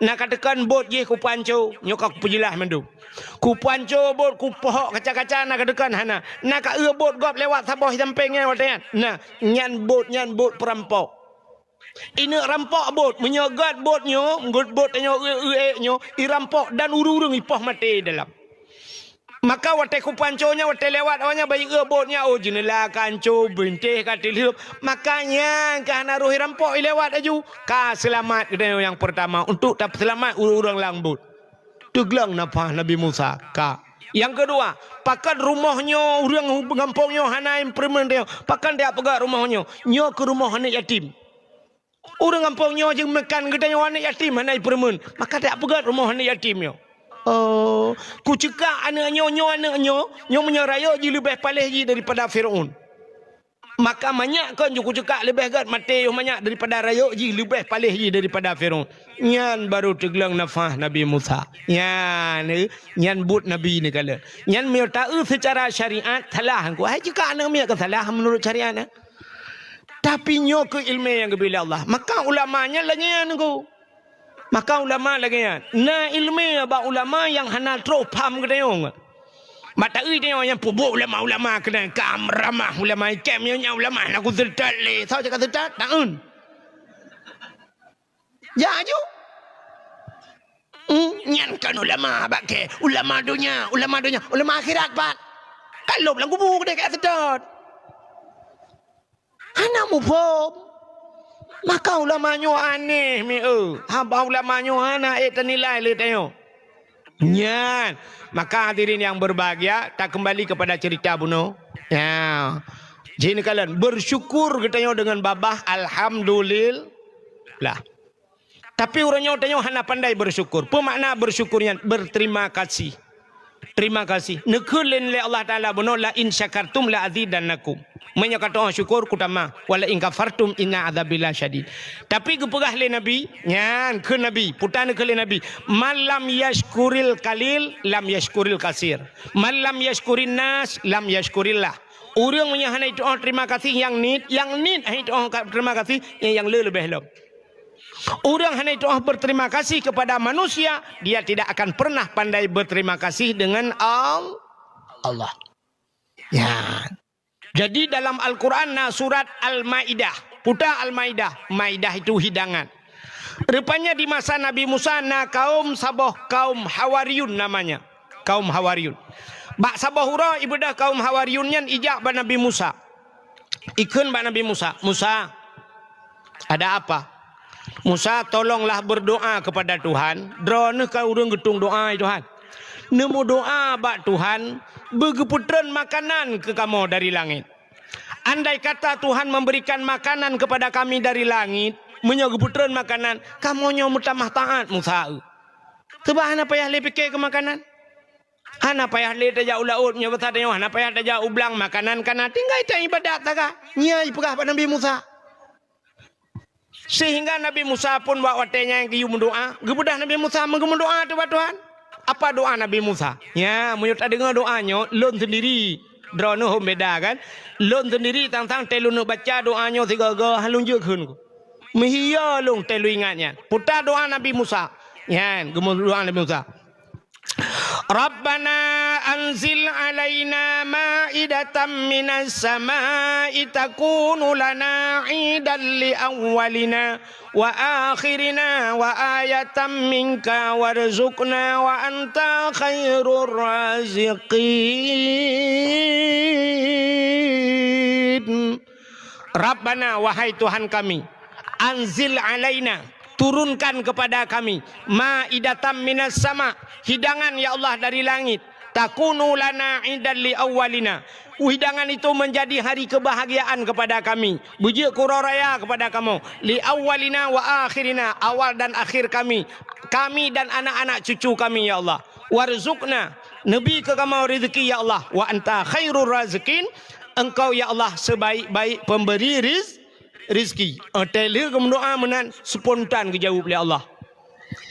na kateukan bot jih kupanco, nyoe ka kupeujeulaih mandum. Kupanco bot, kupohok kaca-kaca na kateukan hana. Na kaeu bot gob lewat saboh sampéng nyan watèe nyan. Na, nyan bot, nyan bot peurampok. Ineuk rampok bot, meunyoe gét bot nyoe, gét bot tanyoe eu-eu ék nyoe, irampok dan ureuëng-ureuëng ipoh maté dalam. Maka watée kupanco nyan, watée lewat awaknyan bayeue bot nyan, oh, jeuneula ka anco, bintéh ka teulheueb. Maka nyan ka hana roh irampok ilewat laju. Ka seulamat geutanyoe nyang peurtama untuk tapeuseulamat ureuëng-ureuëng lam bot. Teugleng nafah Nabi Musa, ka. Nyang keudua, pakon rumoh nyoe ureuëng gampông nyoe hana ipeureumeun tanyoe? Pakon tajak peugét rumoh nyoe? Nyoe keuh rumoh aneuëk yatim. Ureuëng gampông nyoe jeuet meukan geutanyoe aneuëk yatim hana ipeureumeun, maka tajak peugét rumoh aneuëk yatim nyoe. Oh, kuceukak aneuëk nyoe, nyoe aneuëk nyoe, nyoe meunyoe rayeuk jih leubeh paléh jih daripada Fir'aun. Maka manyak kon ju kuceukak leubeh gét maté yoh manyak daripada rayeuk jih leubeh paléh jih daripada Fir'aun. Nyan barô teugleng nafah Nabi Musa. Nyan, eh, nyan buet Nabi neukalon. Nyan meunyoe taeu seucara syariat salah. Hai ceukak aneuëk miet ka salah meunurot syariat, eh. Tapi nyoe keuh iéleumé nyang geubri lé Allah. Maka ulama nyan lagée nyan nyoe. Maka ulama lagée nyan. Na iéleumé bak ulama nyang hana troh pham geutanyoe. Bak taeu tanyoe nyang peubuet ulama-ulama keunan ka ramah ulama ikém nyoe nyan ulama hana kuseutôt lé. Soe cakap seutôt? Taeun. Jak aju. Hmm, nyan kan ulama bak kée, ulama donya, ulama donya, ulama akhirat pat. Ka lom lam kubu keudeh ka seutôt. Hana muphom. Maka ulama nyoe aneh mi eu. Haba ulama nyoe hana ék tanilai lé tanyoe. Nyan, maka hadirin yang berbahagia, takeumbali kepada cerita bunoe. Ya. Jih neukalon, bersyukur geutanyoe deungon babah, alhamdulillah. Tapi uroe nyoe tanyoe hana pandai bersyukur. Peue makna bersyukur nyan? Berterima kasih. Terima kasih. Neukheun lé Allah Taala bunoe, "La in syakartum la azidannakum." Meunyoe ka teu'oh syukur, kutamah. "Wa la in kafartum inna adzabi lasyadid." Tapi geupeugah lé Nabi, nyan kheun Nabi, puta neukheun lé Nabi, "Man lam yashkuril qalil, lam yashkuril katsir. Man lam yashkurin nas, lam yashkurillah." Ureuëng meunyoe hana jiteu'oh terima kasih nyang niet, nyang niet hana jiteu'oh ka-, terima kasih nyang, nyang le leubeh lom. Ureuëng hana jiteu'oh berterima kasih kepada manusia, dia tidak akan pernah pandai berterima kasih dengan Al-, Allah. Ya. Jadi dalam Al-Quran na surat Al-Maidah. Puta Al-Maidah. Maidah itu hidangan. Rupanya di masa Nabi Musa na kaum saboh kaum Hawariyun namanya. Kaum Hawariyun. Bak saboh uroe ibeudôh kaum Hawariyun nyan ijak bak Nabi Musa. Ikheun bak Nabi Musa, "Musa, ada apa?" "Musa, tolonglah berdoa kepada Tuhan." Droeneuh ka ureuëng geutung doa, "Ya Tuhan, neumeudoa bak Tuhan, beugeupeutrön makanan keu kamoe dari langét. Andai kata Tuhan memberikan makanan kepada kami dari langit, meunyoe geupeutrön makanan, kamoe nyoe meutamah taát Musa eu." Teuba hana payah lé pike keu makanan. Hana payah lé tajak u laôt, nyoe basa tanyoe hana payah tajak u blang, makanan kana, tinggai taibadat saga. Nyan ipeugah bak Nabi Musa. Sehingga Nabi Musa pun bak watée nyan geuyue meudoa, geubeudôh Nabi Musa meugeumeudoa teuh bak Tuhan. Apa doa Nabi Musa? Ya, meunyoe tadeungoe doa nyoe, lôn sendiri droeneuh hom beda kan? Lôn sendiri tang-tang tée lôn baca doa nyoe sigoe-goe, han lôn jeuet kheun. Meuhiyo lôn tée lôn ingat nyan. Puta doa Nabi Musa. Nyan, geumeudoa Nabi Musa. Rabbana anzil alaina ma'idatan minas sama'i takunu lana idan li awwalina wa akhirina wa ayatan minka warzuqna wa anta khairur raziqin. Rabbana, wahai Tuhan kami, anzil alaina, turunkan kepada kami, ma'idatan minas sama, hidangan ya Allah dari langit, takunu lana idan li awwalina, hidangan itu menjadi hari kebahagiaan kepada kami, beujeuet keu uroe raya kepada kamoe, li awwalina wa akhirina, awal dan akhir kami, kami dan anak-anak cucu kami ya Allah, warzuqna, neubi keu kamoe rezeki ya Allah, wa anta khairur raziqin, Engkau ya Allah sebaik-baik pemberi riz-, rizki. Watée lheueh geumeudoa meunan, spontan geujaweueb lé Allah.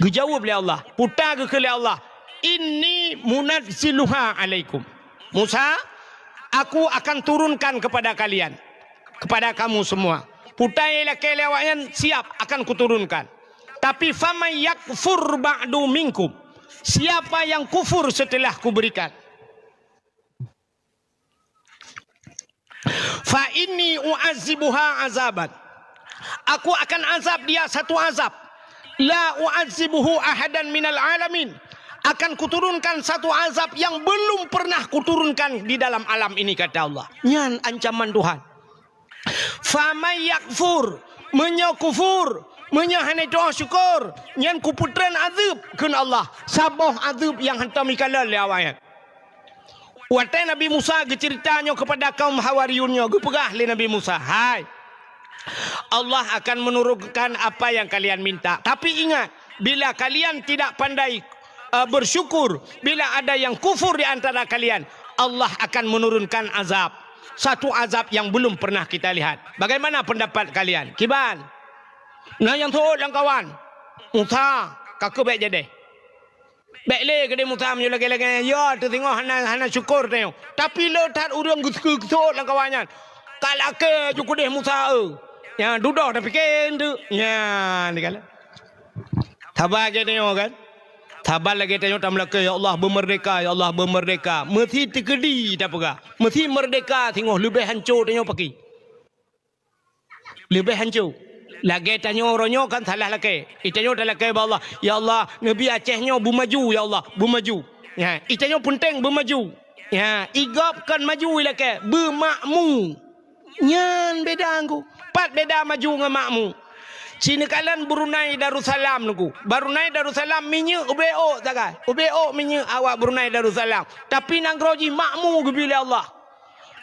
Geujaweueb lé Allah. Puta geukheun lé Allah, "Inni munazziluha alaikum." Musa, aku akan turunkan kepada kalian, kepada kamu semua. Puta nyang lakée lé awaknyan, siap akan kuturunkan. Tapi faman yakfur ba'du minkum. Siapa yang kufur setelah kuberikan? Fa inni u'azibuha azaban. Aku akan azab dia satu azab. La u'adzibuhu ahadan minal alamin. Akan kuturunkan satu azab yang belum pernah kuturunkan di dalam alam ini, kata Allah. Nyan ancaman Tuhan. Faman yakfur, meunyoe kufur, meunyoe hana tu'oh syukur, nyan kupeutreun azeueb, kheun Allah. Saboh azeueb nyang hantom jikalon lé awaknyan. Watée Nabi Musa geuceurita nyoe keupada kaum Hawariyun nyoe, geupeugah lé Nabi Musa, "Hai, Allah akan menurunkan apa yang kalian minta. Tapi ingat, bila kalian tidak pandai, eh, bersyukur, bila ada yang kufur di antara kalian, Allah akan menurunkan azab. Satu azab yang belum pernah kita lihat. Bagaimana pendapat kalian?" Kiban? Na nyang seuôt lam kawan. Musa, ka keuh bék jadeh. Bék lé keudeh Musa meunyoe lagée-lagée nyan, ya, teusingoh hana, hana syukur tanyoe. Tapi le that ureuëng geuseuôt lam kawan nyan. Ka lakée ju keudeh Musa, eu. Nyan dudoe tapike eunteuk. Nyan, dikala. Saba lagée tanyoe kan? Saba lagée tanyoe tameulakée, "Ya Allah, beumeurdeka, ya Allah, beumeurdeka." Meusi teukeudi tapeugah. Meusi meurdeka singoh leubeh hanco tanyoe paki. Leubeh hanco. Lagée tanyoe uroe nyoe kan salah lakée. Itanyoe talakée bak Allah, "Ya Allah, neubi Aceh nyoe beumaju, ya Allah, beumaju." Ya, itanyoe peunteng beumaju. Ya, igob kon maju ilakée, beumakmu. Nyan beda ngku. Pat beda maju ngon makmu. Ci neukalon Brunei Darussalam ngku. Brunei Darussalam minyeuk ubé ôk sagai. Ubé ôk minyeuk awak Brunei Darussalam. Tapi nanggroe jih makmu geubri lé Allah.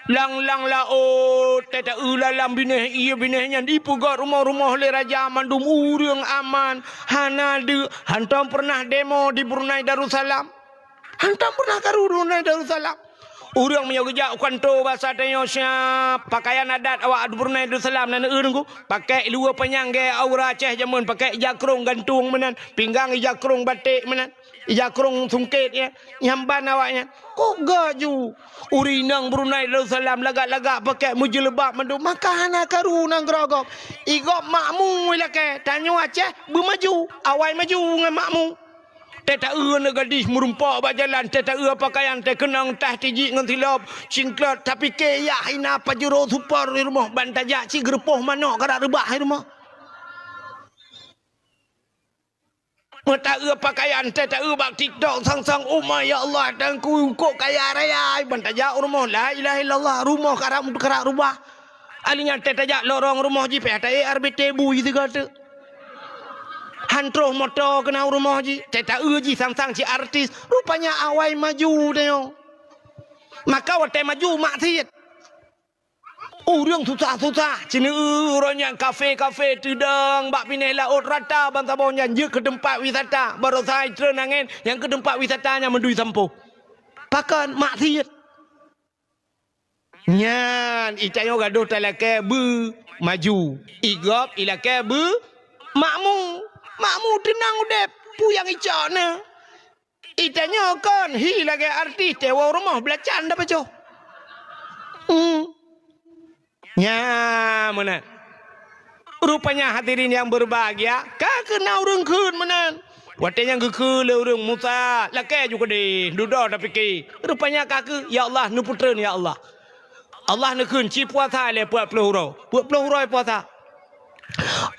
Lang-lang laôt, teuta-eu lalam binéh ié binéh nyan dipeugét rumoh-rumoh lé raja, mandum ureuëng aman, hana deuk, hantom peureunah demo di Brunei Darussalam. Hantom peureunah karu Brunei Darussalam. Ureuëng meunyoe geujak u kanto basa tanyoe siab, pakaian adat awak Brunei Darussalam na neueu ngku, pakai luwa panyang gaya aura Aceh jameun, pakai ija krong gantung meunan, pinggang ija krong baték meunan. Ija krong sungkét, ya, nyang ban awaknyan. Kok gaju? Ureuëng inong Brunei Darussalam lagak-lagak pakai meujeuleubat mandum, maka hana karu nanggroe gob. Igob makmu ilakée, tanyoe Aceh beumaju, awai maju ngon makmu. Teuta-eu aneuk gadih meurumpok bak jalan, teuta-eu pakaian teukeunong tah tijik ngon silop, cingklot, tapike yak hina pajuro supor di rumoh, ban tajak ci geurupoh manok karak reubah di rumoh. Meutaeu pakaian, teuta-eu bak TikTok, sang-sang umat, ya Allah, Teungku, kok kaya raya, ban tajak u rumoh, la ilaha illallah, rumoh karak, karak rubah. Alinyan teuta jak lorong rumoh jih, pih taék R B T bui sigoe teuk. Han troh moto keunan u rumoh jih, teuta-eu jih sang-sang cit artis. Rupanya awai maju tanyoe. Maka watée maju maksiet. Ureuëng susah-susah, ci neueu uroe nyan kafe-kafe teudong bak binéh laôt rata bansaboh nyan jeuet keu teumpat wisata. Baroesa itreun angén nyang keu teumpat wisata nyan meudui sampôh. Pakon? Maksiet. Nyan, itanyoe gadôh talakée beu maju. Igob ilakée beu makmu. Makmu teunang udeb, peue nyang icok na. Itanyoe kon hi lagée artis teuwoe rumoh beulacan dapajoh. Hmm. Nya meunan. Rupanya hadirin yang berbahagia, ka keuh na ureuëng kheun meunan. Watée nyang geukheun lé ureuëng Musa, lakée ju keudeh, dudoe tapike. Rupanya ka keuh, ya Allah, neupeutreun ya Allah. Allah neukheun ci puasa lé peuet ploh uroe. Peuet ploh uroe puasa.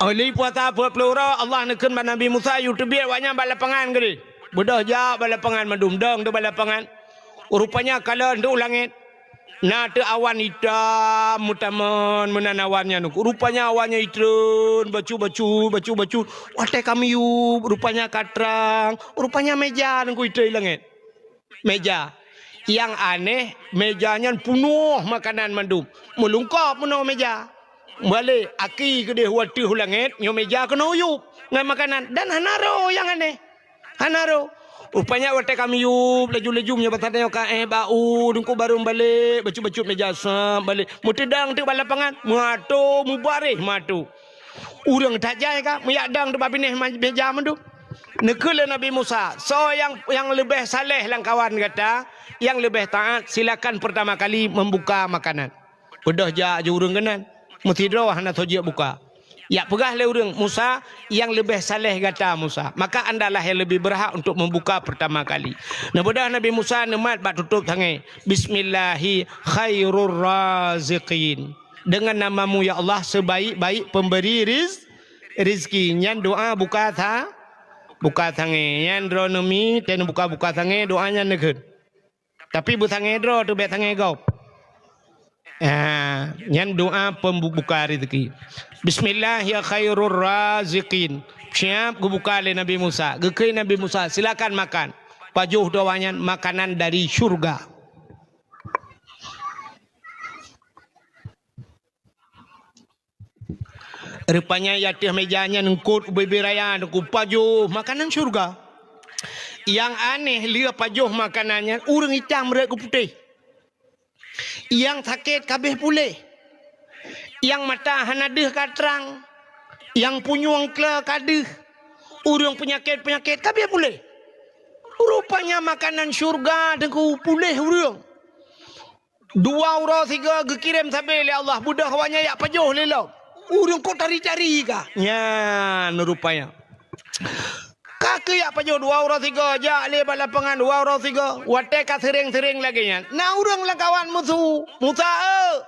Óh lheueh puasa peuet ploh uroe, Allah neukheun bak Nabi Musa, yue teubiet awaknyan bak lapangan keudeh. Beudôh jak bak lapangan mandum, dong teuk bak lapangan. Rupanya kalon teuk u langét. Na teuk awan itam meutamon meunan awan nyan. Rupanya awan nyan itreun, bacut-bacut, bacut-bacut. Watée ka miyueb, rupanya ka trang. Rupanya meja nyan ku itreun i langét. Meja. Nyang aneh, meja nyan punoh makanan mandum. Meulungkop meunoe meja. Balek, aki keudeh u ateueh u langét, nyoe meja keunoe yueb ngon makanan. Dan hana roh nyang aneh. Hana roh. Rupanya watée ka miyueb, laju-laju meunyoe basa tanyoe ka éh bak u, Teungku barô balek, bacut-bacut meja sab balek. Meuteudong teuk bak lapangan, meuato, meubaréh meuato. Ureuëng tajai ka, meuyak dong teuk bak binéh ma-, meja mandum. Neukheun lé Nabi Musa, "Soe nyang, nyang leubeh saleh lam kawan gata, nyang leubeh taát, silakan pertama kali membuka makanan." Beudôh jak ju ureuëng keunan, meusidroe hana soe jeuet buka. Jak peugah lé ureuëng, "Musa, nyang leubeh saleh gata, Musa. Maka andalah nyang leubeh beurhak untuk membuka pertama kali." Neubeudôh Nabi Musa neumat bak tutôb sangée, "Bismillahi khairur raziqin." Dengan nama-Mu ya Allah, sebaik-baik pemberi riz-, rizki. Nyan doa buka sa-, buka sangé. Nyan droeneuh mi, teuh buka-buka sangé, doa nyan neukheun. Tapi beusangé droe teuh, bék sangé gob. Ah, nyan doa pembuka rezeki. Bismillah ya khairur raziqin. Siap geubuka lé Nabi Musa. Geukheun Nabi Musa, "Silakan makan." Pajoh doa nyan makanan dari syurga. Rupanya di ateueh meja nyan eungkot ubé-bé raya, Teungku, pajoh makanan syurga. Nyang aneh lé pajoh makanan nyan, ureuëng itam rot keu putéh. Nyang sakét ka abéh puléh. Nyang mata hana deuh ka trang. Nyang punyueng kle ka deuh. Ureuëng peunyakét-peunyakét ka abéh puléh. Rupanya makanan syurga, Teungku, puléh ureuëng. Dua uroe sigoe geukirém sabé lé Allah, beudôh awaknyan jak pajoh lé lom. Ureuëng kok tari-tari ka. Nyan rupanya. Ka keuh jak pajoh dua uroe sigoe, jak lé bak lapangan dua uroe sigoe. Watée ka seuréng-seuréng lagée nyan, na ureuëng lam kawan meusu, "Musa eu!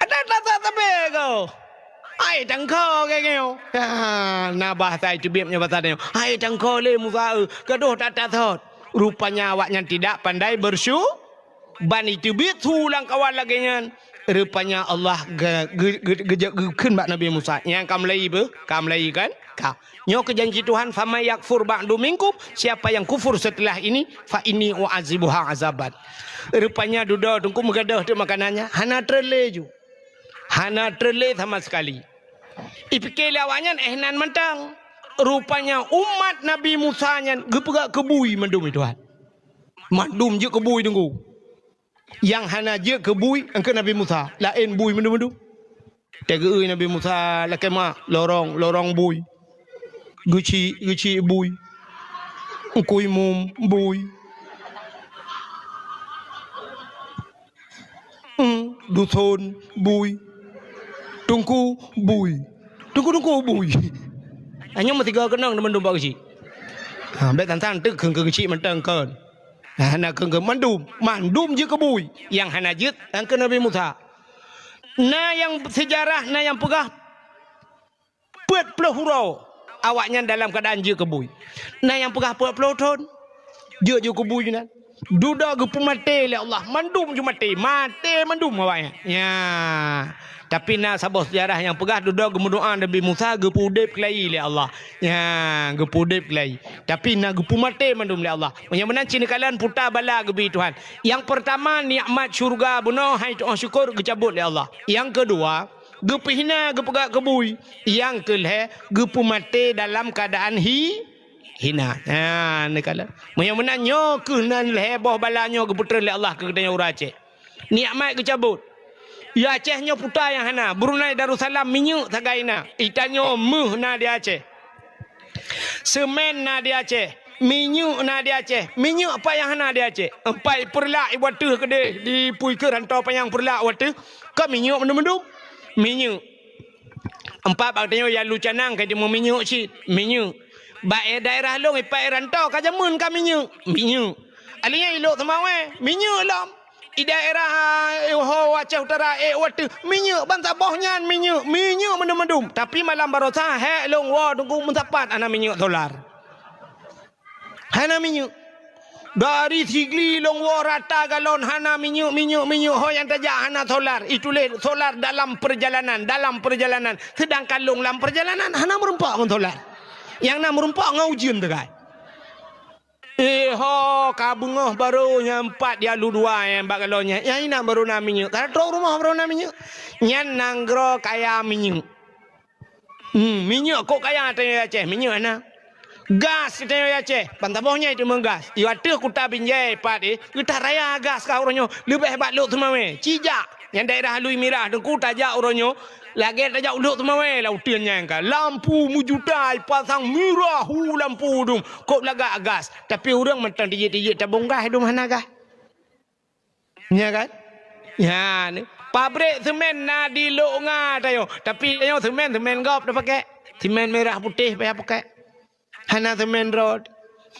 Ada that-that sabé ko? Hai tangko keu nyoe." Ha, na bahasa iteubiet nyoe, bahasa nyoe. "Hai tangko lé Musa eu, gadôh that-that thot." Rupanya awaknyan tidak pandai bersyu-, Ban iteubiet su lam kawan lagée nyan, rupanya Allah ge-, ge-, ge-, geujak geukheun bak Nabi Musa, "Nyang ka meulayi beuh? Ka meulayi kan? Ka. Nyoe keuh janji Tuhan, 'Faman yakfur ba'du minkum,' siapa yang kufur setelah ini, 'fa inni u'adzibuha azaban.'" Rupanya dudoe Teungku meugadôh teuk makanan nyan, hana treun lé ju. Hana treun lé sama sekali. Ipike lé awaknyan éh nan mantong. Rupanya umat Nabi Musa nyan geupeugah keu bui mandum, Tuhan. Mandum jeuet keu bui, Teungku. Nyang hana jeuet keu bui, eungkot Nabi Musa, laén bui mandum-mandum. Teugeue Nabi Musa lakée ma, lorong, lorong bui. Geuchik, geuchik bui. Eungkui mum bui. Hmm, duson bui. Teungku bui. Teungku-teungku bui. Hanya meusigoe keunong teuma dumbak geuchik. Ha, bék tantang teuk kheun keu geuchik mantong kon. Hana keu, keu mandum, mandum jeuet keu bui. Nyang hana jeuet, eungkot Nabi Musa. Na nyang seujarah, na nyang peugah peuet ploh uroe awaknyan dalam keuadaan jeuet keu bui. Na nyang peugah peuet ploh thon jeuet, jeuet keu bui nyan. Dudoe geupeumaté lé Allah, mandum ju maté, maté mandum awaknyan. Ya. Tapi na saboh seujarah nyang peugah dudoe geumeudoá Nabi Musa geupeu-udeb keulayi lé Allah. Ya, geupeu-udeb keulayi. Tapi na geupeumaté mandum lé Allah. Meunyoe meunan cit neukalon puta bala geubri Tuhan. Nyang peurtama nikmat syeuruga bunoe hai tu'oh syukur geucabot lé Allah. Nyang keudua, geupeuhina geupeugah keu bui. Nyang keulhée geupeumaté dalam keuadaan hi-, hina. Ha, neukalon. Meunyoe meunan nyoe keuh nan lhée boh bala nyoe geupeutreun lé Allah keu geutanyoe ureuëng Aceh. Nikmat geucabot. Di Aceh nyoe puta nyang hana. Brunei Darussalam minyeuk sagai na. Di tanyoe méuh na di Aceh. Seumén na di Aceh. Minyeuk na di Aceh. Minyeuk pat nyang hana di Aceh? Empat peureulak ibu ateueh keudeh di pui keu rantau panyang peureulak wateuh. Ka minyeuk mandum-mandum. Minyeuk. Empat bak tanyoe ya lu canang ka jimu minyeuk cit. Minyeuk. Bak daerah lôn ipat rantau ka jameun ka minyeuk. Minyeuk. Alheuh nyan ilok seumawé. Minyeuk lom. Di daerah, eh, ho Aceh Utara, eh, wateuh, minyeuk ban saboh nyan minyeuk, minyeuk mandum-mandum. Tapi malam baroesa, hék lôn woe Teungku meusapat hana minyeuk solar. Hana minyeuk. Dari Sigli lôn woe rata galon hana minyeuk, minyeuk, minyeuk, ho nyang tajak hana solar. Ituléh solar dalam perjalanan, dalam perjalanan. Sedangkan lôn lam perjalanan hana meurumpok ngon solar. Nyang na meurumpok ngon ujeuen teukai. Eh, ho, ka beungoh barô nyang pat di alu dua nyang bak galon nyan. Nyang inan barô na minyeuk. Ka trok rumoh barô na minyeuk. Nyan nanggroe kaya minyeuk. Hmm, minyeuk kok kaya tanyoe Aceh, minyeuk na. Gas tanyoe Aceh, ban saboh nyan teuma gas. Di ateueh kuta Binjai pat, eh, geutaraya gas ka uroe nyoe. Leubeh bak Lhokseumawe, Cijak. Nyang daerah Alui Mirah Teungku tajak uroe nyoe, lagée tajak u Lhokseumawe lam uteuen nyan ka. Lampu meujuta ipasang mirah hu lampu dum, kok lagak gas. Tapi ureuëng mantong tijik-tijik tabong gas dum hana gas. Nya kan? Nya ni. Pabrik semen na di Lhokseumawe tanyoe, tapi tanyoe semen, semen gob tapakai. Semen mirah putéh payah pakai. Hana semen rot.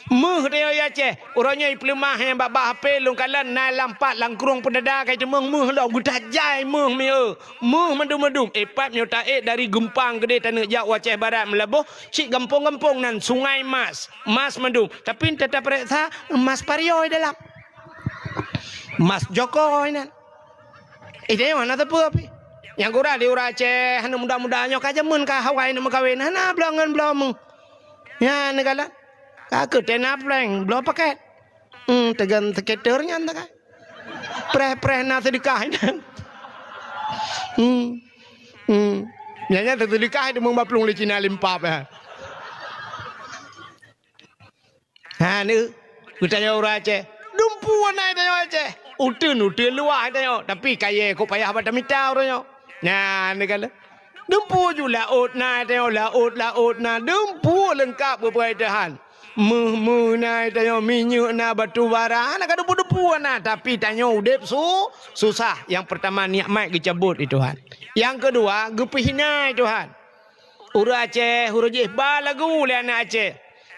Méuh tanyoe di Aceh, uroe nyoe ipeuleumah nyang bak-bak H P lôn kalon na lam pat lam krueng peudada ka iteumeung méuh lom geutajai méuh mieu. Méuh mandum-mandum, eh, pat nyoe taék dari Geumpang keudéh taneuk jak u Aceh Barat Meulaboh, cit gampông-gampông nan Sungai Mas, mas mandum. Tapi teutab pareksa mas Parioe dalam. Mas Joko inan. Eh, tanyoe hana teupeu pih. Nyang gura di ureueng Aceh, hana muda-muda nyoe ka jameun ka hawai neuk meukawen, hana bloe ngon bloe méuh. Nyan neukalon. Ka keu tena prank, bloe paket. Hmm, teugan skater nyan takai. Preh-preh na seudeukah nyan. Hmm. Hmm. Nyan, nyan seudeukah itu meubaplueng lé Cina limpap, ya. Ha, ni, geutanyoe ureueng Aceh. Dumpu na tanyoe Aceh. Uteuen, uteuen luwah tanyoe. Tapi kayèe kok payah bak tamita uroe nyoe. Nyan, ni kan. Dumpu ju laôt na tanyoe, laôt, laôt na. Dumpu leungkap geupeugah Tuhan. Méuh-méuh na tanyoe, minyeuk na, batu bara. Hana ka dumpu-dumpu na. Tapi tanyoe udép su-, susah. Nyang peurtama nikmat geucabot lé Tuhan. Nyang keudua, geupeuhina lé Tuhan. Ureueng Aceh, ureueng jih ba lagu lé aneuk Aceh.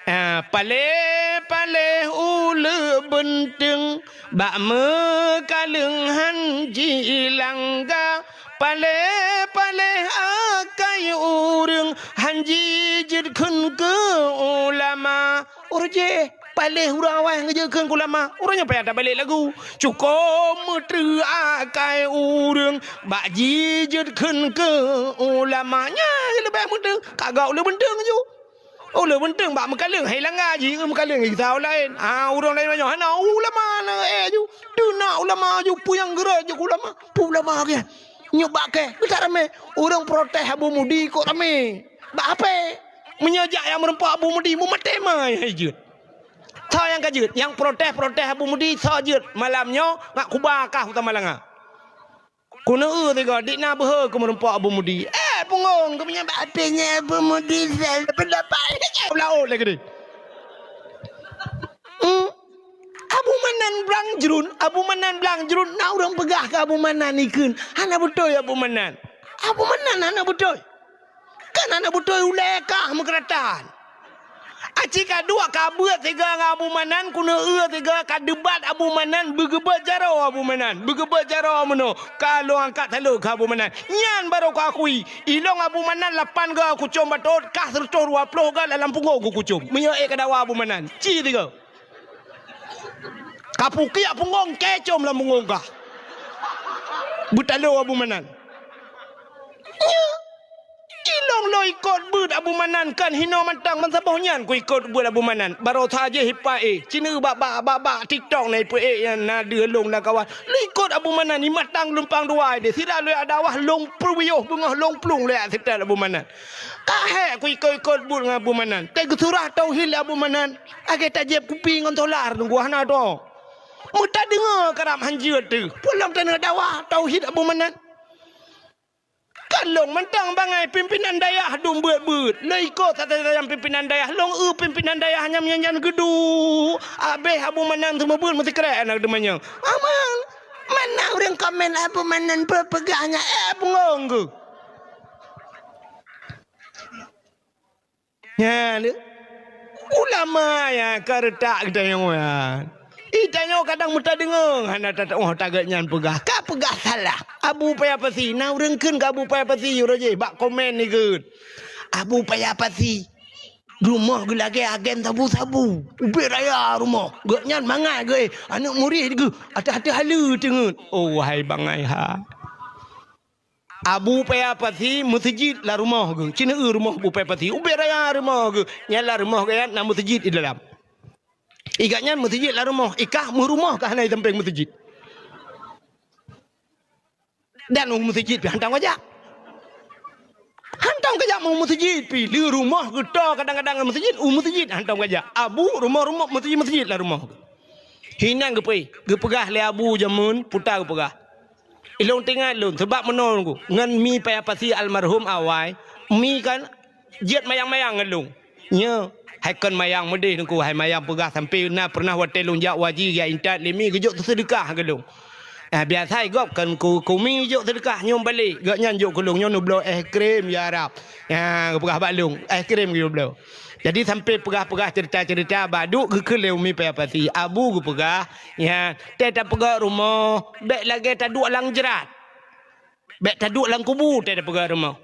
Ah, paléh-paléh uleue beunteung, bak meukaleueng han jilangga. Paléh-paléh akai ureueng, han jijeuet kheun keu ulama. Ureueng jih, paléh ureueng awai han geujeuet kheun keu ulama. Ureueng nyan payah tabalék lagu. Cukôp meutreuk akai ureueng, bak jijeuet kheun keu ulama. Nyan leubeh meutreuk, ka gak uleue beunteung ju. Uleue beunteung bak meukaleueng, hai langga jih, meukaleueng gisa laén. Ah, ureueng laén nyoe hana ulama na, eh, ju. Teunak ulama ju, peue nyang geurot ju ulama. Peue ulama keu nyoe bak kèe, geutak ramé. Ureueng protes Abu Mudi kok ramé. Bak ape? Meunyoe jak nyang meureumpok Abu Mudi, meumaté ma hai jeuet. Soe nyang ka jeuet? Nyang protes-protes Abu Mudi soe jeuet? Malam nyoe ngat kuba kah u Tamalanga. Keuneuk eu sigoe, dik na beuhe keu meureumpok Abu Mudi. Eh, punggong, keumeunyan bak até nyan Abu Mudi sel, pendapat. Laôt lagèe deh. Hmm. Abu Manan Blang Jrun, Abu Manan Blang Jrun, na ureueng peugah keu Abu Manan ikheun. Hana beutôi Abu Manan. Abu Manan hana beutôi. Kan hana beutôi ulèe kah meukeuratan. Aci ka duek ka beuet sigoe ngon Abu Manan, keuneuk eu sigoe ka debat Abu Manan, beugeubeuet jaroe Abu Manan, beugeubeuet jaroe meunoe, ka lôn angkat saleuem keu Abu Manan. Nyan barô kuakui, ilôn Abu Manan lapan goe kucom batôt, kah seureutôh dua ploh goe lam punggong kucom. Meunyoe ék kadawa Abu Manan, ci sigoe. Ka pukiak punggong, kèe com lam punggong kah. Beutalo Abu Manan. Nyoe, ilôn lôn ikot beuet Abu Manan kan hinoe mantong, ban saboh nyan kuikot beuet Abu Manan. Barosa jih ipa éh, ci neu bak, bak, bak, bak TikTok na ipa éh nyan na deuh lôn lam kawan. Lôn ikot Abu Manan, i mantong lumpang dua deh. Sira lôn jak dakwah lôn peuyôh beungoh lôn plueng lôn jak seutôt Abu Manan. Ka hék kuikot-ikot beuet ngon Abu Manan. Teuh geusurah tauhid lé Abu Manan. Lagèe tajieb kupi ngon solar teungku hana droe. Meutadeungoe karab han jeuet teuh. Peue lom taneuk dawa tauhid Abu Manan. Ka lôn mantong bangai pimpinan dayah dum beuet-beuet. Lôn ikot sajan-sajan pimpinan dayah. Lôn eu pimpinan dayah nyang nyan-nyan geuduek. Abéh Abu Manan seumeubeuet meusikrek aneuk teumanyong. Aman. Mana ureueng komen Abu Manan peue peugah nyan? Eh, beungong geuh. Nyan, ulama nyang ka reutak geutanyoe nyan. Geutanyoe kadang meutadeungoe hana tatu'oh taget nyan peugah. Ka peugah salah. Abu Paya Pasi, na ureueng kheun keu Abu Paya Pasi, uroe jih bak komen ikheun. Abu Paya Pasi, rumoh geuh lagèe agen sabu-sabu. Ubit raya rumoh. Gobnyan mangat geuh, aneuk murit geuh, ateueh-ateueh haleue teungeut. Oh, wahai bangai ha. Abu Paya Pasi meuseujid lam rumoh geuh. Ci neu rumoh Abu Paya Pasi. Ubit raya rumoh geuh. Nyan lam rumoh geuh nyan na meuseujid di dalam. I gobnyan meuseujid lam rumoh. I kah meurumoh ka hana i sampéng meuseujid. Dan u meuseujid pih hantom kajak. Hantom kajak u meuseujid pih. Lé rumoh geuh toe kadang-kadang meuseujid, u meuseujid hantom kajak. Abu rumoh-rumoh meuseujid-meuseujid lam rumoh geuh. Hinan geupeu-, geupeugah lé Abu jameun puta geupeugah. Ilôn teuingat lôn, sabab meunoe ngon Mi Paya Pasi almarhum awai, Mi kan jeuet mayang-mayang ngon lôn. Nyoe, hai kon mayang meudeh teungku, hai mayang peugah sampoe na peureunah watèe lôn jak u haji jak intat lé Mi geujok seudeukah keu lôn. Ah, biasa gob kan ku, kumi jok seudeukah nyoe balek. Gobnyan jok keu lôn nyoe neubloe es krim ya Rab. Ya, geupeugah bak lôn, es krim geubloe. Jadi sampai peugah-peugah cerita-cerita bak duek geukheun lé Umi Paya Pasi. Abu geupeugah, ya, teuh tapeugah rumoh, bèk lagèe taduek lam jrat. Bèk taduek lam kubu teuh tapeugah rumoh.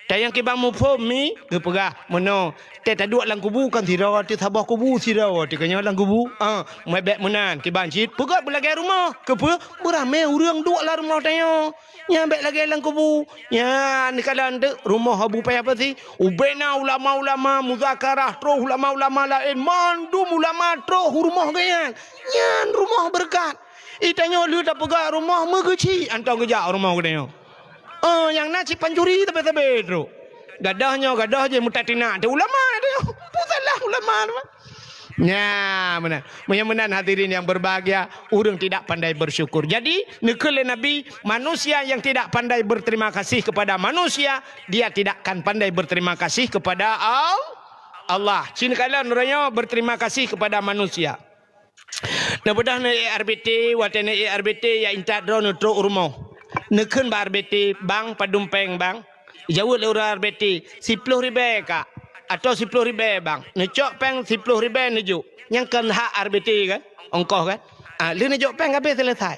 Tayang kiban muphom mi geupeugah meunoe, teuh taduek lam kubu kan sidroe teuh saboh kubu sidroe teuh keunyoe lam kubu. Ah, meuet bèk meunan kiban cit peugah beulagèe rumoh. Keupeue? Beuramé ureueng duek lam rumoh tanyoe. Nyan bèk lagèe lam kubu. Nyan neukalon teuk rumoh Abu Paya Pasi. Ubena ulama-ulama muzakarah troh ulama-ulama laén mandum ulama troh u rumoh geuh nyan. Nyan rumoh beureukat. Itanyoe lheueh tapeugah rumoh meugeuchik antong geujak rumoh geutanyoe. Oh, nyang na cit pancuri sabe-sabe trok. Gadoh nyoe, gadoh jih meutat tinak teuh ulama teuh. Peue salah ulama tu? Nya, meunan. Meunyoe meunan hadirin yang berbahagia, ureueng tidak pandai bersyukur. Jadi, neukheun lé Nabi, manusia yang tidak pandai berterima kasih kepada manusia, dia tidak akan pandai berterima kasih kepada Al-, Allah. Cit neukalon uroenyoe berterima kasih kepada manusia. Neubeudôh neuék R B T, watèe neuék R B T, ya intat droeneuh trok u rumoh. Neukheun bak R B T, "Bang, padum pèng, Bang?" Jaweueb lé ureueng R B T, "Siploh ribèe, Kak, atau siploh ribèe, Bang." Neucok pèng siploh ribèe neujok. Nyan kon hak R B T kan? Ongkoh kan? Ah, lheueh neujok pèng habéh seuleusai.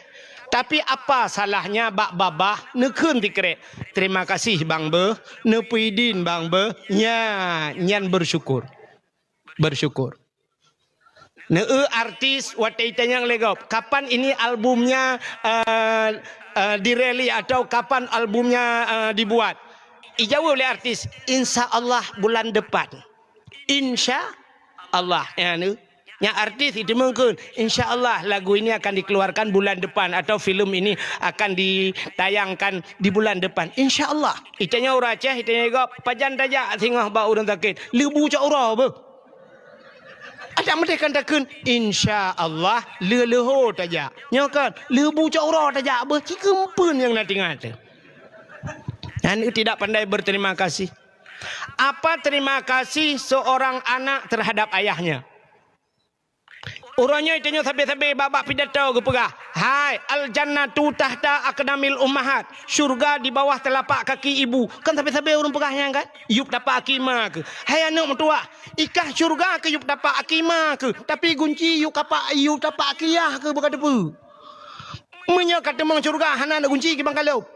Tapi apa salahnya bak babah neukheun sikrek, "Terima kasih, Bang, beuh. Neupeuidin, Bang, beuh." Nya, nyan bersyukur. Bersyukur. Neueu artis watèe itanyong lé gob, "Kapan ini albumnya, eh, eh, dirilis atau kapan albumnya, eh, dibuat?" Ijaweueb lé artis, "Insya Allah bulan depan." Insya Allah. Ya, nu. Nyang artis itu mungkin, "Insya Allah lagu ini akan dikeluarkan bulan depan atau film ini akan ditayangkan di bulan depan. Insya Allah." Itanyong ureueng Aceh, itanyong gob, "Pajan tajak singoh bak ureueng sakét?" "Leubu cok uroe beuh." Adak meudeh kan takheun, "Insya Allah, leuh-leuho tajak." Nyoe kan, "Leubu cok uroe tajak beuh," ci keumpeuen nyang na tingat teuh. Dan tidak pandai berterima kasih. Apa terima kasih seorang anak terhadap ayahnya? Uroe nyoe tanyoe sabe-sabe bak-bak pidato geupeugah, "Hai, al-jannatu tahta aqdamil ummahat." Syurga di bawah telapak kaki ibu. Kan sabe-sabe ureueng peugah nyan kan? Yup tapak aki ma keuh. Hai aneuk meutuwah, i kah syurga keuh yup tapak aki ma keuh, tapi gunci yup kapak, yup tapak aki yah keuh beuka teupeu. Meunyoe ka teumong syurga hana na gunci kiban ka lhôb.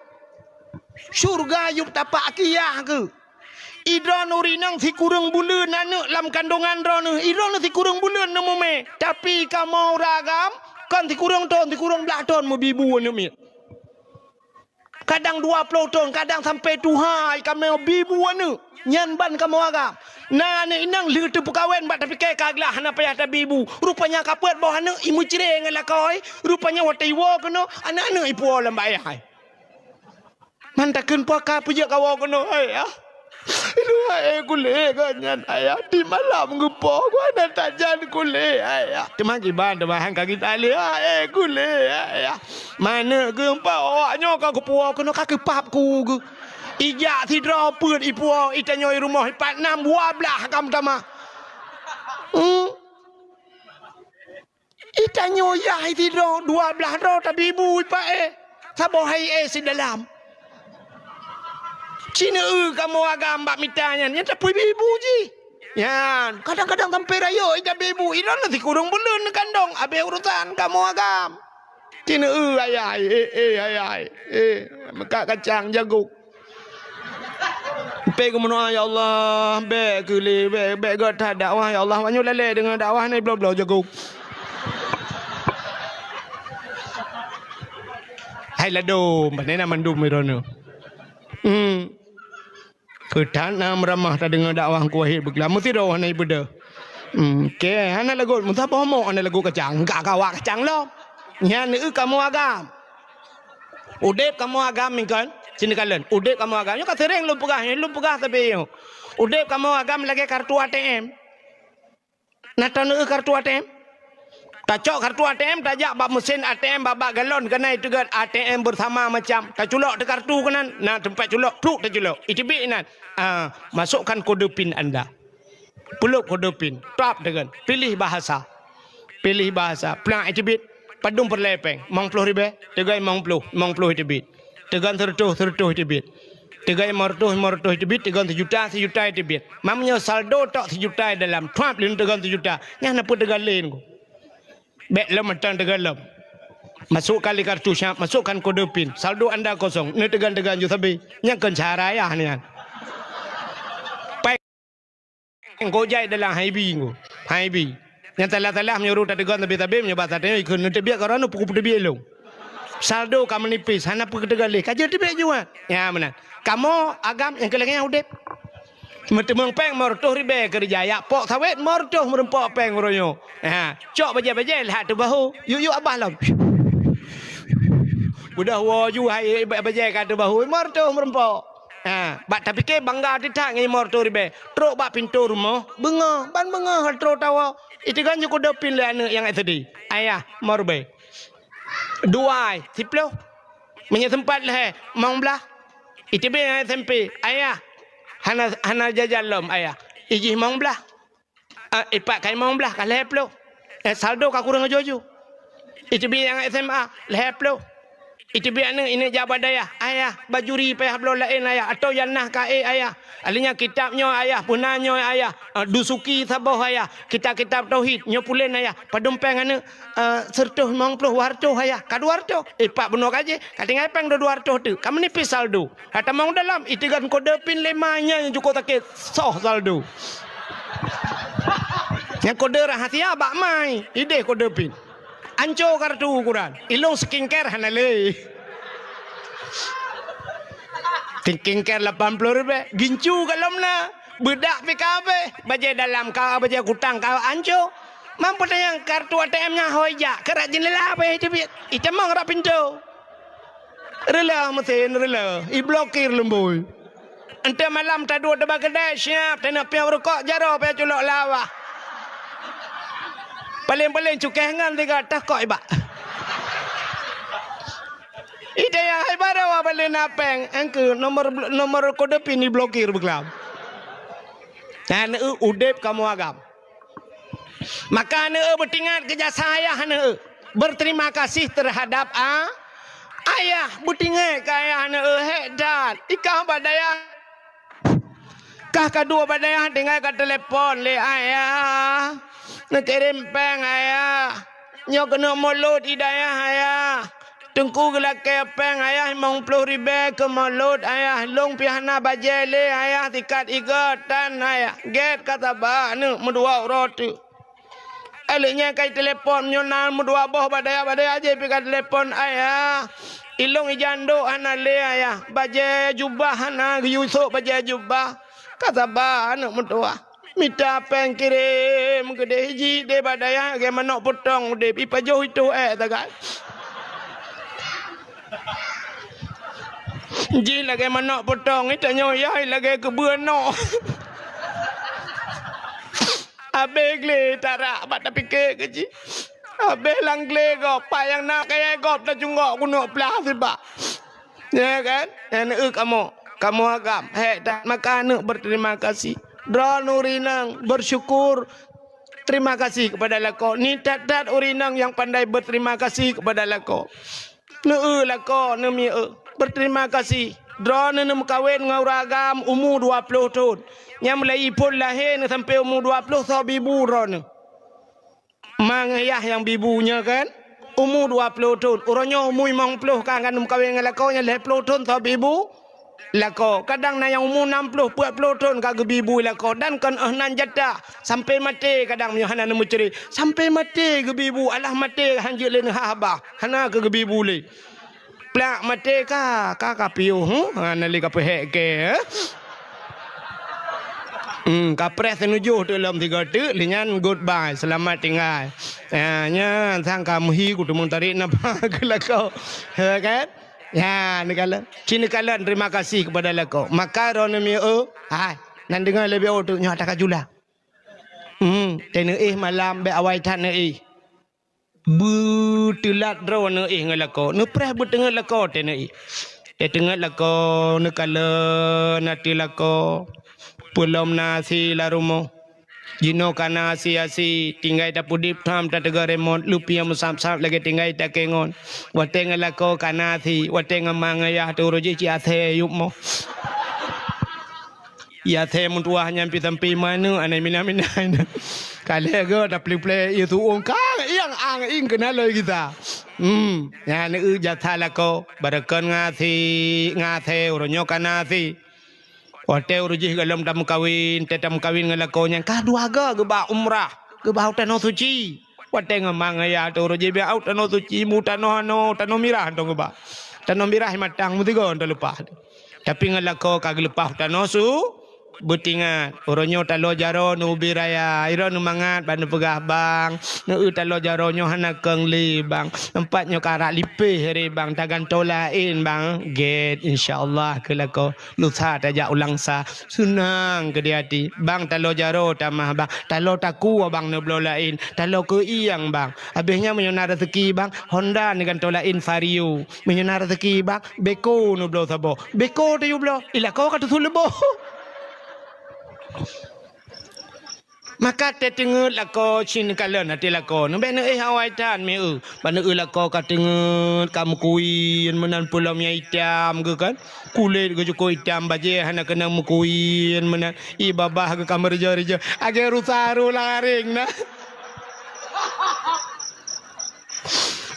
Syurga yup tapak aki yah keuh. Idroeneuh rinong sikureueng buleuen aneuk lam kandongan droeneuh, idroeneuh sikureueng buleuen neumumè. Tapi kamoe ureueng agam, kon sikureueng thon, sikureueng blaih thon meubibu aneuk miet. Kadang dua ploh thon, kadang sampai tuha kamoe bibu aneuk. Nyan ban kamoe agam. Na aneuk inong lheueh teupeukawen bak tapike ka glah hana payah tabibu. Rupanya ka peuet boh aneuk imeucre ngon lakoe. Rupanya watèe iwoe keunoe, aneuk-aneuk ipuwoe lam bak ayah. Man takheun po ka peujeuet kawoe keunoe, "Ayah, aduh, hai kulét geuh nyan, Ayah, di malam geupoh geuh hana tajan kulét, Ayah." Teuma kiban, teuma han ka geutaleuh, "Hai kulét, Ayah." Maneuk geuh pat awak nyoe ka geupuwoe keunoe ka geupap ku geuh. Ijak sidroe peuet ipuwoe, itanyoe i rumoh ipat nam dua blaih ka meutamah. Hmm. Itanyoe yah sidroe, dua blaih droe tabibu ipak éh. Saboh hai éh sidalam. Cineu kamoe agam bak mita nyan, nyan tapeubibu jih. Nyan, kadang-kadang sampai rayeuk ija bibu, inan sikureueng buleuen neukandong, abéh urusan kamoe agam. Cineu ayah, éh, éh, ayah, éh, meukat kacang jagok. Pé geumeudoa, "Ya Allah, bèk keu lé, bèk, bèk göt that dakwah, ya Allah, wanyoe lalé deungon dakwah nyoe bloe-bloe jago." Hai ladôm, pane na mandum droeneuh. Hmm. Keu that na meuramah tadeungoe dakwah Teungku Wahid beuklam, meusidroe hana ibeudôh. Hmm, oke, hana lagot, meusaboh mok hana lagot kacang, ka kawa kacang lom. Nyan eu kamoe agam. Udép kamoe agam mingkon, sini kalon. Udép kamoe agam, nyoe ka sering lôn peugah, nyoe lôn peugah tapi nyoe. Udép kamoe agam lagèe kartu A T M. Na taneuk kartu A T M? Tacok kartu A T M, tajak bak mesin A T M, bak, bak galon keunan iteugot A T M bersama macam. Taculok teuh kartu keunan, na teumpat culok, pluk taculok. Iteubiet inan. Ah, masukkan kode pin anda. Peuleuk kode pin, tap teukon, pilih bahasa. Pilih bahasa, plak iteubiet. Padum peureulèe pèng? Limong ploh ribèe, teugon limong ploh, limong ploh iteubiet. Teugon seureutôh, seureutôh iteubiet. Teugon limong reutôh, limong reutôh iteubiet, teugon sijuta, sijuta iteubiet. Meunyoe saldo tok sijuta dalam, thuap lé teugon sijuta. Nyan na peue teugon lé nyoe. Bèk lom mantong teugon lom. Masukkan lé kartu siap, masukkan kode pin. Saldo anda kosong. Nyoe teugon-teugon ju sabé. Nyan kon cara ayah nyan. Pai Engkau jai dalam haibi engkau. Haibi. Nyang salah-salah meunyoe ureueng tateugon sabé-sabé meunyoe basa tanyoe ikheun, "Neuteubiet keu droeneuh, pukon peuteubiet lôn. Saldo ka meunipis, hana peue teugaleh. Ka jeuet teubiet jua." Nyan meunan. Kamoe agam nyang keu lagèe nyan udép. Meuteumeung pèng limong reutôh ribèe keureuja, jak pok sawét limong reutôh meureumpok pèng uroe nyoe. Ha, cok bajèe-bajèe lhah teubahu. Yuk-yuk abah lom. Udah woe ju hai bajèe ka teubahu, limong reutôh meureumpok. Ha, bak tapike bangga teutak ngon limong reutôh ribèe. Trok bak pintoe rumoh, beungoh, ban beungoh trok tawoe. Iteugon ju kode pin lé aneuk nyang S D. "Ayah, limong ribèe." Dua ai, siploh. Meunyoe seumpat lhèe, limong blah. Iteubiet nyang S M P, "Ayah, hana, hana jajan lom, ayah." Ijih limong blah. Ah, ipat ka limong blah ka lhèe ploh. Eh, saldo ka kureueng aju-aju. Iteubiet nyang S M A, lhèe ploh. Iteubiet aneuk, ineuk jak bak dayah, "Ayah, bajuri payah bloe laén, ayah, atau nyang na ka ék, ayah. Alèh nyan kitab nyoe, ayah, peue na nyoe, ayah. Ah, Dusuki saboh, ayah. Kitab-kitab tauhid, nyoe pulen, ayah." "Padum pèng aneuk?" "Ah, seureutôh limong ploh, dua reutôh, ayah." "Ka dua reutôh?" Ipat bunoe ka jih, ka tinggai pèng dua reutôh teuk. Ka meunipis saldo. Ka tamong dalam, iteugon kode pin lé ma nyan nyang cukôp sakét, soh saldo. Nyang kode rahasia bak ma, idéh kode pin. Anco kartu ukuran. Ilông skincare hana lé. Skincare lapan ploh ribèe. Gincu ka lom na. Beudak pih ka abéh. Bajèe dalam ka, bajèe kutang ka anco. Mampu tanyong kartu A T M nyan hôi jak. Keu rot jeundela abéh iteubiet. Itamong rot pintoe. Rila meusén, rila. Iblokir lumbôi. Enteuk malam taduek teuba keudè, siap, taneuk piôh rukok, jaroe payah culok lawa. Paléng-paléng cukéh ngon tiga tah kok ibak. Ida ya hai baroe bak lé na pèng, engkeu nomor, nomor kode pin iblokir beuklam. Nyan eu udép kamoe agam. Maka aneuk eu beutingat keu jasa ayah aneuk eu. Berterima kasih terhadap a-, ayah. Beutingat keu ayah aneuk eu, hék that. Ikah bak dayah. Kah ka duek bak dayah tinggai ka telepon lé ayah. Neukirém pèng ayah. Nyoe keuneuk mulod i dayah ayah. Teungku geulakèe pèng ayah limong ploh ribèe keu mulod ayah, lôn pih hana bajèe lé ayah, sikat igoe tan ayah. Gèt ka saba aneuk meudua uroe teuk. Lheuh nyan ka itelepon, meunyoe na meudua boh bak dayah, bak dayah jih pih ka telepon, "Ayah, ilôn ija ndok hana lé ayah, bajèe jubah hana geuyue sôk bajèe jubah." Ka saba aneuk meutuwah. Mita pèng kirém keudéh, jih deh bak dayah lagèe manok peutong udép, ipajoh itôh èk sagai. Jih lagèe manok peutong, itanyoe yai lagèe keubeue nok. Abéh glé tarak bak tapike keu jih. Abéh lam glé gob, pat nyang na kayèe gob tacunggok keuneuk plah sibak. Ya kan? Nyan eu kamoe, kamoe agam. Hék that maka aneuk berterima kasih. Droeneuh ureueng inong bersyukur, terima kasih kepada lakoe. Ni that-that ureueng inong nyang pandai berterima kasih kepada lakoe. Neu eu lakoe, neumiyeu eu. Berterima kasih. Droeneuh neumeukawen ngon ureueng agam umu dua ploh thon. Nyang mulai phon lahé neuh sampoe umu dua ploh soe bibu droeneuh. Ma ngon yah nyang bibu nyoe kan, umu dua ploh thon. Uroe nyoe umu limong ploh ka, ka neumeukawen ngon lakoe, nyang lhèe ploh thon soe bibu lakoe. Kadang na nyang umu nam ploh, peuet ploh thon ka geubi bu lakoe. Dan kon 'oh nan jatah, sampoe maté kadang meunyoe hana neumeucre. Sampoe maté geubi bu, alah maté hanjeuet lé neuhah babah. Hana keu geubi bu lé. Plak maté ka, ka, ka piôh, hmm? Ha, na lé ka peuhék kèe, eh? Hmm, ka preh teunujoh teuk lom tiga teuk, lheuh nyan goodbye, seulamat tinggai. Ha, nyan sang ka meuhi kuteumeung tarék nafah keu lakoe. Ya kan? Ya, neukalon. Ci neukalon terima kasih kepada lakoe. Maka droeneuh miyueb, hai, nan deungoe leubeh oh teuk nyoe ata ka jula. Hmm, teuh neuéh malam bèk awai that neuéh. Beuteulat droe neuéh ngon lakoe, neupreh beuteungeut lakoe teuh neuéh. Teuteungeut lakoe, neukalon ateueh lakoe, peulom nasi lam rumoh. Jinoe kana asi-asi, tinggai tapeudip tham tateuga remote, lupieng meusab-sab lagée tinggai takengon. Watée ngon lakoe kana asi, watée ngon ma ngon yah teuh uroe jih cit asée yup moh. Yah asée meutuwah nyan pi sampi manök anai mina-mina. Kalée geuh taplé-plé ié su'ueng kang iang ang ing keunan loi gisa. Hmm, nyan eu jasa lakoe, barokon ngon asi, ngon asée uroe nyoe kana asi. Watée uroe jih gohlom tameukawen, tée tameukawen ngon lakoe nyan ka dua goe geuba umrah, geuba u tanoh suci. Watée ngon ma ngon yah teuh uroe jih biak u tanoh suci, mu tanoh anoe, tanoh mirah tong geuba. Tanoh mirah matang meusigoe teuh leupah. Tapi ngon lakoe ka geuleupah u tanoh su, beutingat. Uroe nyoe taloe jaroe neubi raya, iroe neumangat bak neupeugah bang, neueu taloe jaroe nyoe hana keng lé bang. Teumpat nyoe ka rab lipéh ré bang, tagantoe laén bang. Gét, insya Allah keu lakoe. Lusa tajak u Langsa, seunang keu di até. Bang taloe jaroe tamah bang, taloe takue bang neubloe laén, taloe keu iang bang. Habéh nyan meunyoe na raseuki bang, Honda neugantoe laén Vario. Meunyoe na raseuki bang, Beko neubloe saboh. Beko tayue bloe, i lakoe ka teusu leuboh. Maka teuteungeut lakoe cit neukalon até lakoe, neubéh neuéh awai that meu. Ban neuéh lakoe ka teungeut, ka meukuyen meunan peulom nyang itam geuh kan. Kulét geuh cukôp itam, bajée hana keunong meukuyen meunan. Ié babah geuh ka meureujoh-reujoh. Agée rusa ru laréng na.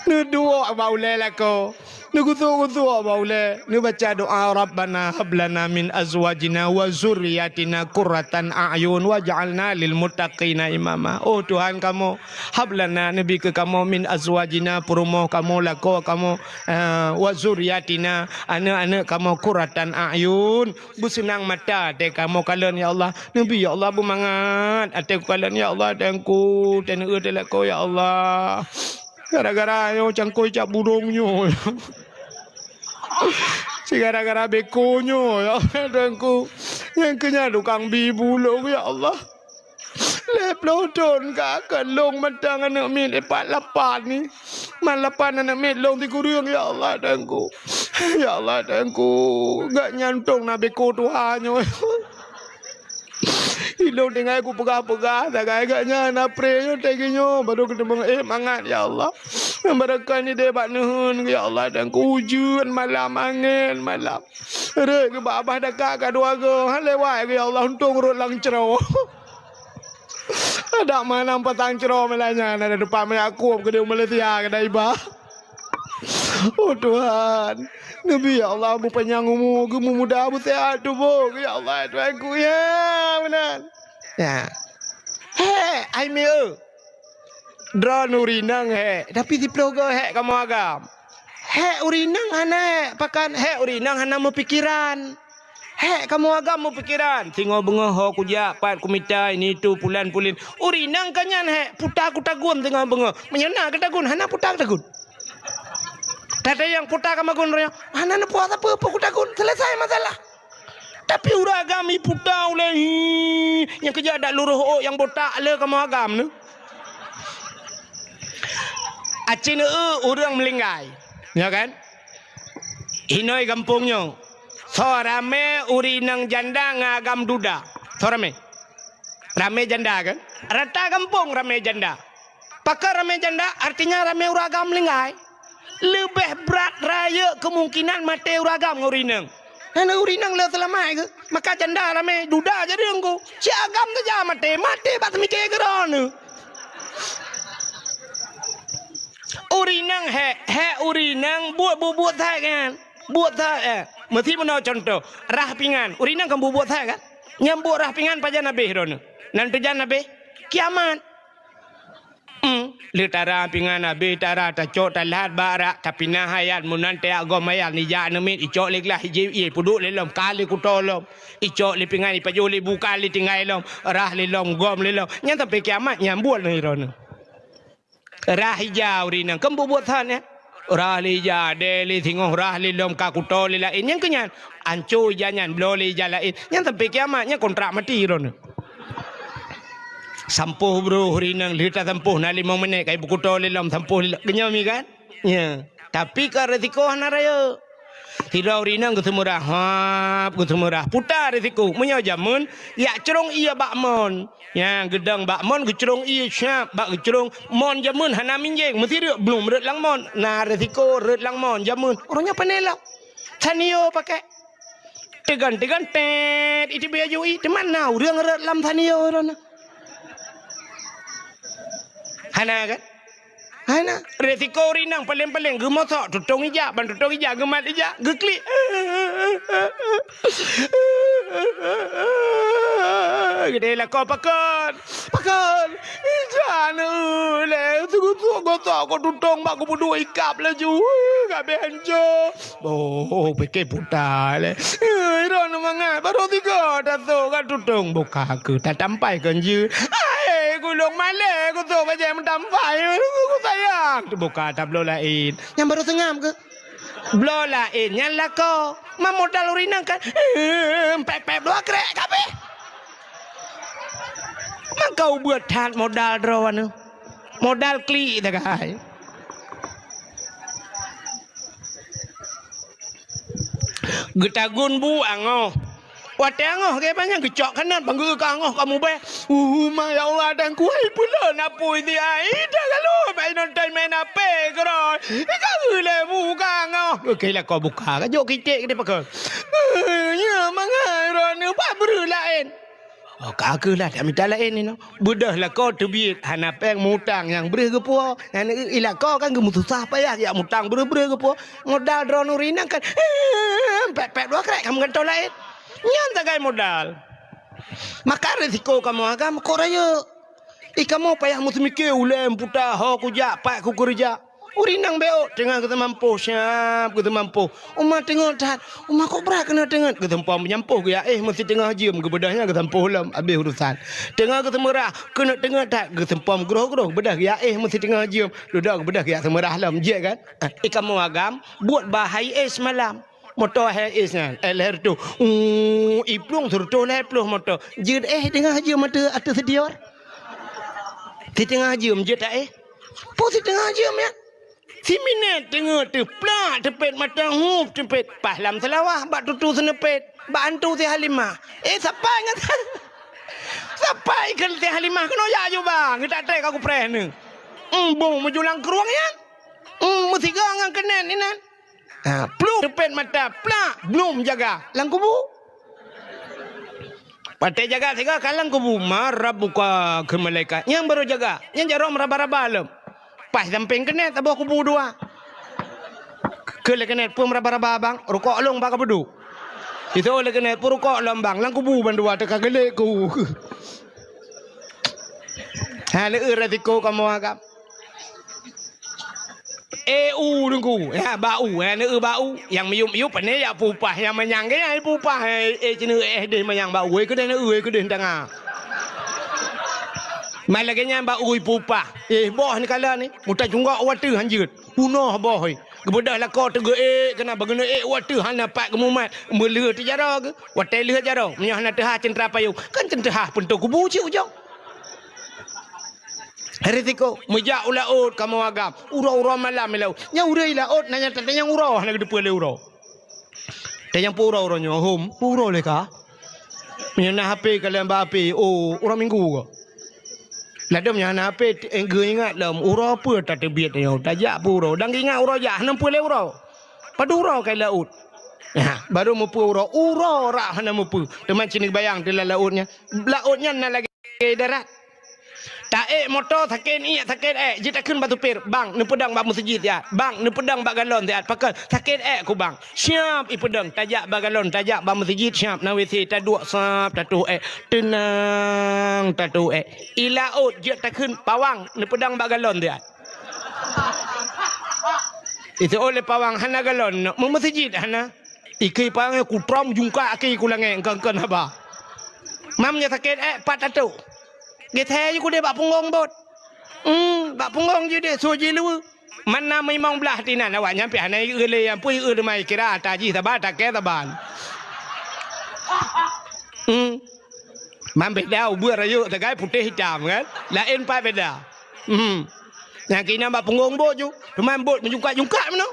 Neuduek bak ulée lakoe. Neugusok-gusok bak ulée, neubaca doa, "Rabbana hab lana min azwajina wa dzurriyyatina qurratan a'yun waj'alna lil muttaqina imama." Oh Tuhan kamoe, hab lana, neubi keu kamoe, min azwajina, peurumoh kamoe, lakoe kamoe, eh, wa dzurriyyatina, aneuëk-aneuëk kamoe, qurratan a'yun, beuseunang mata até kamoe kalon, ya Allah. Neubi, ya Allah, beumangat até kukalon, ya Allah, Teungku, teuneuk teuh lakoe, ya Allah. Gara-gara nyoe cangkôi cap burông nyoe. Si gara-gara beko nyoe, ya Allah, Teungku. Nyang keu nyan tukang bi bulông, ya Allah. Lhée ploh thon ka, ka lông mantong aneuëk miet pat lapan ni. Man lapan aneuëk miet lông sikureueng, ya Allah, Teungku. Ya Allah, Teungku. Gak nyan tong na beko tuha nyoe. Ilông tinggai kupeugah-peugah, sagai gak nyan, apre nyoe, teugi nyoe, baru keuteumeung éh mangat, ya Allah. Nyang barokah ni deh bak neuheun, ya Allah, dan keu ujeuen malam, angén malam. Rét geuba babah dakak ka dua goe, han lewat geuh, ya Allah, untông rot lam cro. Adak manang pasang cro malam nyan, ada depan meuyak kueb keudeh Malaysia, keudeh iba. Oh Tuhan, neubi ya Allah beupanyang umu, geumumuda beuseuhat tuboh, ya Allah Tuhanku, ya meunan. Ya. Hék, ai mieu. Droeneuh ureueng inong hék, tapi siploh goe hék kamoe agam. Hék ureueng inong hana hék, pakan hék ureueng inong hana meupikeran. Hék kamoe agam meupikeran, singoh beungoh ho kujak, pat kumita, ini itu, pulan pulin. Ureueng inong ka nyan hék, puta kutagun singoh beungoh. Meunyoe na kutagun, hana puta kutagun. Tata nyang puta kamagun roh nyoe, hana neupuasa peue-peue kutagun, selesai masalah. Tapi ureueng agam iputa ulée, hi, nyang keujak dak luroh ôk nyang botak le kamoe agam nyoe. Aci neu ureueng meulinggai. Ya kan? Inoi gampông nyoe. Soe ramé ureueng inong janda ngon agam duda? Soe ramé? Ramé janda kan? Rata gampông ramé janda. Pakon ramé janda? Artinya ramé ureueng agam meulinggai. Leubeh brat rayeuk keumungkinan maté ureueng agam ngon ureueng inong. Hana ureueng inong le seulamat geuh. Maka janda ramé duda jadi Teungku. Si agam saja maté, maté bak seumiké keu droeneuh. Ureueng inong hék, hék ureueng inong buet bubuet that kan. Buet that, eh. Meusi meunoe contoh, rah pingan. Ureueng inong kan bubuet that kan. Nyang buet rah pingan pajan habéh droeneuh. Nan teujan habéh kiamat. Hmm. Lé tara pingan habéh, tara tacok, talat bak rak, tapinah ayat, meunan teuyak gom ayat, nijak neumiet, icok lé glah, ijép ié, peuduek lé lom, ka lé kuto lom. Icok lé pingan, ipajoh lé bu, ka lé tinggai lom, rah lé lom, gom lé lom. Nyan sampai kiamat, nyan buet lé droeneuh. Rah ija ureueng inong, keu bubuet that nyan. Rah lé ija, deh lé singoh, rah lé lom, ka kuto lé laén. Nyang keu nyan, anco ija nyan, bloe lé ija laén. Nyan sampai kiamat, nyan kontrak mati droeneuh. Sampôh broh ureueng inong, lheueh tasampôh na limong minét, kai beukuto lé lom, sampôh lé lom. Keunyoe mi kan? Ya. Tapi ka resiko hana rayeuk. Sidroe ureueng inong geuseumeurah, hap, geuseumeurah. Puta risiko. Meunyoe jameun, yak crông ié bak mon. Nyan geudong bak mon, geucrông ié siap bak geucrông. Mon jameun hana minjeng, meusireuk blum rhot lam mon. Na risiko rhot lam mon jameun. Ureueng nyan pane lom. Sanio pakai. Teugon-teugon, tet, iteubiet aju i, teuma na ureueng rhot lam sanio droeneuh. Hana kan? Hana. Risiko ureueng inong paleng-paleng geumosok tutong ija, ban tutong ija geumat ija, geuklik. Geude lakoe pakon. Pakon. Ija neuh lé. Gosok-gosok keu tutong bak geupeuduek ikab laju. Kabeh hanco. Oh, pike puta lé. Eh, droeneuh mangat, barô tiga tasok ka tutong buka keu tatampai kon jeuet. Hai, gulong malée kutok bajée meutampai. Ku sayang, teubuka tabloe laén. Nyang barô seungab keu? Bloe laén nyan lakoe. Ma modal ureueng inong kan. Eh, pep-pep dua krek kabeh. Mangka ubeut that modal droeneuh. Modal klik tagai. Geutagun bu angoh. Watée angoh, geubanyak geucok kanat, bang geuka angoh kamu beh. Uh, ma ya Allah, dan kuai pula napui di ai. Dah lalu, bai nonton main H P keuroi. Ika lé bu ka angoh. Oke lah kau buka, kajok kitek ke dia pakai. Ya, mangai rona, ba beri lain. Oh, ka keuh lah, tak mita laén inoe. Beudôh lakoe teubiet, hana péng mutang nyang breuh geupuwoe. Nyan i lakoe kan geumeususah payah, jak mutang breuh-breuh geupuwoe. Modal droeneuh ureueng inong kan, pet-pet dua krek ka meugantoh laén. Nyan sagai modal. Maka risiko kamoe agam kok rayeuk. I kamoe payah meuseumike ulée meuputa ho kujak, pat kukeureuja. Ureueng inong bék teungoh geuseumampoh, siab geuseumampoh. Uma teungoh that, uma kok brat keuneuk teungeut, geuseumpom meunyampôh geuyak éh meusiteungoh jeuem, geubeudôh nyan geusampôh lom, abéh urusan. Teungoh geuseumeurah, keuneuk teungeut that, geuseumpom groh-groh, beudôh geuyak éh meusiteungoh jeuem, dudoe geubeudôh geuyak seumeurah lom, jeuet kan? Ah, i kamoe agam, buet bah hai éh seumalam. Moto hai éh nyan, éh lhèe reutôh. Uh, i plueng seureutôh lhèe ploh moto. Jeuet éh teungoh jeuem ateueh, ateueh seudior. Siteungoh jeuem jeuet éh. Peue siteungoh jeuem nyan? Siminét teungoh teuh plak teupet mata hup teupet paih lam seulawah bak tutu seuneupet bak antu si Halimah. Eh, sapai ngon sapai keu si Halimah keunoe jak aju bang, geutak trek ka kupreh neuh. Embong meujulang krueng nyan. Em, meusigoe ngon keunen inan. Ha, pluh teupet mata plak, blum jaga lam kubu. Watée jaga sigoe ka lam kubu, "Ma rabbuka," kheun malaikat. Nyang barô jaga, nyang jaroe meuraba-raba lom. Paih sampéng keuneuk saboh kubu dua. Kheun lé keuneuk, "Peue meuraba-raba bang?" "Rukok lôn bak ka peuduek." Iseuôt lé keuneuk, "Peue rukok lôn bang?" "Lam kubu bandua teuka geulék ku." Ha, lé eu resiko kamoe agam. Eh, u Teungku, ya, bak u, ya, neu bak u. Nyang miyup-miyup, pane ya pupah, nyang manyang ke, ya, pupah, eh, eh, cina, eh, deh manyang bak u, eh, keudeh neu, eh, keudeh tanga. Mai lagèe nyan bak u pupah. Eh, boh ni kala ni, muta cunggok watèe hanjeut. Bunoh boh, eh. Geubeudôh lakoe teugeu, eh, kena bageuneuk, eh, watèe hana pat geumumat. Meuleuh teujaroe geu, watèe leuh jaroe. Meunyoe hana teuhah ceuntra payong, kan ceuntra pintoe kubu cit ujong. Risiko, meujak u laôt kamoe agam. Uroe-uroe malam i laôt. Nyang ureueng i laôt na nyang tatanyong uroe, hana geuteupeue lé uroe. Tanyong peue uroe, uroe nyoe, hom, peue uroe lé ka? Meunyoe na H P, kalon bak H P, oh, uroe Minggu ka. Ladôm nyoe hana H P, t-, eh, geuingat lom, uroe peue tateubiet nyoe, tajak peue uroe. Dan geuingat uroe jak, hana peue lé uroe. Padub uroe ka i laôt. Ha, barô meupeue uroe, uroe rab hana meupeue. Teuma cit neubayang teuh lam laôt nyan. Laôt nyan na lagèe darat. Taék moto sakét iék, sakét ék, jeuet takheun bak supir, "Bang, neupeudong bak meuseujid siat. Bang, neupeudong bak galon siat." "Pakon?" "Sakét ék ku, Bang." Siap ipeudong, tajak bak galon, tajak bak meuseujid, siap na W C, taduek sab, tatoh ék. Teunang, tatoh ék. I laôt jeuet takheun, "Pawang, neupeudong bak galon siat." Iseuôt lé pawang, "Hana galon, meu-, meuseujid hana." Ikei pang ku trom jungkak keu ku langèt, kon-kon haba. Mam nyoe sakét, eh, pat tatoh. Geuthèe ju kudeh bak punggong bot. Hmm, bak punggong ju deh, su jiluweue. Mana meimong blah tinan awak nyan pih hana ieu lé, nyang pui ieu teuma kira ata jih saban, takée saban. Hmm. Mam beda ubeut rayeuk sagai putéh itam kan. Laén pat beda. Hmm. Nyang keunan bak punggong bot ju. Teuma bot meujungkak-jungkak meunoe.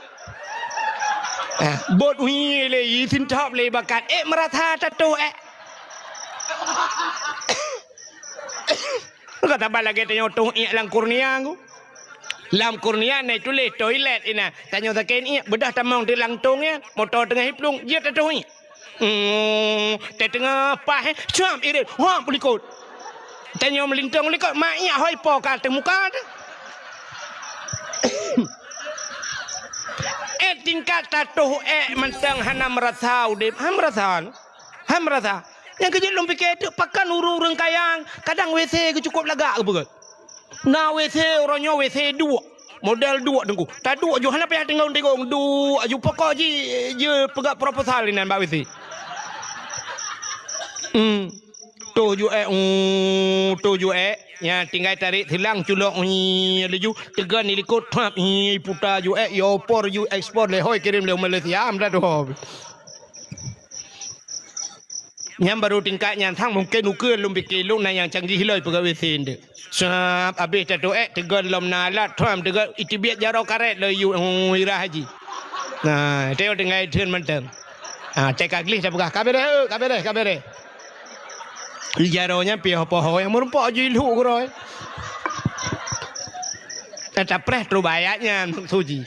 Ah, bot ui lé, i sintop lé bakat. Eh, meurasa tatoh, eh. Ka saban lagèe tanyoe toh iek lam kurnia ku. Lam kurnia na tuléh toilet inan. Tanyoe sakét iek, beudôh tamong di langtong nyan. Moto teungoh iplueng, jeuet tatoh iek. Hmm, teungoh paih, eh, cuam irit, huam u likot. Tanyoe meulintong u likot, ma iek hôi po ka teuh muka teuh. Eh, tingkat tatoh ék mantong hana meurasa udép, han meurasa. Han meurasa. Nyang keujeuet lôn pike teuk pakon ureueng-ureueng kaya, kadang W C geucukôp lagak geupeugöt. Na W C uroe nyoe W C duek. Model duek teungku. Taduek ju hana payah tingong-tingong, duek ju pokok ji, ji peugah proposal inan bak W C. Hmm. Toh ju ék, uh, toh ju ék. Nya tinggai tarék silang culok, uh, laju teugon di likot, pap, uh, puta ju ék, yo por ju ekspor lé hôi kirém lé Malaysia, am dah doh. Nyan baru tingkat nyan sang mungken ukeue lôn pike lôn na nyang canggih lôi peugah W C ndeuk. Sab abéh tatoh ék teugon lom na alat, tram teugon iteubiet jaroe karét lom yue, oh, irah haji. Nah, teuh tinggai theun mantong. Ha, teuka gleh tapeugah, "Ka beureh, eh, ka beureh, ka beureh." Di jaroe nyan piôh poho nyang meurumpok ju ilhuk keudroe. Tapreh trok bak ayat nyan suci.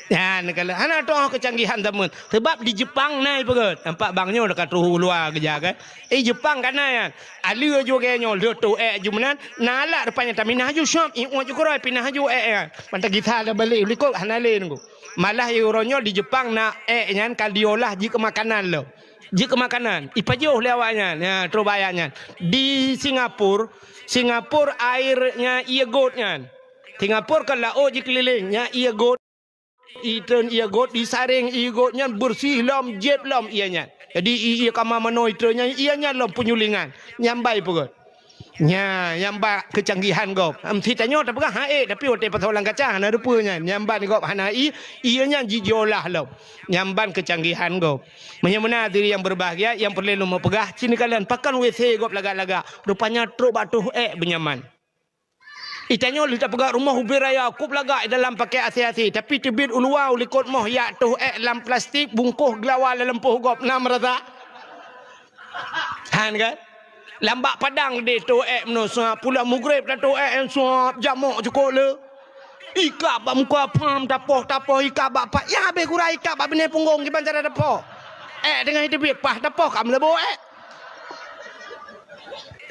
Nyan, kalau hana toh keucanggihan zaman. Sebab di Jepang na ipeugöt. Nampak bang nyoe ka troh u luwa keujak, kan? Eh, Jepang ka na nyan. Alue ju lagèe nyoe, lheueh toh ék ju meunan, na alat rupanya taminah ju, syop, iuet ju keudroe, pinah ju ék nyan. Mantong gisa lé balek u likot, hana lé nunggu. Malah uroe nyoe di Jepang na ék nyan ka diolah jeuet keu makanan lom. Jeuet keu makanan. Ipajoh lé awak nyan. Ya, troh bak ayat nyan. Di Singapura, Singapura airnya ie got nyan. Singapura kan laôt jikeulileng, nya ie got. Itreun ie got, isaréng ie got nyan beureuséh lom, jieb lom ie nyan. Jadi, ie, ie kama manoe itreun nyan, ie nyan lom peunyulingan. Nyan ban ipeugöt. Nya, nyan ban keucanggihan gob. Em, si tanyoe tapeugah han ék, tapi watèe pasoe lam kaca hana rupeue nyan. Nyan ban gob hana ie, ie nyan ji-, jiolah lom. Nyan ban keucanggihan gob. Meunyoe meunan hadirin nyang berbahagia, nyang peureulèe lôn peugah, ci neukalon pakon W C gob lagak-lagak. Rupanya trok bak toh ék beunyaman. Itanyoe lheueh tapeugah rumoh ubé raya, kôb lagak i dalam pakè asé-asé, tapi teubiet u luwa u likot moh yak toh ék lam plastik, bungkôh geulawa lam lampôh gob, na meurasa? Han kan? Lam bak padang deh toh ék meunoe, suap pulang mugreb dah toh ék, suap jamok cukôp le. Ikab bak muka pham, tapoh-tapoh, ikab bak pat, ya habéh gura ikab bak binéh punggong kiban cara tapoh. Ék teungoh iteubiet, pah tapoh ka meuleubo ék.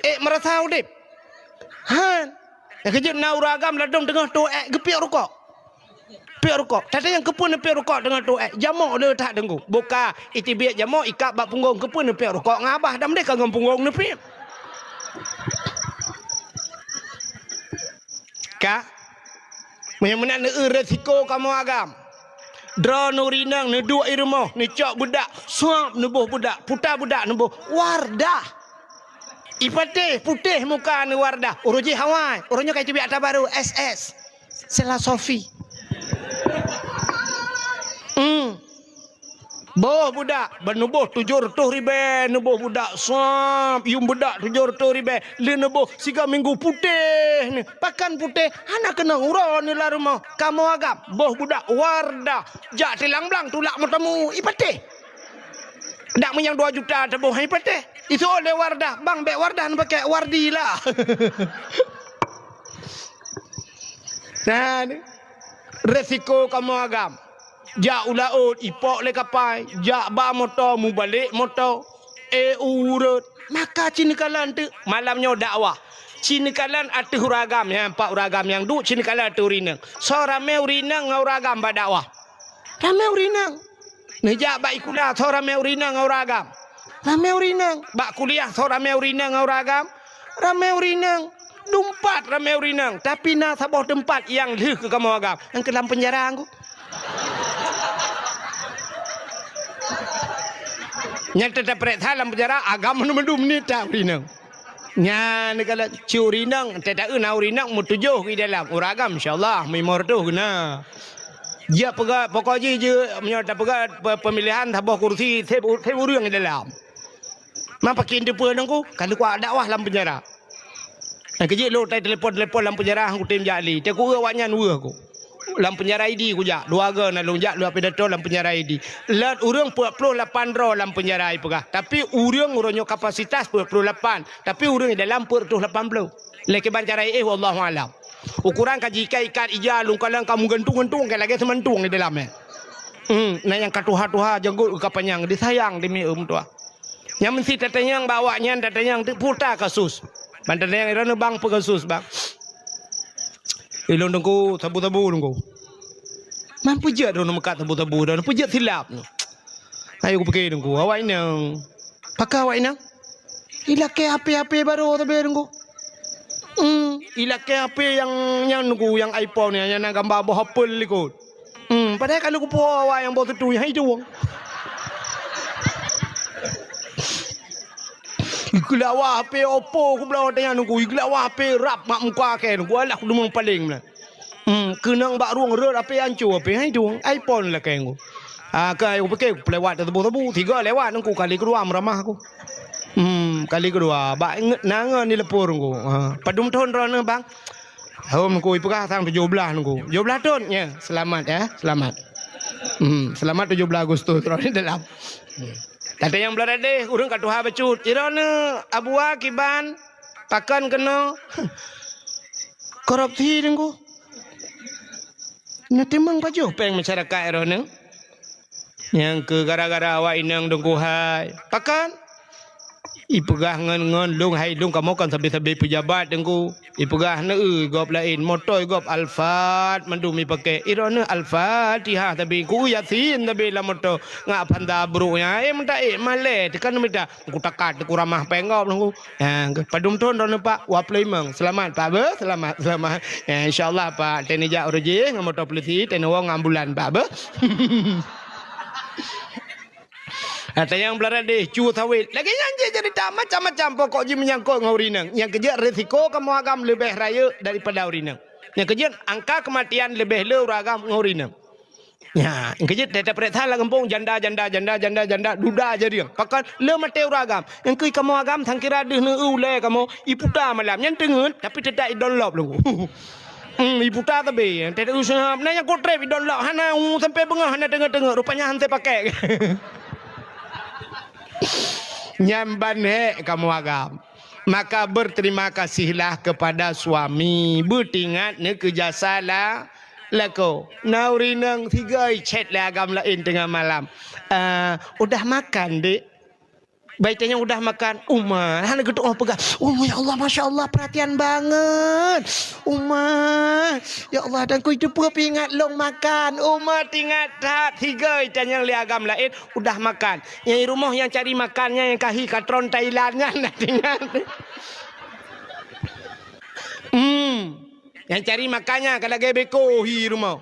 Ék meurasa udép. Han. Nyang keujeuet na ureueng agam ladôm teungoh toh ék geupiôh rukok. Piôh rukok. Tata nyang keupeue neupiôh rukok teungoh toh ék. Jamok le that teungku. Boh ka iteubiet jamok ikab bak punggong keupeue neupiôh rukok ngon abah dam deh ka ngon punggong neupiôh. Ka. Meunyoe meunan neu resiko kamoe agam. Droeneuh ureueng inong neuduek i rumoh, neucok beudak, suap neuboh beudak, puta beudak neuboh Wardah. Ipatéh putéh muka neu Wardah, uroe jih awai, uroe nyoe ka iteubiet ata barô, S S. Sela Sofi. Hmm. Boh beudak, ban neuboh tujoh reutôh ribèe, neuboh beudak sab, yuem beudak tujoh reutôh ribèe, lheueh neuboh siga minggu putéh neu. Pakon putéh, hana keunong uroe neu lam rumoh. Kamoe agam, boh beudak Wardah, jak tilang blang tulak meuteumèe, ipatéh. Dak meunyoe dua juta teuboh, ipatéh. Iseuôt lé Wardah, bang bèk Wardah neupakè, Wardi lah. Nah, ni. Resiko kamoe agam. Jak u laôt, ipok lé kapai, jak ba moto, mubalek moto. Eh, ureueng. Maka ci neukalon teuk malam nyoe dakwah. Ci neukalon ateueh ureueng agam, nyan pat ureueng agam nyang duek, ci neukalon ateueh ureueng inong. Soe ramé ureueng inong ngon ureueng agam bak dakwah? Ramé ureueng inong. Neujak bak sikula, soe ramé ureueng inong ngon ureueng agam? Ramé ureueng inong. Bak kuliah, soe ramé ureueng inong ngon ureueng agam? Ramé ureueng inong. Dumpat ramé ureueng inong. Tapi na saboh teumpat nyang lheueh keu kamoe agam. Nyang keu lam peunjara, Teungku. Nyang teutap peuriksa lam peunjara, agam mandum-mandum nita ureueng inong. Nyan kalau ci ureueng inong, teuta na ureueng inong meutujoh di dalam. Ureueng agam, insya Allah, meulimong reutôh keunan. Jeuet peugah, pokok jih jeuet, meunyoe tapeugah pe-, pemilihan saboh kursi, seb u-, seb ureueng di dalam. Ma pakén teupeue Teungku, ka lheueh kuat dakwah lam peunjara. Nyang keujeuet lôn tai telepon-telepon lam peunjara, han kutem jak lé. Teungku, awaknyan weueh ku. Lam peunjara Idi kujak, dua go na lôn jak lôn pidato lam peunjara Idi. Lat ureuëng peuet ploh lapan droe lam peunjara ipeugah. Tapi ureuëng uroe nyoe kapasitas peuet ploh lapan, tapi ureuëng dalam peuet reutôh lapan ploh. Lé kiban cara éh, wallahu alam. Ukuran ka jiikat-ikat ija lôn, kalon ka meugantung-gantung ka lagée seumantung di dalam, eh. Hmm, na nyang ka tuha-tuha janggut ka panyang, disayang demi meutuah. Nyang meusti tatanyong bak awaknyan, tatanyong teuk puta kasus. Ban tatanyong, "Droeneuh bang, peue kasus bang?" "Ilôn Teungku, sabu-sabu Teungku." "Man peue jeuet droeneuh meukat sabu-sabu, droeneuh peue jeuet silap?" "Ayo kupike Teungku, awak inong." "Pakon awak inong?" "Ilakée H P-H P barô sabe Teungku." "Hmm, ilakée H P nyang nyan Teungku, nyang iPhone nyan, nyang na gamba boh apel likot." Hmm, padahai ka lheueh kupuwoe awai nyang boh teutui, hai tueng. Geulawa H P Oppo, kubloe watée nyan Teungku, geulawa H P rab mak muka kée Teungku, alah kudeungoe paleng meunan. Hmm, keunong bak rueng rot H P anco H P, hai tueng, iPhone lakée Teungku. Ah, ka ayo pike lewat teubô-teubô, tiga lewat Teungku, kali keudua meuramah aku. Hmm, kali keudua, bak nge-, na ngon di leupur Teungku. Ha, padum thon droeneuh bang? Hom Teungku, ipeugah sang tujoh blaih Teungku. Tujoh blaih thon? Ya, selamat ya, selamat. Hmm, selamat tujoh blaih Agustus droeneuh dalam. Hmm. Tatanyong blah radeh, ureuëng ka tuha bacut. Droeneuh Abua kiban, pakon keunoe korupsi Teungku? Neutimang pajoh péng masyarakat droeneuh. Nyang keu gara-gara awak inong Teungku hai. Pakon? Ipeugah ngon, ngon lôn hai lôn kamoe kon sabe-sabe peujabat Teungku. Ipeugah neu gob laén, moto gob Alphard mandum ipake. Droeneuh Al-Fatihah sabe, ku Yasin sabe lam moto. Ngat phanda brok nyan, eh, meuta, eh, malée, teuka neumita. Teungku takat, Teungku ramah péng gob Teungku. Ha, padum thon droeneuh Pak? Dua ploh limong. Selamat Pak beuh, selamat, selamat. Ya, insya Allah Pak, teuh neujak uroe jih ngon moto polisi, teuh neuwoe ngon ambulan Pak beuh. Tatanyong blah radeh, cu sawét. Lagée nyan jih cerita macam-macam pokok jih meunyangkot ngon ureuëng inong. Nyang keujeuet risiko kamoe agam leubeh rayeuk daripada ureuëng inong. Nyang keujeuet angka keumatian leubeh le ureuëng agam ngon ureuëng inong. Nya, nyang keujeuet teuta peuriksa lam gampông janda, janda, janda, janda, janda, duda jariang. Pakon le maté ureuëng agam. Nyang keu kamoe agam sangkira deuh neu ulée kamoe iputa malam. Nyan teungeut tapi teuta idon lop lom. Hmm, iputa tabe. Teuta useuhab. Na nyang kutreb idon lop hana u sampai beungoh hana teungeut-teungeut. Rupanya hana pakai. Nyan ban hék kamoe agam. Maka berterima kasihlah kepada suami, beutingat neu keu jasa la-, lakoe. Na ureuëng inong sigoe chat lé agam laén teungoh malam. "Eh, udah makan, Dek?" Bai tanyong udah makan, "Uma." Hana geutuoh peugah, "Uma, ya Allah, masya Allah, perhatian banget. Uma, ya Allah, dan ku itu peuingat long makan." Uma tingat that, sigoe tanyong lé agam laén, udah makan. Nyang di rumoh nyang cari makan nyan nyang kahi katron Thailand nyan na tingat. Hmm. Nyang cari makan nyan ka lagée beko hi rumoh.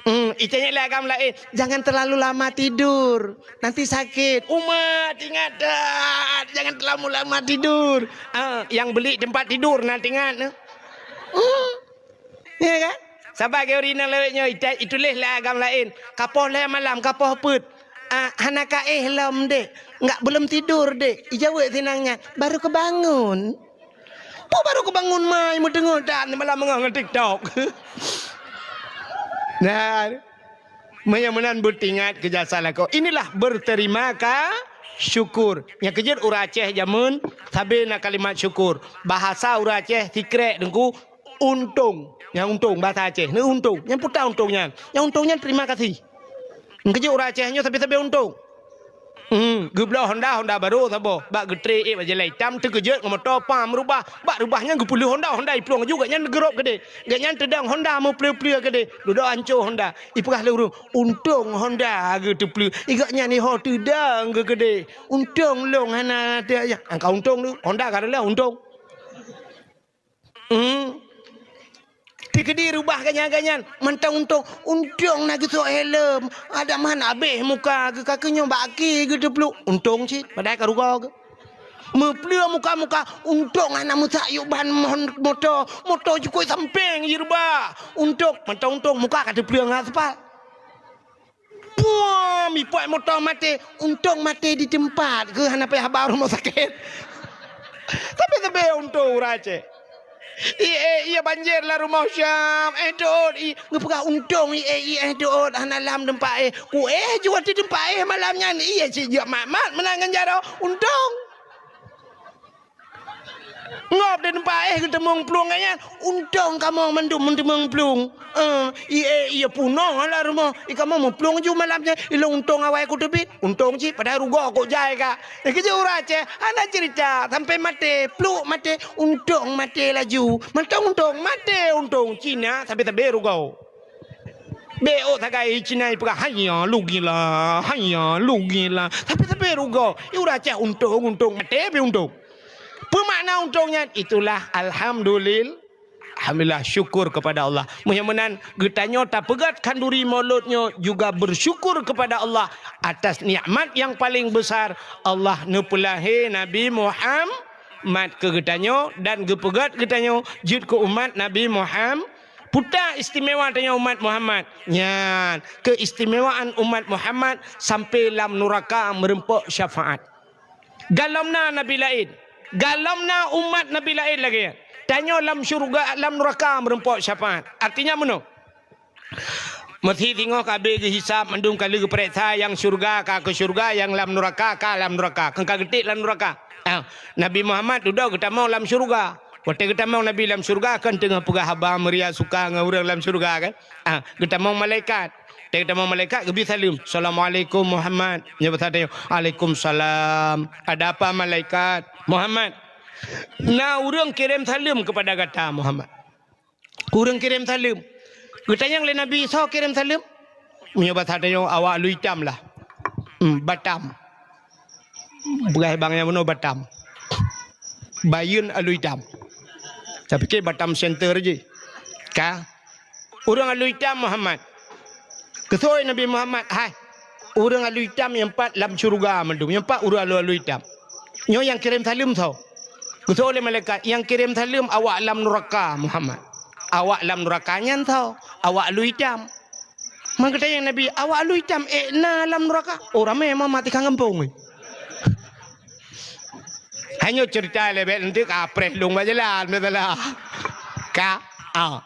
Hmm, itanyong lé agam laén, "Jangan terlalu lama tidur, nanti sakit." Uma tingat that, jangan terlalu lama tidur. Ah, nyang beli tempat tidur na tingat. Hmm. Ya kan? Saban keu ureuëng inong lawét nyoe ita-, ituléh lé agam laén. Kapoh lhée malam, kapoh peuet. Ah, hana kaéh lom, Dek. Enggak, belum tidur, Dek. Ijaweueb sinang nyan. Baru kebangun. Peue baru kebangun mai meuteungeut dan malam beungoh ngon TikTok. Nah, meunyoe meunan beutingat keu jasa lakoe. Inilah berterima ka-, syukur. Nyang keujeuet ureuëng Aceh jameun sabe na kalimat syukur. Bahasa ureuëng Aceh sikrek Teungku, untông. Nyang untông bahasa Aceh, neu untông. Nyang puta untông nyan. Nyang untông nyan terima kasih. Nyang keujeuet ureuëng Aceh nyoe sabe-sabe untông. Hmm, geubloe Honda, Honda barô saboh. Bak geutré ék bak jalan itam, teukeujot ngon moto pam reubah. Bak reubah nyan geupeuleueh Honda, Honda iplueng laju, gobnyan geurôb keudeh. Gobnyan teudong Honda meupeuleueh-peuleueh keudeh. Dudoe anco Honda. Ipeugah lé ureuëng, "Untông Honda geuteupleue." Gobnyan iho teudong geukeudeh. "Untông lôn hana teuh ayah." Angka untông tu, Honda ka reuloh untông. Hmm. Teukeudi reubah gobnyan-gobnyan, mantong untông, untông na geusok helm, adak man abéh muka geuh, ka keuh nyoe bak akhé geuh teupluek, untông cit, padahai ka rugoe geuh. Meupeuleueh muka-muka, untông hana meusak yub ban mon-, moto, moto jukôi sampéng jireubah, untông, mantong untông muka ka teupeuleueh ngon aspal. Puam, ipuet moto maté. Untông maté di teumpat, keu hana payah ba rumoh sakét. Tapi-tapi untông ureuëng Aceh. Ié, ié banjir lam rumoh Syam. Eh, teuôt, i, geupeugah untông ié, ié, eh, teuôt, hana lam teumpat éh. Ku éh ju watèe teumpat éh malam nyan, ié cit jeuet mat-mat meunan ngon jaroe. Untông. Ngop di teumpat éh geuteumeung plueng nyan. Untông kamoe mandum meuteumeueng plueng. Eh, ié, ié punoh lam rumoh. I kamoe meuplueng ju malam nyan. Ilôn untông awai kuteubiet. Untông cit padahai rugoe kok jai ka. Keujeuet ureueng Aceh, hana cerita, sampai maté, pluk maté, untông maté laju. Mantong untông, maté untông, Cina sabe-sabe rugoe. Bèk ôk sagai Cina ipeugah, "Haiya, lugila, haiya, lugila." Sabe-sabe rugoe. Ureueng Aceh untông, untông, maté pih untông. Peue makna untông nyan? Itulah alhamdulil-, Alhamdulillah, syukur kepada Allah. Meunyoe meunan, geutanyoe tapeugöt khanduri Maulud nyoe juga bersyukur kepada Allah atas nikmat yang paling besar, Allah neupeulahé Nabi Muhammad keu geutanyoe dan geupeugöt geutanyoe jeuet keu umat Nabi Muhammad. Peue istimewa tanyoe umat Muhammad? Nyan, keistimewaan umat Muhammad sampai lam nuraka meureumpok syafaat. Galom na nabi laén, galom na umat nabi laén lagèe nyan. Tanyoe lam syeuruga, lam nuraka meureumpok syafaat. Artinya meunoe. Meusi singoh ka abéh geuhisab, mandum ka lheueh geupareksa, nyang syeuruga ka keu syeuruga, nyang lam nuraka ka lam nuraka. Keu ka geutik lam nuraka. Ah, Nabi Muhammad dudoe geutamong lam syeuruga. Watèe geutamong Nabi lam syeuruga, kan teungoh peugah haba meuria suka ngon ureueng lam syeuruga, kan? Ah, geutamong malaikat. Watèe geutamong malaikat, geubri saleuem. "Assalamualaikum Muhammad." Nyoe basa tanyoe, "Waalaikumsalam. Ada apa malaikat?" "Muhammad, na ureueng kirém saleuem keupada gata, Muhammad." Ureueng kirém saleuem. Geutanyong lé Nabi, "Soe kirém saleuem?" Meunyoe basa tanyoe, "Awak Alue Itam lah." Hmm, Batam. Peugah bang nyang bunoe Batam. Bayeuen Alue Itam. Tapike Batam Center jih. Ka. Ureueng Alue Itam Muhammad. Geutanyong Nabi Muhammad, "Hai, ureueng Alue Itam nyang pat lam syeuruga mandum, nyang pat ureueng Alue, Alue Itam. Nyoe nyang kirém saleuem soe?" Geutanyong lé malaikat, "Nyang kirém saleuem awak lam nuraka, Muhammad." "Awak lam nuraka nyan soe?" "Awak Alue Itam." Maka geutanyong Nabi, "Awak Alue Itam ék na lam nuraka?" Oh, ramé Muhammad tikang gampông. Hana cerita lé bèk nanti kapreh lôn bak jalan, beutala. Ka, ah.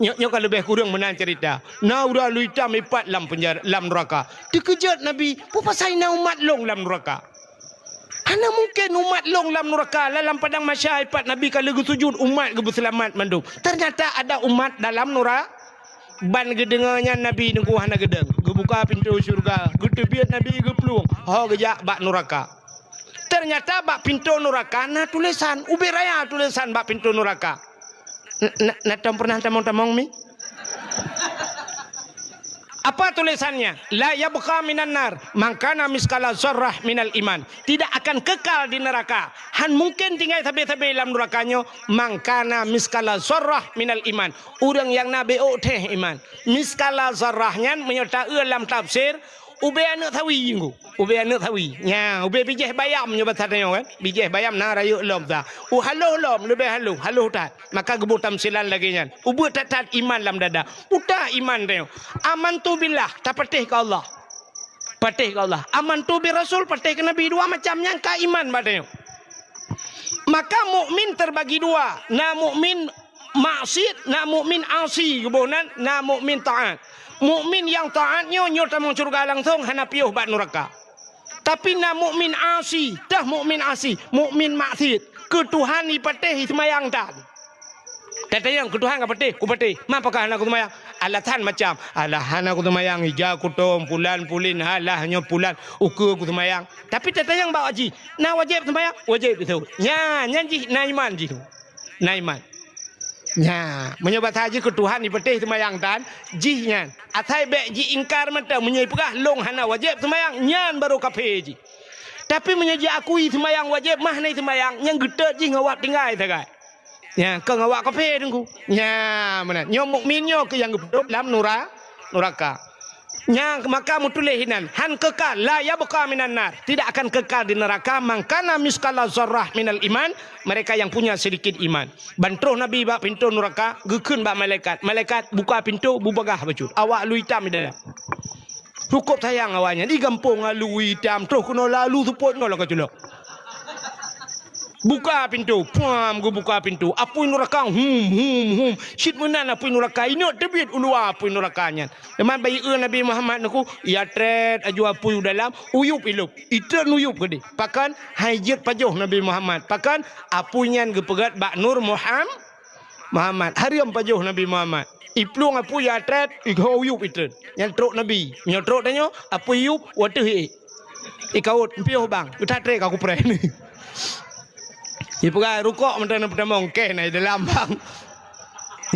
Nyoe, nyoe ka leubeh kureueng meunan cerita. Na ureueng Alue Itam ipat lam penjara, lam nuraka. Teukeujot Nabi, "Peue pasai na umat lôn lam nuraka?" "Hana mungken umat lôn lam nuraka." Lam padang mahsyar ipat Nabi ka lheueh geusujut, umat geubeuseulamat mandum. Ternyata ada umat dalam nura-, ban geudeungoe nyan Nabi Teungku hana geudong. Geubuka pintoe syeuruga, geuteubiet Nabi geuplueng, ho geujak bak nuraka. Ternyata bak pintoe nuraka na tulésan, ubé raya tulésan bak pintoe nuraka. N-, na, na tom pernah tamong-tamong mi? Apa tulisannya? "La yabqa minan nar man kana miskala zarrah minal iman." Tidak akan kekal di neraka. Han mungken tinggai sabe-sabe lam nuraka nyoe, "Man kana miskala zarrah minal iman." Ureueng nyang na beuôk theh iman. Miskala zarrah nyan meunyoe taeu lam tafsir, ubé aneuk sawi nyoe. Ubé aneuk sawi. Nya, ubé bijéh bayam nyoe basa tanyoe kan. Bijéh bayam na rayeuk lom sa. U haloh lom, leubeh haloh, haloh that. Maka geuboh tamsilan lagèe nyan. Ubeuet that-that iman lam dada. Uta iman tanyoe. Amantu billah, tapatéh keu Allah. Patéh keu Allah. Amantu bir rasul, patéh keu Nabi. Dua macam nyan ka iman bak tanyoe. Maka mukmin terbagi dua. Na mukmin maksiet, na mukmin asi, geuboh nan, na mukmin taat. Mukmin nyang taat nyoe, nyoe tamong syeuruga langsong, hana piôh bak nuraka. Tapi na mukmin asi, tah mukmin asi, mukmin maksiet. Keu Tuhan ipatéh iseumayang tan. Tatanyong keu Tuhan ka patéh, kupatéh. Ma pakon hana kuseumayang? Alasan macam, "Alah hana kuseumayang, ija kutom, pulan pulin, halah nyoe pulan, ukeue kuseumayang." Tapi tatanyong bak jih, na wajéb seumayang? Wajéb beutôi. Nya, nyan jih na iman jih tu. Na iman. Nya, meunyoe basa jih keu Tuhan ipatéh seumayang tan, jih nyan. Asai bèk jiingkar mantong, meunyoe ipeugah, "Lôn hana wajéb seumayang," nyan barô kafé jih. Tapi meunyoe jiakui seumayang wajéb, mah na seumayang, nyang geutot jih ngon awak tinggai sagai. Nya, kon awak kafé teungku. Nya, meunan. Nyoe mukmin nyoe keuh nyang geupeuduek lam nura-, nuraka. Nya, maka meutuléh inan, han kekal, la yabqa minan nar, tidak akan kekal di neraka, man kana miskala zarrah minal iman, mereka yang punya sedikit iman. Ban troh Nabi bak pintoe nuraka, geukheun bak malaikat, "Malaikat, buka pintoe, beubagaih bacut. Awak Alue Itam di dalam." Cukôp sayang awaknyan, di gampông Alue Itam, troh keunoe lalu seupôt nyoe lagèe culok. Buka pintoe, puam geubuka pintoe. Apui nuraka, hum, hum, hum. Cit meunan apui nuraka, inok teubiet u luwa apui nuraka nyan. Teuma bak jieu Nabi Muhammad nyoe, ya trét aju apui u dalam, uyup ilop. Itreun uyup keudeh. Pakon hai jeuet pajoh Nabi Muhammad. Pakon apui nyan geupeugét bak nur Muham-, Muhammad. Hareuem pajoh Nabi Muhammad. Iplueng apui ya trét, iho uyup itreun. Nyan trok Nabi. Meunyoe trok tanyoe, apui yup, wateuh ié. Ikawot, piôh bang. Geuthat trét ka kupreh. Ipeugah rukok mantong na peutamong, keh na i dalam bang.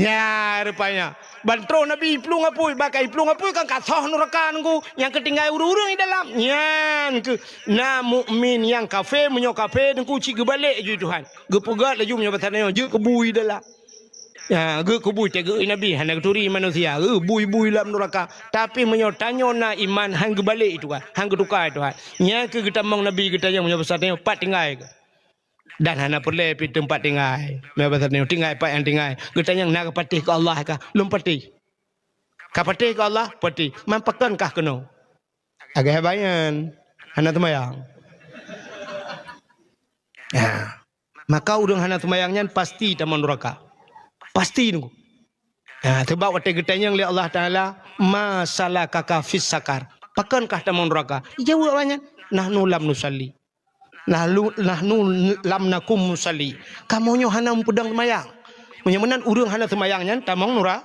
Ya, rupanya. Ban troh Nabi iplueng apui, bak ka iplueng apui kan ka soh nuraka nunggu. Nyang keutinggai ureuëng-ureuëng i dalam. Nyan keuh na mukmin nyang kafé, meunyoe kafé nunggu cit geubalek ju Tuhan. Geupeugét laju meunyoe basa nyoe, jeuet keu bui dalam. Ya, geuh keu bui teuh geuh Nabi hana geuturi manusia, geuh bui-bui lam nuraka. Tapi meunyoe tanyoe na iman, han geubalek itu kan, han geutuka itu kan. Nyan keuh geutamong Nabi geutanyong meunyoe basa tanyoe pat tinggai keuh. Dan hana peureulée pih teumpat tinggai. Meunyoe basa tanyoe tinggai pat nyang tinggai. Geutanyong na geupatéh keu Allah kah? Lôn patéh. Ka patéh keu Allah? Patéh. Man pakon kah keunoe? Agak hebat nyan. Hana teumayang. Ya. Maka ureuëng hana teumayang nyan pasti tamong nuraka. Pasti nunggu. Ya, sebab watée geutanyong lé Allah Taala, "Ma salakaka fis sakar?" Pakon kah tamong nuraka? Jaweueb awaknyan, "Nahnu lam nusalli." Nahnu, nahnu lam nakum musalli. Kamoe nyoe hana meupeudong teumayang. Meunyoe meunan ureuëng hana teumayang nyan tamong nura-,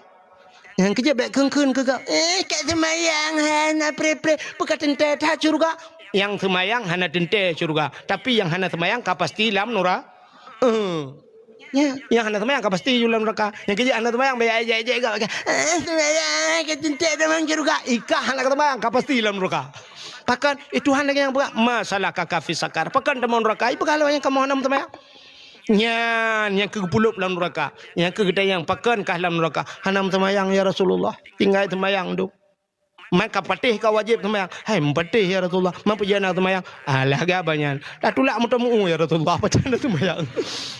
Nyang keujeuet bék kheun-kheun keu geuh, "Eh, ka teumayang hana preh-preh, peue ka teuntée that syeuruga?" Nyang teumayang hana teuntée syeuruga, tapi nyang hana teumayang ka pasti lam nura-, eh. Ya, nyang hana teumayang ka pasti ju lam nuraka. Nyang keujeuet hana teumayang bék ejek-ejek geuh, "Eh, teumayang ka teuntée tamong syeuruga." Ikah hana teumayang ka pasti lam nuraka. Pakon, eh, Tuhan lagée nyang peugah, "Ma salakaka fis sakar?" Pakon tamong nuraka? Ipeugah lom nyang kamoe hana meuteumanyang. Nyan nyang keu geupulop lam nuraka. Nyang keu geutanyong, "Pakon kah lam nuraka?" "Hana meuteumanyong, ya Rasulullah. Tinggai teumayong dum." "Man ka patéh ka wajéb teumayong?" "Hai, meupatéh, ya Rasulullah." "Man peue jeuet hana teumayong?" "Alah, geuh abah nyan. Tatulak meuteumeu, ya Rasulullah, pajan na teumayong."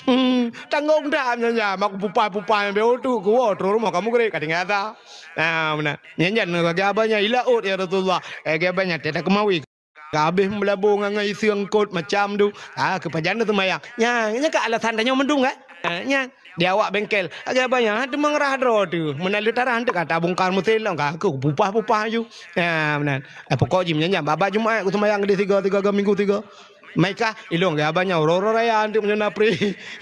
Hmm, tanggong that nyan, nyan, mak pupai-pupai nyang beu tu, kuwoe troh rumoh kamoe grek, ka tinggai ata. Ah, meunan. Nyan, nyan, geuh abah nyan, "Ila ôt, ya Rasulullah." Eh, geuh abah nyan, "Teuta keumawi." Ka habéh meulabo ngon, ngon iseung kot macam tu. Ah, keu pajan na teumayong. Nyan, nyan ka alasan tanyoe mandum kan? Ah, nyan. Di awak bengkel. Agak banyak, ha, teuma ngeurah droe tu. Meunan leutarah tu ka tabongkar meusén lom, ka keu pupah-pupah aju. Ah, meunan. Ah, pokok jih meunan, nyan, babah Jumat ku teumayong di tiga, tiga, tiga minggu tiga. Mai kah, ilong geuh abah nyan, uroe-uroe raya anteuk meunyoe na pri.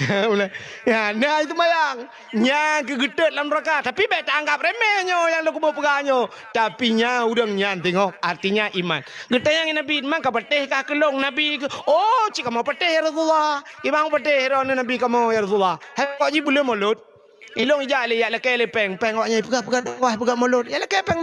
Meunan. Ya, na itu mayang. Nyan keuh geutot lam nuraka. Tapi bék taanggap remeh nyoe nyang lôn kuboh peugah nyoe. Tapi nyan ureuëng nyan teungoh, artinya iman. Geutanyong Nabi, "Man ka patéh kah keu lôn, Nabi?" "Oh, cit kamoe patéh, ya Rasulullah." "Kiban patéh droeneuh Nabi kamoe, ya Rasulullah?" "Hai, kok jih buleuen Molot?" "Ilong ijak lé, ijak lakée lé péng." Péng awak nyan peugah-peugah dakwah, peugah Molot. Ya lakée péng